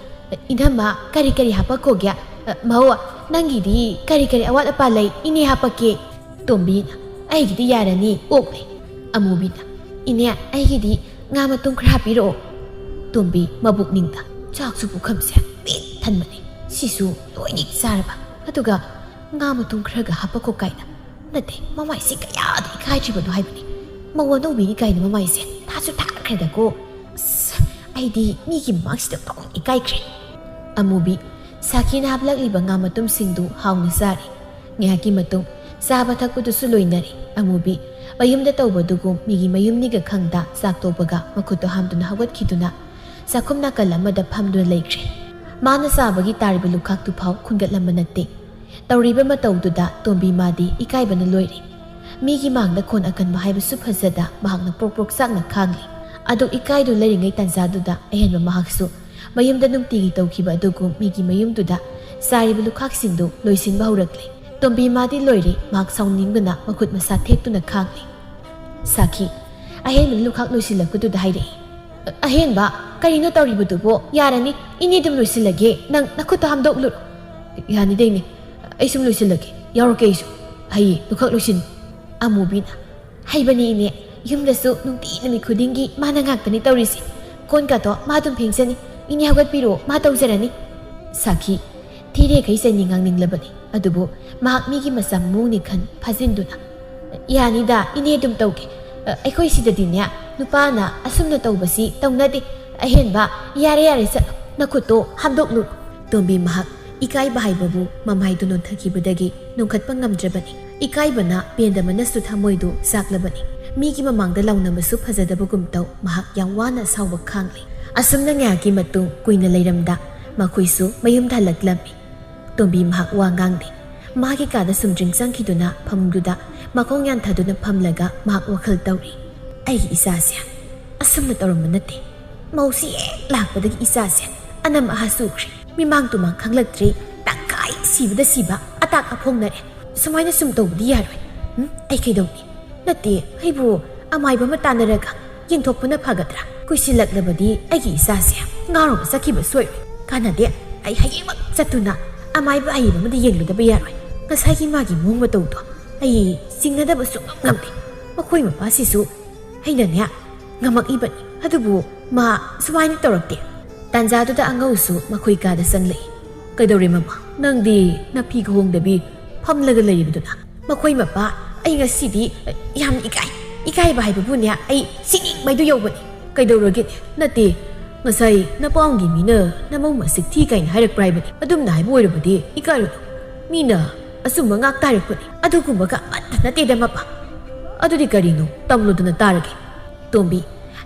"ꯏꯅꯝꯃ, ꯀꯔꯤ ꯀꯔꯤ ꯍꯥꯄꯛꯈꯣꯒꯦ? ꯑ, ꯃꯧ, ꯅꯪꯒꯤꯗꯤ ꯀꯔꯤ ꯀꯔꯤ ꯑꯋꯥꯠ ꯑꯄꯥ ꯂꯩ? ꯏꯅꯦ ꯍꯥꯄꯛꯀꯦ"꯫ ꯇꯣꯝꯕꯤꯅ, "ꯑꯩꯒꯤꯗꯤ ꯌꯥꯔꯅꯤ, ꯑꯣꯛꯂꯦ"꯫ ꯑꯃꯨꯕꯤꯅ, "ꯏꯅꯦ, ꯑꯩꯒꯤꯗꯤ ꯉꯥ ꯃꯇꯨꯝ ꯈꯔ ꯍꯥꯞꯄꯤꯔꯛꯑꯣ"꯫ ꯇꯣꯝꯕꯤ ꯃꯕꯨꯛꯅꯤꯡꯗ, "ꯆꯥꯛꯁꯨ ꯄꯨꯈꯝꯁꯦ ꯄꯤꯛ ꯊꯟꯕꯅꯦ, ꯁꯤꯁꯨ ꯂꯣꯏꯅ ꯆꯥꯔꯕ, ꯑꯗꯨꯒ ꯉꯥ ꯃꯇꯨꯝ ꯈꯔꯒ ꯍꯥꯄꯛꯈꯣ ꯀꯥꯏꯅ꯫ ꯅꯠꯇꯦ, ꯃꯃꯥꯏꯁꯦ ꯀꯌꯥꯗ ꯏꯀꯥꯏꯗ꯭ꯔꯤꯕꯅꯣ ꯍꯥꯏꯕꯅꯤ꯫ ꯃꯧ ꯑꯅꯧꯕꯤꯅꯤ ꯀꯥꯏꯅ ꯃꯃꯥꯏꯁꯦ ꯊꯥꯁꯨ ꯊꯥꯈ꯭ꯔꯦꯗꯀꯣ꯫ ꯑꯁ, ꯑꯩꯗꯤ ꯃꯤꯒꯤ ꯃꯃꯥꯡꯁꯤꯗ ꯄꯥꯎ ꯏꯀꯥꯏꯈ꯭ꯔꯦ꯫ ꯑꯃꯨꯕꯤ ꯁꯥꯈꯤꯅ ꯍꯥꯞꯂꯛꯂꯤꯕ ꯉꯥ ꯃꯇꯨꯝꯁꯤꯡꯗꯨ ꯍꯥꯎꯅ ꯆꯥꯔꯤ꯫ ꯉꯥꯏꯍꯥꯛꯀꯤ ꯃꯇꯨꯡ ꯆꯥꯕ ꯊꯛꯄꯗꯨꯁꯨ ꯂꯣꯏꯅꯔꯤ꯫ ꯑꯃꯨꯕꯤ ꯃꯌꯨꯝꯗ ꯇꯧꯕꯗꯨꯒꯨꯝ ꯃꯤꯒꯤ ꯃꯌꯨꯝꯅꯤꯒ ꯈꯪꯗ ꯆꯥꯛ ꯇꯣꯛꯄꯒ ꯃꯈꯨꯠꯇꯣ ꯍꯥꯝꯗꯨꯅ ꯍꯧꯒꯠꯈꯤꯗꯨꯅ ꯆꯥꯛꯈꯨꯝ ꯅꯥꯀꯜ ꯑꯃꯗ ꯐꯝꯗꯨꯅ ꯂꯩꯈ꯭ꯔꯦ꯫ ꯃꯥꯅ ꯆꯥꯕꯒꯤ ꯇꯥꯔꯤꯕ ꯂꯨꯈꯥꯛꯇꯨ ꯐꯥꯎ ꯈꯨꯟꯒꯠꯂꯝꯕ ꯅꯠꯇꯦ꯫ ꯇꯧꯔꯤꯕ ꯃꯇꯧꯗꯨꯗ ꯇꯣꯝꯕꯤ ꯃꯥꯗꯤ ꯏꯀꯥꯏꯕꯅ ꯂꯣꯏꯔꯦ꯫ ꯃꯤꯒꯤ ꯃꯥꯡꯗ ꯈꯣꯟ ꯑꯀꯟꯕ ꯍꯥꯏꯕꯁꯨ ꯐꯖꯗ ꯃꯍꯥꯛꯅ ꯄ꯭ꯔꯣꯛ ꯄ꯭ꯔꯣꯛ ꯆꯥꯛꯅ ꯈꯥꯡꯂꯤ꯫ ꯑꯗꯨ ꯏꯀꯥꯏꯗꯨ ꯂꯩꯔꯤꯉꯩ ꯇꯥꯟꯖꯥꯗꯨꯗ ꯑꯍꯦꯟꯕ ꯃꯍꯥꯛꯁꯨ ꯃꯌꯨꯝꯗ ꯅꯨꯡꯇꯤꯒꯤ ꯇꯧꯈꯤꯕ ꯑꯗꯨꯒꯨꯝ ꯃꯤꯒꯤ ꯃꯌꯨꯝꯗꯨꯗ ꯆꯥꯔꯤꯕ ꯂꯨꯈꯥꯛꯁꯤꯡꯗꯨ ꯂꯣꯏꯁꯤꯟꯕ ꯍꯧꯔꯛꯂꯦ꯫ ꯇꯣꯝꯕꯤ ꯃꯥꯗꯤ ꯂꯣꯏꯔꯦ, ꯃꯍꯥꯛ ꯁꯥꯎꯅꯤꯡꯕꯅ ꯃꯈꯨꯠ ꯃꯁꯥ ꯊꯦꯛꯇꯨꯅ ꯈꯥꯡꯂꯤ꯫ ꯁꯥꯈꯤ, ꯑꯍꯦꯟꯕꯅ ꯂꯨꯈꯥꯛ ꯂꯣꯏꯁꯤꯜꯂꯛꯄꯗꯨꯗ ꯍꯥꯏꯔꯛꯏ, "ꯑꯍꯦꯟꯕ, ꯀꯔꯤꯅꯣ ꯇꯧꯔꯤꯕꯗꯨꯕꯣ? ꯌꯥꯔꯅꯤ, ꯏꯅꯦ ꯑꯗꯨꯝ ꯂꯣꯏꯁꯤꯜꯂꯒꯦ, ꯅꯪ ꯅꯈꯨꯠꯇꯣ ꯍꯥꯝꯗꯣꯛꯂꯨꯔꯣ꯫" "ꯌꯥꯅꯤꯗ ꯏꯅꯦ, ꯑꯩ ꯁꯨꯝ ꯂꯣꯏꯁꯤꯜꯂꯒꯦ, ꯌꯥꯎꯔꯛꯀꯦ ꯑꯩꯁꯨ꯫" "ꯍꯩꯌꯦ, ꯂꯨꯈꯥꯛ ꯂꯣꯏꯁꯤꯟ꯫" ꯑꯃꯨꯕꯤꯅ, "ꯍꯩꯕꯅꯤ ꯏꯅꯦ, ꯌꯨꯝꯗꯁꯨ ꯅꯨꯡꯇꯤ ꯅꯨꯃꯤꯠ ꯈꯨꯗꯤꯡꯒꯤ ꯃꯥꯅ ꯉꯥꯛꯇꯅꯤ ꯇꯧꯔꯤꯁꯦ꯫ ꯀꯣꯟ ꯀꯥꯇꯣ ꯃꯥ ꯑꯗꯨꯝ ꯐꯦꯡꯖꯅꯤ, ꯏꯅꯦ ꯍꯧꯒꯠꯄꯤꯔꯣ, ꯃꯥ ꯇꯧꯖꯔꯅꯤ꯫" ꯁꯥꯈꯤ, ꯊꯤꯔꯦꯈꯩ ꯆꯩꯅꯤ ꯉꯥꯡꯅꯤꯡꯂꯕꯅꯤ, ꯑꯗꯨꯕꯨ ꯃꯍꯥꯛ ꯃꯤꯒꯤ ꯃꯆꯥ ꯃꯑꯣꯡꯅꯤ ꯈꯟ ꯐꯥꯖꯤꯟꯗꯨꯅ, "ꯌꯥꯅꯤꯗ, ꯏꯅꯦ ꯑꯗꯨꯝ ꯇꯧꯒꯦ꯫ ꯑ, ꯑꯩꯈꯣꯏ ꯁꯤꯗꯗꯤꯅꯦ, ꯅꯨꯄꯥꯅ ꯑꯁꯨꯝꯅ ꯇꯧꯕꯁꯤ ꯇꯧꯅꯗꯦ꯫ ꯑꯍꯦꯟꯕ, ꯌꯥꯔꯦ, ꯌꯥꯔꯦ, ꯆꯠꯂꯣ, ꯅꯈꯨꯠꯇꯣ ꯍꯥꯝꯗꯣꯛꯂꯨꯔꯣ꯫" ꯇꯣꯝꯕꯤ ꯃꯍꯥꯛ ꯏꯀꯥꯏꯕ ꯍꯥꯏꯕꯕꯨ ꯃꯃꯥꯏꯗꯨ ꯅꯣꯟꯊꯈꯤꯕꯗꯒꯤ ꯅꯣꯟꯈꯠꯄ ꯉꯝꯗ꯭ꯔꯕꯅꯤ꯫ ꯏꯀꯥꯏꯕꯅ ꯄꯦꯟꯗꯕꯅꯁꯨ ꯊꯃꯣꯏꯗꯨ ꯆꯥꯛꯂꯕꯅꯤ꯫ ꯃꯤꯒꯤ ꯃꯃꯥꯡꯗ ꯂꯥꯎꯅꯕꯁꯨ ꯐꯖꯗꯕꯒꯨꯝ ꯇꯧ ꯃꯍꯥꯛ ꯌꯥꯝ ꯋꯥꯅ ꯑꯁꯥꯎꯕ ꯈꯥꯡꯂꯤ꯫ ꯑꯁꯨꯝꯅ ꯉꯥꯏꯍꯥꯛꯀꯤ ꯃꯇꯨꯡ ꯀꯨꯏꯅ ꯂꯩꯔꯝꯗ ꯃꯈꯣꯏꯁꯨ ꯃꯌꯨꯝꯗ ꯍꯜꯂꯛꯂꯝꯃꯤ꯫ ꯇꯣꯝꯕꯤ ꯃꯍꯥꯛ ꯋꯥ ꯉꯥꯡꯗꯦ꯫ ꯃꯥꯒꯤ ꯀꯥꯗ ꯁꯨꯝꯗ꯭ꯔꯤꯡ ꯆꯪꯈꯤꯗꯨꯅ ꯐꯃꯨꯡꯗꯨꯗ ꯃꯈꯣꯡ ꯌꯥꯟꯊꯗꯨꯅ ꯐꯝꯂꯒ ꯃꯍꯥꯛ ꯋꯥꯈꯜ ꯇꯧꯔꯤ꯫ "ꯑꯩꯒꯤ ꯏꯆꯥꯁꯦ ꯑꯁꯨꯝꯅ ꯇꯧꯔꯝꯕ ꯅꯠꯇꯦ꯫ ꯃꯧꯁꯤ ꯍꯦꯛ ꯂꯥꯛꯄꯗꯒꯤ ꯏꯆꯥꯁꯦ ꯑꯅꯝ ꯑꯍꯥ ꯆꯨꯈ꯭ꯔꯦ꯫ ꯃꯤꯃꯥꯡ ꯇꯨꯃꯥꯡ ꯈꯪꯂꯛꯇ꯭ꯔꯦ꯫ ꯇꯪꯈꯥꯏ ꯁꯤꯕꯗ ꯁꯤꯕ, ꯑꯇꯥꯛ ꯑꯐꯣꯡꯅꯔꯦ꯫ ꯁꯨꯃꯥꯏꯅ ꯁꯨꯝ ꯇꯧꯕꯗꯤ ꯌꯥꯔꯣꯏ꯫ ꯎꯝ, ꯑꯩ ꯀꯩꯗꯧꯅꯤ? ꯅꯠꯇꯦ, ꯑꯩꯕꯨ ꯑꯃꯥꯏꯕ ꯑꯃ ꯇꯥꯟꯅꯔꯒ ꯌꯦꯡꯊꯣꯛꯄꯅ ꯐꯒꯗ꯭ꯔꯥ? ꯀꯨꯏꯁꯤꯜꯂꯛꯂꯕꯗꯤ ꯑꯩꯒꯤ ꯏꯆꯥꯁꯦ ꯉꯥꯎꯔꯒ ꯆꯠꯈꯤꯕ ꯁꯣꯏꯔꯣꯏ꯫ ꯀꯥꯟꯅꯗꯦ, ꯑꯩ ꯍꯌꯦꯡꯃꯛ ꯆꯠꯇꯨꯅ ꯑꯃꯥꯏꯕ ꯑꯍꯩꯕ ꯑꯃꯗ ꯌꯦꯡꯂꯨꯗꯕ ꯌꯥꯔꯣꯏ꯫ ꯉꯁꯥꯏꯒꯤ ꯃꯥꯒꯤ ꯃꯑꯣꯡ ꯃꯇꯧꯗꯣ ꯑꯩ ꯆꯤꯡꯅꯗꯕ ꯁꯨꯡꯉꯝ ꯉꯝꯗꯦ꯫ ꯃꯈꯣꯏ ꯃꯄꯥꯁꯤꯁꯨ ꯑꯩꯅꯅꯦ ꯉꯝꯃꯛꯏꯕꯅꯤ, ꯑꯗꯨꯕꯨ ꯃꯥ ꯁꯨꯃꯥꯏꯅ ꯇꯧꯔꯛꯇꯦ꯫" ꯇꯥꯟꯖꯥꯗꯨꯗ ꯑꯉꯧꯁꯨ ꯃꯈꯣꯏ ꯀꯥꯗ ꯆꯪꯂꯛꯏ꯫ "ꯀꯩꯗꯧꯔꯦ ꯃꯃꯥ? ꯅꯪꯗꯤ ꯅꯐꯤꯒ ꯍꯣꯡꯗꯕꯤ ꯐꯝꯂꯒ ꯂꯩꯔꯤꯕꯗꯨꯅ?" "ꯃꯈꯣꯏ ꯃꯄꯥ, ꯑꯩ ꯉꯁꯤꯗꯤ ꯌꯥꯝ ꯏꯀꯥꯏ꯫ ꯏꯀꯥꯏꯕ ꯍꯥꯏꯕꯕꯨꯅꯦ, ꯑꯩ ꯁꯤꯅꯤꯡꯕꯩꯗꯨ ꯌꯧꯕꯅꯤ꯫" "ꯀꯩꯗꯧꯔꯒꯦ?" "ꯅꯠꯇꯦ, ꯉꯁꯥꯏ ꯅꯄꯥꯝꯒꯤ ꯃꯤꯅ ꯅꯃꯧ ꯃꯁꯛ ꯊꯤ ꯀꯥꯏꯅ ꯍꯥꯏꯔꯛꯄ꯭ꯔꯥ ꯍꯥꯏꯕꯅꯤ꯫ ꯑꯗꯨꯝꯅ ꯍꯥꯏꯕ ꯑꯣꯏꯔꯕꯗꯤ ꯏꯀꯥꯏꯔꯨꯅꯨ꯫ ꯃꯤꯅ ꯑꯆꯨꯝꯕ ꯉꯥꯛꯇ ꯍꯥꯏꯔꯛꯄꯅꯤ꯫ ꯑꯗꯨꯒꯨꯝꯕꯒ ꯑꯃꯠꯇ ꯅꯠꯇꯦꯗ ꯃꯄꯥ꯫ "ꯑꯗꯨꯗꯤ ꯀꯔꯤꯅꯣ? ꯇꯝꯂꯨꯗꯅ ꯇꯥꯔꯒꯦ꯫" ꯇꯣꯝꯕꯤ,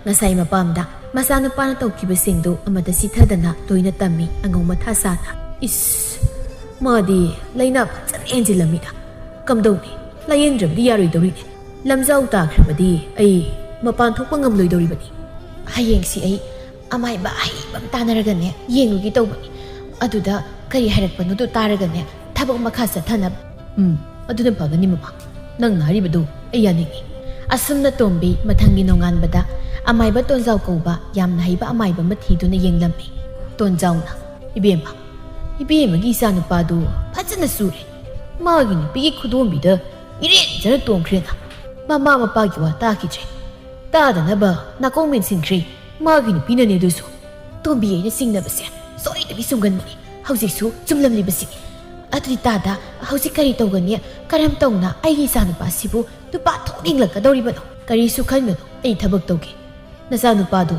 ꯉꯁꯥꯏ ꯃꯄꯥꯝꯗ ꯃꯆꯥꯅꯨꯄꯥꯅ ꯇꯧꯈꯤꯕꯁꯤꯡꯗꯨ ꯑꯃꯠꯇ ꯆꯤꯊꯗꯅ ꯂꯣꯏꯅ ꯇꯝꯃꯤ, ꯑꯉꯧ ꯃꯊꯥ ꯁꯥꯅ꯫ "ꯏꯁ, ꯃꯥꯗꯤ ꯂꯥꯏꯅꯥ ꯐꯖꯅ ꯍꯦꯟꯖꯤꯜꯂꯝꯃꯤꯗ꯫ ꯀꯝꯗꯧꯅꯤ? ꯂꯥꯌꯦꯡꯗ꯭ꯔꯕꯗꯤ ꯌꯥꯔꯣꯏꯗꯧꯔꯤꯅꯦ꯫ ꯂꯝꯖꯥꯎ ꯇꯥꯈ꯭ꯔꯕꯗꯤ ꯑꯩ ꯃꯄꯥꯟ ꯊꯣꯛꯄ ꯉꯝꯂꯣꯏꯗꯧꯔꯤꯕꯅꯤ꯫" "ꯍꯌꯦꯡꯁꯤ ꯑꯩ ꯑꯃꯥꯏꯕ ꯑꯍꯩꯕ ꯑꯃ ꯇꯥꯟꯅꯔꯒꯅꯦ ꯌꯦꯡꯉꯨꯒꯦ ꯇꯧꯕꯅꯤ꯫ ꯑꯗꯨꯗ ꯀꯔꯤ ꯍꯥꯏꯔꯛꯄꯅꯣꯗꯣ ꯇꯥꯔꯒꯅꯦ ꯊꯕꯛ ꯃꯈꯥ ꯆꯠꯊꯅꯕ꯫" "ꯎꯝ, ꯑꯗꯨꯅ ꯐꯒꯅꯤ ꯃꯃꯥ꯫ ꯅꯪꯅ ꯍꯥꯏꯔꯤꯕꯗꯨ ꯑꯩ ꯌꯥꯅꯤꯡꯏ꯫" ꯑꯁꯨꯝꯅ ꯇꯣꯝꯕꯤ ꯃꯊꯪꯒꯤ ꯅꯣꯡꯉꯥꯟꯕꯗ ꯑꯃꯥꯏꯕ ꯇꯣꯟꯖꯥꯎ ꯀꯧꯕ ꯌꯥꯝꯅ ꯍꯩꯕ ꯑꯃꯥꯏꯕ ꯑꯃ ꯊꯤꯗꯨꯅ ꯌꯦꯡꯂꯝꯃꯤ꯫ ꯇꯣꯟꯖꯥꯎꯅ, "ꯏꯕꯦꯝꯃ, ꯏꯕꯦꯝꯃꯒꯤ ꯏꯆꯥꯅꯨꯄꯥꯗꯨ ꯐꯖꯅ ꯆꯨꯔꯦ꯫ ꯃꯥꯒꯤ ꯅꯨꯄꯤꯒꯤ ꯈꯨꯗꯣꯝꯕꯤꯗ ꯏꯔꯦꯟꯖꯅ ꯇꯣꯡꯈ꯭ꯔꯦꯅ꯫ ꯃꯃꯥ ꯃꯄꯥꯒꯤ ꯋꯥ ꯇꯥꯈꯤꯗ꯭ꯔꯦ꯫ ꯇꯥꯗꯅꯕ ꯅꯥꯀꯣꯡ ꯃꯦꯟꯁꯤꯟꯈ꯭ꯔꯦ꯫ ꯃꯥꯒꯤ ꯅꯨꯄꯤꯅꯅꯦ ꯑꯗꯨꯁꯨ꯫ ꯇꯣꯝꯕꯤ ꯑꯩꯅ ꯆꯤꯡꯅꯕꯁꯦ ꯁꯣꯏꯗꯕꯤ ꯆꯨꯝꯒꯟꯕꯅꯤ꯫ ꯍꯧꯖꯤꯛꯁꯨ ꯆꯨꯝꯂꯝꯂꯤꯕꯁꯤꯅꯤ꯫ ꯑꯗꯨꯗꯤ ꯇꯥꯗ, ꯍꯧꯖꯤꯛ ꯀꯔꯤ ꯇꯧꯒꯅꯤ? ꯀꯔꯝ ꯇꯧꯅ ꯑꯩꯒꯤ ꯏꯆꯥꯅꯨꯄꯥꯁꯤꯕꯨ ꯅꯨꯄꯥ ꯊꯣꯛꯅꯤꯡꯂꯛꯀꯗꯧꯔꯤꯕꯅꯣ?" "ꯀꯔꯤꯁꯨ ꯈꯟꯒꯅꯨ, ꯑꯩ ꯊꯕꯛ ꯇꯧꯒꯦ꯫ ꯅꯆꯥꯅꯨꯄꯥꯗꯨ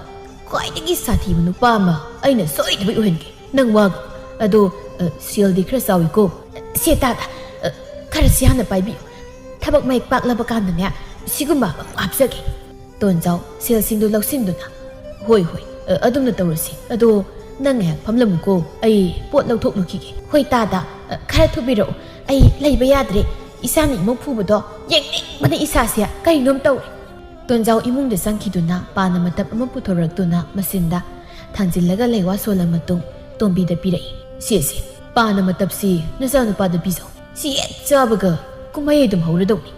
ꯈ꯭ꯋꯥꯏꯗꯒꯤ ꯁꯥꯊꯤꯕ ꯅꯨꯄꯥ ꯑꯃ ꯑꯩꯅ ꯁꯣꯏꯗꯕꯤ ꯑꯣꯏꯍꯟꯒꯦ꯫ ꯅꯪ ꯋꯥꯒꯅꯨ꯫ ꯑꯗꯣ, ꯑ, ꯁꯦꯜꯗꯤ ꯈꯔ ꯆꯥꯎꯏꯀꯣ꯫" "ꯁꯦ ꯇꯥꯗ, ꯑ, ꯈꯔ ꯁꯤ ꯍꯥꯟꯅ ꯄꯥꯏꯕꯤꯌꯨ꯫ ꯊꯕꯛ ꯃꯥꯏ ꯄꯥꯛꯂꯕ ꯀꯥꯟꯗꯅꯦ ꯁꯤꯒꯨꯝꯕ ꯑꯃꯃꯨꯛ ꯍꯥꯞꯆꯒꯦ꯫" ꯇꯣꯟꯖꯥꯎ ꯁꯦꯜꯁꯤꯡꯗꯨ ꯂꯧꯁꯤꯟꯗꯨꯅ, "ꯍꯣꯏ, ꯍꯣꯏ, ꯑ, ꯑꯗꯨꯝꯅ ꯇꯧꯔꯁꯤ꯫ ꯑꯗꯣ ꯅꯪ ꯉꯥꯏꯍꯥꯛ ꯐꯝꯂꯝꯃꯨꯀꯣ, ꯑꯩ ꯄꯣꯠ ꯂꯧꯊꯣꯛꯂꯨꯈꯤꯒꯦ꯫" "ꯍꯣꯏ ꯇꯥꯗ, ꯑ, ꯈꯔ ꯊꯨꯕꯤꯔꯛꯎ꯫ ꯑꯩ ꯂꯩꯕ ꯌꯥꯗ꯭ꯔꯦ꯫ ꯏꯆꯥꯅ ꯏꯃꯧ ꯐꯨꯕꯗꯣ ꯌꯦꯡꯅꯤꯡꯕꯅ ꯏꯁꯥꯁꯦ ꯀꯔꯤꯅꯣꯝ ꯇꯧꯔꯦ꯫" ꯇꯣꯟꯖꯥꯎ ꯏꯃꯨꯡꯗ ꯆꯪꯈꯤꯗꯨꯅ ꯄꯥꯅ ꯃꯇꯞ ꯑꯃ ꯄꯨꯊꯣꯔꯛꯇꯨꯅ ꯃꯆꯤꯟꯗ ꯊꯥꯡꯖꯤꯜꯂꯒ ꯂꯩꯋꯥ ꯁꯣꯜꯂ ꯃꯇꯨꯡ ꯇꯣꯝꯕꯤꯗ ꯄꯤꯔꯛꯏ꯫ "ꯁꯦ, ꯁꯦ, ꯄꯥꯅ ꯃꯇꯞꯁꯤ ꯅꯆꯥꯅꯨꯄꯥꯗ ꯄꯤꯖꯧ꯫ ꯁꯤ ꯍꯦꯛ ꯆꯥꯕꯒ ꯀꯨꯝꯍꯩ ꯑꯗꯨꯝ ꯍꯧꯔꯗꯧꯅꯤ꯫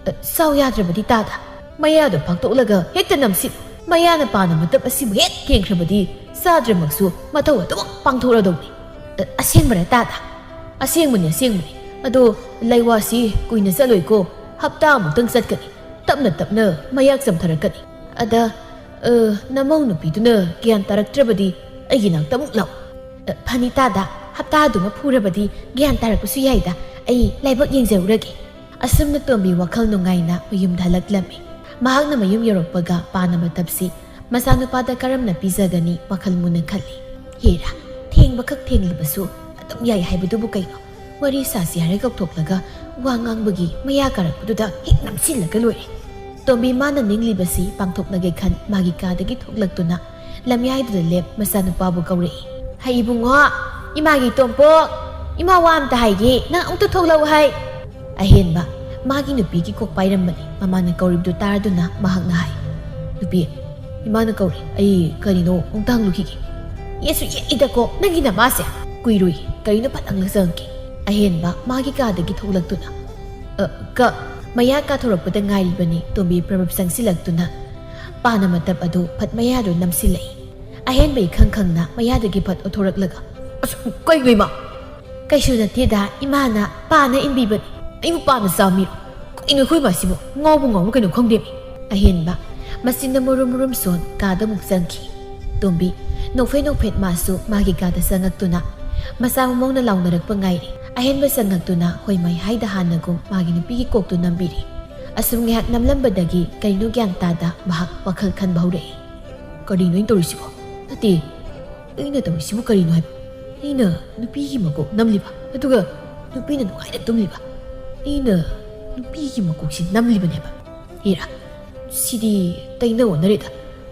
ꯑ, ꯆꯥꯎ ꯌꯥꯗ꯭ꯔꯕꯗꯤ ꯇꯥꯗ, ꯃꯌꯥꯗꯣ ꯐꯥꯛꯇꯣꯛꯂꯒ ꯍꯦꯛꯇ ꯅꯝꯁꯤꯜꯂꯨ꯫ ꯃꯌꯥꯅ ꯄꯥꯅ ꯃꯇꯞ ꯑꯁꯤꯕꯨ ꯍꯦꯛ ꯌꯦꯡꯈ꯭ꯔꯕꯗꯤ ꯆꯥꯗ꯭ꯔꯃꯛꯁꯨ ꯃꯊꯧ ꯑꯗꯨꯃꯛ ꯄꯥꯡꯊꯣꯛꯂꯗꯧꯅꯤ꯫" "ꯑ, ꯑꯁꯦꯡꯕꯔ ꯇꯥꯗ?" "ꯑꯁꯦꯡꯕꯅꯤ, ꯑꯁꯦꯡꯕꯅꯤ꯫ ꯑꯗꯣ ꯂꯩꯋꯥꯁꯤ ꯀꯨꯏꯅ ꯆꯠꯂꯣꯏꯀꯣ, ꯍꯞꯇꯥ ꯑꯃꯨꯛꯇꯪ ꯆꯠꯀꯅꯤ꯫ ꯇꯞꯅ ꯇꯞꯅ ꯃꯌꯥꯛ ꯆꯝꯊꯔꯛꯀꯅꯤ꯫ ꯑꯗ, ꯑ, ꯅꯃꯧ ꯅꯨꯄꯤꯗꯨꯅ ꯒ꯭ꯌꯥꯟ ꯇꯥꯔꯛꯇ꯭ꯔꯕꯗꯤ ꯑꯩꯒꯤ ꯅꯥꯛꯇ ꯑꯃꯨꯛ ꯂꯥꯛꯎ꯫" "ꯑ, ꯐꯅꯤ ꯇꯥꯗ, ꯍꯞꯇꯥꯗꯨꯃ ꯐꯨꯔꯕꯗꯤ ꯒ꯭ꯌꯥꯟ ꯇꯥꯔꯛꯄꯁꯨ ꯌꯥꯏꯗ꯫ ꯑꯩ ꯂꯥꯏꯕꯛ ꯌꯦꯡꯖꯔꯨꯔꯒꯦ꯫" ꯑꯁꯨꯝꯅ ꯇꯣꯝꯕꯤ ꯋꯥꯈꯜ ꯅꯨꯡꯉꯥꯏꯅ ꯃꯌꯨꯝꯗ ꯍꯜꯂꯛꯂꯝꯃꯤ꯫ ꯃꯍꯥꯛꯅ ꯃꯌꯨꯝ ꯌꯧꯔꯛꯄꯒ ꯄꯥꯅ ꯃꯇꯞꯁꯤ ꯃꯆꯥꯅꯨꯄꯥꯗ ꯀꯔꯝꯅ ꯄꯤꯖꯒꯅꯤ ꯋꯥꯈꯜ ꯃꯨꯟꯅ ꯈꯜꯂꯤ꯫ "ꯍꯦꯔꯥ, ꯊꯦꯡꯕꯈꯛ ꯊꯦꯡꯂꯕꯁꯨ ꯑꯗꯨꯝ ꯌꯥꯏ ꯍꯥꯏꯕꯗꯨꯕꯨ ꯀꯩꯅꯣ? ꯋꯥꯔꯤ ꯁꯥꯁꯤ ꯍꯥꯏꯔ ꯀꯧꯊꯣꯛꯂꯒ ꯋꯥ ꯉꯥꯡꯕꯒꯤ ꯃꯌꯥ ꯀꯥꯔꯛꯄꯗꯨꯗ ꯍꯦꯛ ꯅꯝꯁꯤꯜꯂꯒ ꯂꯣꯏꯔꯦ꯫ ꯇꯣꯝꯕꯤ ꯃꯥꯅ ꯅꯤꯡꯂꯤꯕꯁꯤ ꯄꯥꯡꯊꯣꯛꯂꯒꯦ ꯈꯟ ꯃꯥꯒꯤ ꯀꯥꯗꯒꯤ ꯊꯣꯛꯂꯛꯇꯨꯅ ꯂꯝꯌꯥꯏꯗꯨꯗ ꯂꯦꯞ ꯃꯆꯥꯅꯨꯄꯥꯕꯨ ꯀꯧꯔꯛꯏ꯫ "ꯍꯩ ꯏꯕꯨꯡꯉꯣ, ꯏꯃꯥꯒꯤ ꯇꯣꯝꯄꯣꯛ, ꯏꯃꯥ ꯋꯥ ꯑꯝꯇ ꯍꯥꯏꯒꯦ, ꯅꯪ ꯑꯃꯨꯛꯇ ꯊꯣꯛꯂꯛꯎ ꯍꯥꯏ"꯫ ꯑꯍꯦꯟꯕ ꯃꯥꯒꯤ ꯅꯨꯄꯤꯒꯤ ꯀꯣꯛ ꯄꯥꯏꯔꯝꯕꯅꯤ꯫ ꯃꯃꯥꯅ ꯀꯧꯔꯤꯕꯗꯨ ꯇꯥꯔꯗꯨꯅ ꯃꯍꯥꯛꯅ ꯍꯥꯏ, "ꯅꯨꯄꯤ, ꯏꯃꯥꯅ ꯀꯧꯔꯤ꯫ ꯑꯩ ꯀꯔꯤꯅꯣ ꯑꯃꯨꯛꯇ ꯍꯪꯂꯨꯈꯤꯒꯦ꯫ ꯌꯦꯠꯁꯨ ꯌꯦꯠꯂꯤꯗꯀꯣ ꯅꯪꯒꯤ ꯅꯃꯥꯁꯦ꯫ ꯀꯨꯏꯔꯣꯏ, ꯀꯔꯤꯅꯣ ꯐꯠ ꯍꯪꯂ ꯆꯪꯉꯛꯀꯦ"꯫ ꯑꯍꯦꯟꯕ ꯃꯥꯒꯤ ꯀꯥꯗꯒꯤ ꯊꯣꯛꯂꯛꯇꯨꯅ, "ꯑ, ꯀ"꯫ ꯃꯌꯥ ꯀꯥꯊꯣꯔꯛꯄꯗ ꯉꯥꯏꯔꯤꯕꯅꯤ ꯇꯣꯝꯕꯤ ꯄ꯭ꯔꯕꯞ ꯆꯪꯁꯤꯜꯂꯛꯇꯨꯅ ꯄꯥꯅ ꯃꯇꯞ ꯑꯗꯨ ꯐꯠ ꯃꯌꯥꯗꯨ ꯅꯝꯁꯤꯜꯂꯛꯏ꯫ ꯑꯍꯦꯟꯕ ꯏꯈꯪ ꯈꯪꯅ ꯃꯌꯥꯗꯒꯤ ꯐꯠ ꯑꯣꯊꯣꯔꯛꯂꯒ, "ꯑꯁ, ꯀꯩꯅꯣ ꯏꯃꯥ?" "ꯀꯩꯁꯨ ꯅꯠꯇꯦꯗ, ꯏꯃꯥꯅ ꯄꯥꯅ ꯏꯟꯕꯤꯕꯅꯤ꯫ ꯑꯩꯕꯨ ꯄꯥꯅ ꯆꯥꯃꯤꯔꯣ? ꯀꯩꯅꯣ ꯑꯩꯈꯣꯏ ꯏꯃꯥꯁꯤꯕꯨ ꯉꯥꯎꯕ ꯉꯥꯎꯕ ꯀꯩꯅꯣ ꯈꯪꯗꯦꯃꯤ"꯫ ꯑꯍꯦꯟꯕ ꯃꯆꯤꯟꯗ ꯃꯨꯔꯨꯝ ꯃꯨꯔꯨꯝ ꯁꯣꯟ ꯀꯥꯗ ꯑꯃꯨꯛ ꯆꯪꯈꯤ꯫ ꯇꯣꯝꯕꯤ ꯅꯣꯛꯐꯦꯠ ꯅꯣꯛꯐꯦꯠ ꯃꯥꯁꯨ ꯃꯥꯒꯤ ꯀꯥꯗ ꯆꯪꯉꯛꯇꯨꯅ ꯃꯆꯥ ꯃꯃꯧꯅ ꯂꯥꯎꯅꯔꯛꯄ ꯉꯥꯏꯔꯤ꯫ ꯑꯍꯦꯟꯕ ꯆꯪꯉꯛꯇꯨꯅ ꯍꯣꯏ ꯃꯥꯏ ꯍꯥꯏꯗ ꯍꯥꯟꯅꯒꯨꯝ ꯃꯥꯒꯤ ꯅꯨꯄꯤꯒꯤ ꯀꯣꯛꯇꯨ ꯅꯝꯕꯤꯔꯤ꯫ ꯑꯁꯨꯝ ꯉꯥꯏꯍꯥꯛ ꯅꯝꯂꯝꯕꯗꯒꯤ ꯀꯔꯤꯅꯣ ꯒ꯭ꯌꯥꯟ ꯇꯥꯗ ꯃꯍꯥꯛ ꯋꯥꯈꯜ ꯈꯟꯕ ꯍꯧꯔꯛꯏ꯫ "ꯀꯔꯤꯅꯣ ꯑꯩꯅ ꯇꯧꯔꯤꯁꯤꯕꯣ? ꯅꯠꯇꯦ, ꯑꯩꯅ ꯇꯧꯔꯤꯁꯤꯕꯨ ꯀꯔꯤꯅꯣ ꯍꯥꯏꯕ? ꯑꯩꯅ ꯅꯨꯄꯤꯒꯤ ꯃꯀꯣꯛ ꯅꯝꯂꯤꯕ, ꯑꯗꯨꯒ ꯅꯨꯄꯤꯅ ꯅꯨꯡꯉꯥꯏꯅ ꯇꯨꯝꯂꯤꯕ꯫ ꯑꯩꯅ ꯅꯨꯄꯤꯒꯤ ꯃꯀꯣꯛꯁꯤ ꯅꯝꯂꯤꯕꯅꯦꯕ꯫ ꯍꯦꯔꯥ, ꯁꯤꯗꯤ ꯇꯩꯅ ꯑꯣꯟꯅꯔꯦꯗ꯫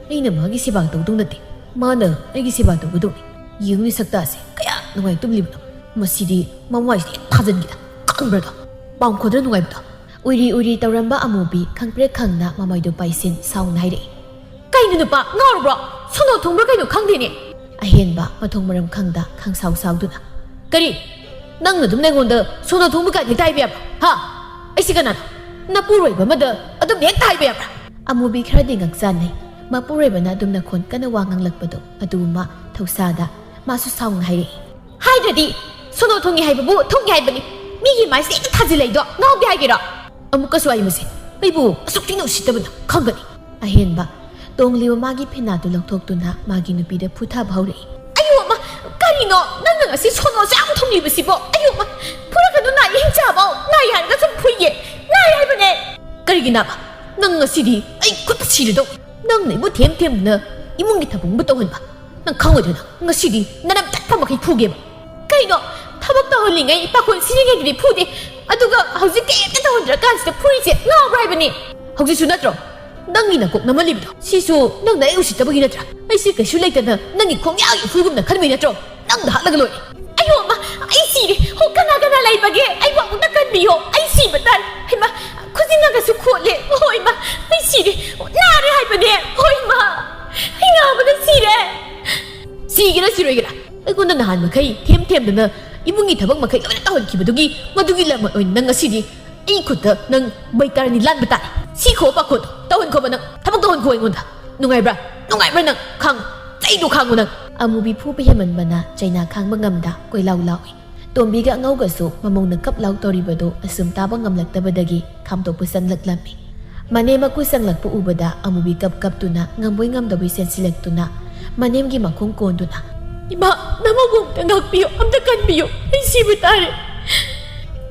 ꯑꯩꯅ ꯃꯥꯒꯤ ꯁꯦꯕꯥ ꯇꯧꯗꯧ ꯅꯠꯇꯦ, ꯃꯥꯅ ꯑꯩꯒꯤ ꯁꯦꯕꯥ ꯇꯧꯒꯗꯧꯅꯤ꯫ ꯌꯦꯡꯉꯨꯅꯦ ꯁꯛꯇꯥꯁꯦ ꯀꯌꯥ ꯅꯨꯡꯉꯥꯏꯅ ꯇꯨꯝꯂꯤꯕꯅꯣ꯫ ꯃꯁꯤꯗꯤ ꯃꯃꯥꯏꯁꯤꯗ ꯍꯦꯛ ꯊꯥꯖꯤꯟꯈꯤꯗ꯫ ꯈꯪꯕ꯭ꯔꯗꯣ? ꯄꯥꯎ ꯈꯣꯟꯗ꯭ꯔ ꯅꯨꯡꯉꯥꯏꯕꯗꯣ"꯫ ꯎꯏꯔꯤ ꯎꯏꯔꯤ ꯇꯧꯔꯝꯕ ꯑꯃꯨꯕꯤ ꯈꯪꯄ꯭ꯔꯦꯛ ꯈꯪꯅ ꯃꯃꯩꯗꯨ ꯄꯥꯏꯁꯤꯟ ꯁꯥꯎꯅ ꯍꯥꯏꯔꯛꯏ꯫ "ꯀꯩꯅꯣ ꯅꯨꯄꯥ, ꯉꯥꯎꯔꯕ꯭ꯔꯣ? ꯁꯣꯅꯣ ꯊꯨꯡꯕ꯭ꯔꯥ ꯀꯩꯅꯣ ꯈꯪꯗꯦꯅꯦ"꯫ ꯑꯍꯦꯟꯕ ꯃꯊꯣꯡ ꯃꯔꯝ ꯈꯪꯗ ꯈꯪꯁꯥꯎ ꯁꯥꯎꯗꯨꯅ, "ꯀꯔꯤ? ꯅꯪꯅ ꯑꯗꯨꯝ ꯑꯩꯉꯣꯟꯗ ꯁꯣꯅꯣ ꯊꯨꯡꯕ ꯀꯥꯏꯅ ꯍꯦꯛꯇ ꯍꯥꯏꯕ ꯌꯥꯕ꯭ꯔꯥ? ꯍꯥ? ꯑꯩꯁꯤ ꯀꯅꯥꯅꯣ? ꯅꯄꯨꯔꯣꯏꯕ ꯑꯃꯗ ꯑꯗꯨꯝ ꯍꯦꯛꯇ ꯍꯥꯏꯕ ꯌꯥꯕ꯭ꯔꯥ?" ꯑꯃꯨꯕꯤ ꯈꯔꯗꯤ ꯉꯛꯆꯥꯟꯅꯩ꯫ ꯃꯄꯨꯔꯣꯏꯕꯅ ꯑꯗꯨꯝꯅ ꯈꯣꯟ ꯀꯟꯅ ꯋꯥ ꯉꯥꯡꯂꯛꯄꯗꯣ ꯑꯗꯨꯃ ꯊꯧꯁꯥꯗ ꯃꯥꯁꯨ ꯁꯥꯎꯅ ꯍꯥꯏꯔꯛꯏ꯫ "ꯍꯥꯏꯗ꯭ꯔꯗꯤ ꯁꯣꯅꯣ ꯊꯨꯡꯉꯤ ꯍꯥꯏꯕꯕꯨ ꯊꯨꯡꯉꯤ ꯍꯥꯏꯕꯅꯤ꯫ ꯃꯤꯒꯤ ꯃꯥꯏꯁꯦ ꯍꯦꯛꯇ ꯊꯥꯖꯤꯜꯂꯛꯏꯗꯣ ꯉꯥꯎꯗꯦ ꯍꯥꯏꯒꯦꯔꯣ? ꯑꯃꯨꯛꯀꯁꯨ ꯑꯩ ꯃꯁꯦ ꯑꯩꯕꯨ ꯑꯁꯨꯛ ꯊꯤꯅ ꯎꯁꯤꯠꯇꯕꯅ ꯈꯪꯒꯅꯤ"꯫ ꯑꯍꯦꯟꯕ ꯇꯣꯡꯂꯤꯕ ꯃꯥꯒꯤ ꯐꯤꯅꯥꯠꯇꯨ ꯂꯧꯊꯣꯛꯇꯨꯅ ꯃꯥꯒꯤ ꯅꯨꯄꯤꯗ ꯐꯨꯊꯕ ꯍꯧꯔꯛꯏ꯫ "ꯑꯌꯣ ꯑꯃ, ꯀꯔꯤꯅꯣ ꯅꯪꯅ ꯉꯁꯤ ꯁꯣꯅꯣꯁꯦ ꯌꯥꯝ ꯊꯨꯡꯂꯤꯕꯁꯤꯕꯣ? ꯑꯌꯣ ꯑꯃ, ꯐꯨꯔꯛꯀꯅꯨ, ꯅꯥꯏ, ꯏꯍꯤꯡ ꯆꯥꯕꯧ ꯅꯥꯏ ꯍꯥꯏꯔꯒ ꯁꯨꯝ ꯐꯨꯏꯌꯦ, ꯅꯥꯏ ꯍꯥꯏꯕꯅꯦ"꯫ "ꯀꯔꯤꯒꯤꯅꯣꯕ? ꯅꯪ ꯉꯁꯤꯗꯤ ꯑꯩ ꯈꯨꯠꯇ ꯁꯤꯔꯗꯧ꯫ ꯅꯪꯅ ꯑꯩꯕꯨ ꯊꯦꯝ ꯊꯦꯝꯗꯨꯅ ꯏꯃꯨꯡꯒꯤ ꯊꯕꯛꯕꯨ ꯇꯧꯍꯟꯕ꯫ ꯅꯪ ꯈꯪꯉꯣꯏꯗ꯭ꯔꯣ ꯅꯪ? ꯉꯁꯤꯗꯤ ꯅꯔꯝ ꯇꯠꯄ ꯃꯈꯩ ꯐꯨꯒꯦꯕ"꯫ "ꯀꯩꯅꯣ? ꯊꯕꯛ ꯇꯧꯍꯜꯂꯤꯉꯩ ꯄꯥꯈꯣꯟ ꯁꯤꯔꯤꯉꯩꯗꯨꯗꯤ ꯐꯨꯗꯦ꯫ ꯑꯗꯨꯒ ꯍꯧꯖꯤꯛ ꯀꯩꯝꯇ ꯇꯧꯍꯟꯗ꯭ꯔꯀꯥꯟꯁꯤꯗ ꯐꯨꯔꯤꯁꯦ ꯉꯥꯎꯕ꯭ꯔꯥ ꯍꯥꯏꯕꯅꯤ꯫ ꯍꯧꯖꯤꯛꯁꯨ ꯅꯠꯇ꯭ꯔꯣ ꯅꯪꯒꯤ ꯅꯀꯣꯛ ꯅꯃꯜꯂꯤꯕꯗꯣ? ꯁꯤꯁꯨ ꯅꯪꯅ ꯑꯩ ꯎꯁꯤꯠꯇꯕꯒꯤ ꯅꯠꯇ꯭ꯔꯥ? ꯑꯩꯁꯦ ꯀꯩꯁꯨ ꯂꯩꯇꯅ ꯅꯪꯒꯤ ꯈꯣꯡꯌꯥꯒꯤ ꯏꯐꯨꯜꯒꯨꯝꯅ ꯈꯟꯕꯩ ꯅꯠꯇ꯭ꯔꯣ? ꯅꯪꯗ ꯍꯥꯠꯂꯒ ꯂꯣꯏꯔꯦ꯫ ꯑꯌꯣ ꯑꯃ, ꯑꯩ ꯁꯤꯔꯦ꯫ ꯍꯣ, ꯀꯅꯥ ꯀꯅꯥ ꯂꯩꯕꯒꯦ? ꯑꯩꯕꯨ ꯑꯃꯨꯛꯇ ꯀꯟꯕꯤꯌꯣ꯫ ꯑꯩ ꯁꯤꯕ ꯇꯥꯔꯦ꯫ ꯍꯩꯃꯥ, ꯈꯨꯖꯤꯟꯅꯒꯁꯨ ꯈꯣꯠꯂꯦ꯫ ꯍꯣ, ꯏꯃꯥ, ꯑꯩ ꯁꯤꯔꯦ꯫ ꯅꯥꯔꯦ ꯍꯥꯏꯕꯅꯦ꯫ ꯍꯣ, ꯏꯃꯥ, ꯑꯩ ꯅꯥꯕꯅ ꯁꯤꯔꯦ꯫ ꯁꯤꯒꯦꯔꯥ ꯁꯤꯔꯣꯏꯒꯦꯔꯥ, ꯑꯩꯉꯣꯟꯗ ꯅꯍꯥꯟ ꯃꯈꯩ ꯊꯦꯝ ꯊꯦꯝꯗꯅ ꯏꯃꯨꯡꯒꯤ ꯊꯕꯛ ꯃꯈꯩ ꯂꯣꯏꯅ ꯇꯧꯍꯟꯈꯤꯕꯗꯨꯒꯤ ꯃꯗꯨꯒꯤ ꯂꯝ ꯑꯣꯏꯅ ꯅꯪ ꯉꯁꯤꯗꯤ ꯑꯩ ꯈꯨꯠꯇ ꯅꯪ ꯕꯩꯇꯥꯔꯅꯤ ꯂꯥꯟꯕ ꯇꯥꯔꯦ꯫ ꯁꯤꯈꯣ ꯄꯥꯈꯣꯟꯗꯣ ꯇꯧꯍꯟꯈꯣꯕ ꯅꯪ꯫ ꯊꯕꯛ ꯇꯧꯍꯟꯈꯣ ꯑꯩꯉꯣꯟꯗ꯫ ꯅꯨꯡꯉꯥꯏꯕ꯭ꯔꯥ? ꯅꯨꯡꯉꯥꯏꯕ꯭ꯔꯥ ꯅꯪ? ꯈꯥꯡꯉꯨ꯫ ꯆꯩꯗꯣ ꯈꯥꯡꯉꯨ ꯅꯪ꯫ ꯑꯃꯨꯕꯤ ꯐꯨꯕ ꯍꯦꯟꯃꯟꯕꯅ ꯆꯩꯅꯥ ꯈꯥꯡꯕ ꯉꯝꯗ ꯀꯣꯏꯂꯥꯎ ꯂꯥꯎꯏ꯫ ꯇꯣꯝꯕꯤꯒ ꯑꯉꯧꯒꯁꯨ ꯃꯃꯧꯅ ꯀꯞ ꯂꯥꯎ ꯇꯧꯔꯤꯕꯗꯨ ꯑꯁꯨꯝ ꯇꯥꯕ ꯉꯝꯂꯛꯇꯕꯗꯒꯤ ꯈꯥꯝꯗꯣꯛꯄ ꯆꯪꯂꯛꯂꯝꯃꯤ꯫ ꯃꯅꯦꯝ ꯃꯀꯨ ꯆꯪꯂꯛꯄ ꯎꯕꯗ ꯑꯃꯨꯕꯤ ꯀꯞ ꯀꯞꯇꯨꯅ ꯉꯝꯕꯣꯏ ꯉꯝꯗꯕꯣꯏ ꯆꯦꯟꯁꯤꯜꯂꯛꯇꯨꯅ ꯃꯅꯦꯝꯒꯤ ꯃꯈꯣꯡ ꯀꯣꯟꯗꯨꯅ, "ꯏꯃꯥ, ꯅꯃꯧꯕꯨ ꯑꯝꯇ ꯉꯥꯛꯄꯤꯌꯨ, ꯑꯝꯇ ꯀꯟꯕꯤꯌꯨ, ꯑꯩ ꯁꯤꯕ ꯇꯥꯔꯦ꯫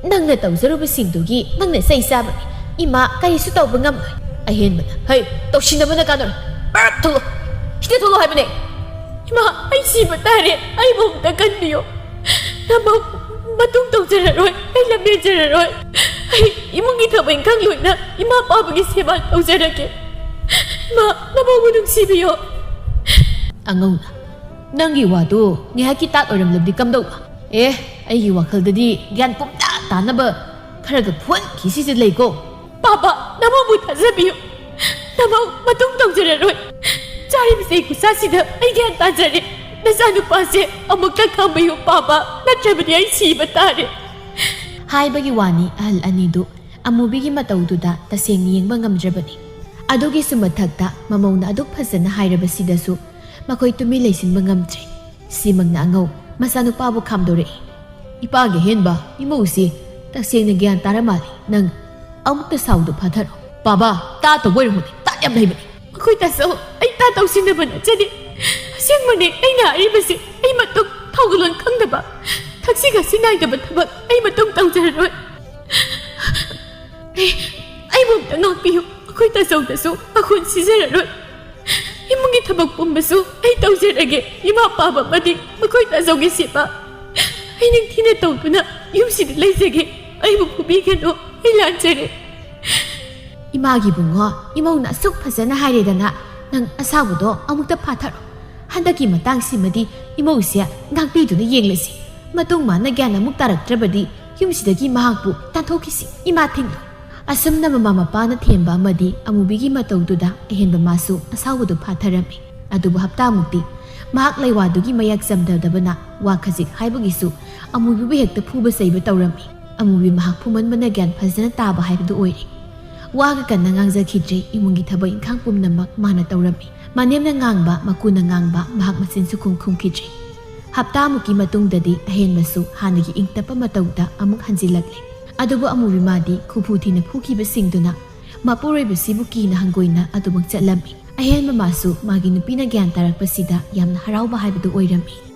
ꯅꯪꯅ ꯇꯧꯖꯔꯨꯕꯁꯤꯡꯗꯨꯒꯤ ꯅꯪꯅ ꯆꯩ ꯆꯥꯕꯅꯤ꯫ ꯏꯃꯥ ꯀꯔꯤꯁꯨ ꯇꯧꯕ ꯉꯝꯂꯣꯏ꯫" ꯑꯍꯦꯟꯕꯅ, "ꯍꯩ, ꯇꯧꯁꯤꯟꯅꯕꯅ ꯀꯥꯟꯅꯔꯣꯏ꯫ ꯕꯔꯞ ꯊꯣꯛꯂꯣ꯫ ꯁꯤꯗ ꯊꯣꯛꯂꯣ ꯍꯥꯏꯕꯅꯦ꯫" "ꯏꯃꯥ, ꯑꯩ ꯁꯤꯕ ꯇꯥꯔꯦ꯫ ꯑꯩꯕꯨ ꯑꯝꯇ ꯀꯟꯕꯤꯌꯨ꯫ ꯅꯃꯧ ꯃꯇꯨꯡ ꯇꯧꯖꯔꯔꯣꯏ꯫ ꯑꯩ ꯂꯝꯍꯦꯟꯖꯔꯔꯣꯏ꯫ ꯑꯩ ꯏꯃꯨꯡꯒꯤ ꯊꯕꯛ ꯏꯪꯈꯥꯡ ꯂꯣꯏꯅ ꯏꯃꯥ ꯄꯥꯕꯒꯤ ꯁꯦꯕꯥ ꯇꯧꯖꯔꯒꯦ꯫ ꯏꯃꯥ, ꯅꯃꯧꯕꯨ ꯅꯨꯡꯁꯤꯕꯤꯌꯨ꯫" ꯑꯉꯧꯅ, "ꯅꯪꯒꯤ ꯋꯥꯗꯨ ꯉꯥꯏꯍꯥꯛꯀꯤ ꯇꯥꯠ ꯑꯣꯏꯔꯝꯂꯕꯗꯤ ꯀꯝꯗꯧꯕ? ꯑꯦ, ꯑꯩꯒꯤ ꯋꯥꯈꯜꯗꯗꯤ ꯒ꯭ꯌꯥꯟ ꯄꯨꯝꯇꯥ ꯇꯥꯅꯕ ꯈꯔꯒ ꯐꯨꯍꯟꯈꯤꯁꯤꯁꯦ ꯂꯩꯀꯣ꯫" "ꯄꯥꯕ, ꯅꯃꯧꯕꯨ ꯊꯥꯖꯕꯤꯌꯨ꯫ ꯅꯃꯧ ꯃꯇꯨꯡ ꯇꯧꯖꯔꯔꯣꯏ꯫ ꯆꯥꯔꯤꯕ ꯆꯩ ꯈꯨꯠꯁꯥꯁꯤꯗ ꯑꯩ ꯒ꯭ꯌꯥꯟ ꯇꯥꯖꯔꯦ꯫ ꯅꯆꯥꯅꯨꯄꯥꯁꯦ ꯑꯃꯨꯛꯇ ꯈꯥꯝꯕꯤꯌꯨ ꯄꯥꯕ, ꯅꯠꯇ꯭ꯔꯕꯗꯤ ꯑꯩ ꯁꯤꯕ ꯇꯥꯔꯦ꯫" ꯍꯥꯏꯕꯒꯤ ꯋꯥꯅꯤ, ꯑꯍꯜ ꯑꯅꯤꯗꯨ ꯑꯃꯨꯕꯤꯒꯤ ꯃꯇꯧꯗꯨꯗ ꯇꯁꯦꯡꯅ ꯌꯦꯡꯕ ꯉꯝꯗ꯭ꯔꯕꯅꯤ꯫ ꯑꯗꯨꯒꯤꯁꯨ ꯃꯊꯛꯇ ꯃꯃꯧꯅ ꯑꯗꯨꯛ ꯐꯖꯅ ꯍꯥꯏꯔꯕꯁꯤꯗꯁꯨ ꯃꯈꯣꯏ ꯇꯨꯃꯤꯟ ꯂꯩꯁꯤꯟꯕ ꯉꯝꯗ꯭ꯔꯦ꯫ ꯁꯤꯃꯛꯅ ꯑꯉꯧ ꯃꯆꯥꯅꯨꯄꯥꯕꯨ ꯈꯥꯝꯗꯣꯔꯛꯏ꯫ "ꯏꯄꯥꯒꯤ ꯑꯍꯦꯟꯕ ꯏꯃꯧꯁꯤ ꯇꯁꯦꯡꯅ ꯒ꯭ꯌꯥꯟ ꯇꯥꯔ ꯃꯥꯜꯂꯤ꯫ ꯅꯪ ꯑꯃꯨꯛꯇ ꯁꯥꯎꯗꯨ ꯐꯥꯊꯔꯣ꯫" "ꯕꯥꯕꯥ, ꯇꯥ ꯇꯧꯕ ꯑꯣꯏꯔꯝꯃꯨꯅꯦ, ꯇꯥ ꯌꯥꯝ ꯂꯩꯕꯅꯦ꯫" "ꯃꯈꯣꯏ ꯇꯥꯆꯧ, ꯑꯩ ꯇꯥ ꯇꯧꯁꯤꯟꯅꯕ ꯅꯠꯆꯗꯦ꯫ ꯑꯁꯦꯡꯕꯅꯦ ꯑꯩꯅ ꯍꯥꯏꯔꯤꯕꯁꯦ꯫ ꯑꯩ ꯃꯇꯨꯡ ꯊꯧꯒꯜꯂꯣꯟ ꯈꯪꯗꯕ, ꯊꯛꯁꯤ ꯈꯥꯁꯤ ꯅꯥꯏꯗꯕ ꯊꯕꯛ ꯑꯩ ꯃꯇꯨꯡ ꯇꯧꯖꯔꯔꯣꯏ꯫ ꯑꯩ, ꯑꯩꯕꯨ ꯑꯝꯇ ꯉꯥꯛꯄꯤꯌꯨ꯫ ꯃꯈꯣꯏ ꯇꯥꯆꯧꯗꯁꯨ ꯃꯈꯣꯟ ꯁꯤꯖꯔꯔꯣꯏ꯫ ꯏꯃꯨꯡꯒꯤ ꯊꯕꯛ ꯄꯨꯝꯕꯁꯨ ꯑꯩ ꯇꯧꯖꯔꯒꯦ꯫ ꯏꯃꯥ ꯄꯥꯕ ꯑꯃꯗꯤ ꯃꯈꯣꯏ ꯇꯥꯆꯧꯒꯤ ꯁꯦꯕꯥ ꯑꯩ ꯅꯤꯡꯊꯤꯅ ꯇꯧꯗꯨꯅ ꯌꯨꯝꯁꯤꯗ ꯂꯩꯖꯒꯦ꯫ ꯑꯩꯕꯨ ꯐꯨꯕꯤꯒꯅꯨ, ꯑꯩ ꯂꯥꯟꯖꯔꯦ꯫ ꯏꯃꯥꯒꯤ ꯕꯨꯡꯉꯣ, ꯏꯃꯧꯅ ꯑꯁꯨꯛ ꯐꯖꯅ ꯍꯥꯏꯔꯦꯗꯅ, ꯅꯪ ꯑꯁꯥꯎꯕꯗꯣ ꯑꯃꯨꯛꯇ ꯐꯥꯊꯔꯣ꯫ ꯍꯟꯗꯛꯀꯤ ꯃꯇꯥꯡꯁꯤꯃꯗꯤ ꯏꯃꯧꯁꯦ ꯉꯥꯛꯄꯤꯗꯨꯅ ꯌꯦꯡꯂꯁꯤ꯫ ꯃꯇꯨꯡ ꯃꯥꯅ ꯒ꯭ꯌꯥꯟ ꯑꯃꯨꯛ ꯇꯥꯔꯛꯇ꯭ꯔꯕꯗꯤ ꯌꯨꯝꯁꯤꯗꯒꯤ ꯃꯍꯥꯛꯄꯨ ꯇꯥꯟꯊꯣꯛꯈꯤꯁꯤ, ꯏꯃꯥ ꯊꯤꯡꯂꯨ꯫ ꯑꯁꯨꯝꯅ ꯃꯃꯥ ꯃꯄꯥꯅ ꯊꯦꯝꯕ ꯑꯃꯗꯤ ꯑꯃꯨꯕꯤꯒꯤ ꯃꯇꯧꯗꯨꯗ ꯑꯍꯦꯟꯕ ꯃꯥꯁꯨ ꯑꯁꯥꯎꯕꯗꯨ ꯐꯥꯊꯔꯝꯃꯤ꯫ ꯑꯗꯨꯕꯨ ꯍꯞꯇꯥꯃꯨꯛꯇꯤ ꯃꯍꯥꯛ ꯂꯩꯋꯥꯗꯨꯒꯤ ꯃꯌꯦꯛ ꯆꯝꯗꯗꯕꯅ ꯋꯥ ꯈꯖꯤꯛ ꯍꯥꯏꯕꯒꯤꯁꯨ ꯑꯃꯨꯕꯤꯕꯨ ꯍꯦꯛꯇ ꯐꯨꯕ ꯆꯩꯕ ꯇꯧꯔꯝꯃꯤ꯫ ꯑꯃꯨꯕꯤ ꯃꯍꯥꯛ ꯐꯨꯃꯟꯕꯅ ꯒ꯭ꯌꯥꯟ ꯐꯖꯅ ꯇꯥꯕ ꯍꯥꯏꯕꯗꯨ ꯑꯣꯏꯔꯦ꯫ ꯋꯥꯒ ꯀꯟꯅ ꯉꯥꯡꯖꯈꯤꯗ꯭ꯔꯦ, ꯏꯃꯨꯡꯒꯤ ꯊꯕꯛ ꯏꯪꯈꯥꯡ ꯄꯨꯝꯅꯃꯛ ꯃꯥꯅ ꯇꯧꯔꯝꯃꯤ꯫ ꯃꯅꯦꯝꯅ ꯉꯥꯡꯕ, ꯃꯀꯨꯅ ꯉꯥꯡꯕ ꯃꯍꯥꯛ ꯃꯆꯤꯟ ꯁꯨꯈꯨꯝ ꯈꯨꯝꯈꯤꯗ꯭ꯔꯦ꯫ ꯍꯞꯇꯥꯃꯨꯛꯀꯤ ꯃꯇꯨꯡꯗꯗꯤ ꯑꯍꯦꯟꯕꯁꯨ ꯍꯥꯟꯅꯒꯤ ꯏꯪ ꯇꯞꯄ ꯃꯇꯧꯗ ꯑꯃꯨꯛ ꯍꯟꯖꯤꯜꯂꯛꯂꯦ꯫ ꯑꯗꯨꯕꯨ ꯑꯃꯨꯕꯤ ꯃꯥꯗꯤ ꯈꯨꯐꯨ ꯊꯤꯅ ꯐꯨꯈꯤꯕꯁꯤꯡꯗꯨꯅ ꯃꯄꯨꯔꯣꯏꯕꯁꯤꯕꯨ ꯀꯤꯅ ꯍꯪꯒꯣꯏꯅ ꯑꯗꯨꯃꯛ ꯆꯠꯂꯝꯃꯤ꯫ ꯑꯍꯦꯟꯕ ꯃꯥꯁꯨ ꯃꯥꯒꯤ ꯅꯨꯄꯤꯅ ꯒ꯭ꯌꯥꯟ ꯇꯥꯔꯛꯄꯁꯤꯗ ꯌꯥꯝꯅ ꯍꯔꯥꯎꯕ ꯍꯥꯏꯕꯗꯨ ꯑꯣꯏꯔꯝꯃꯤ꯫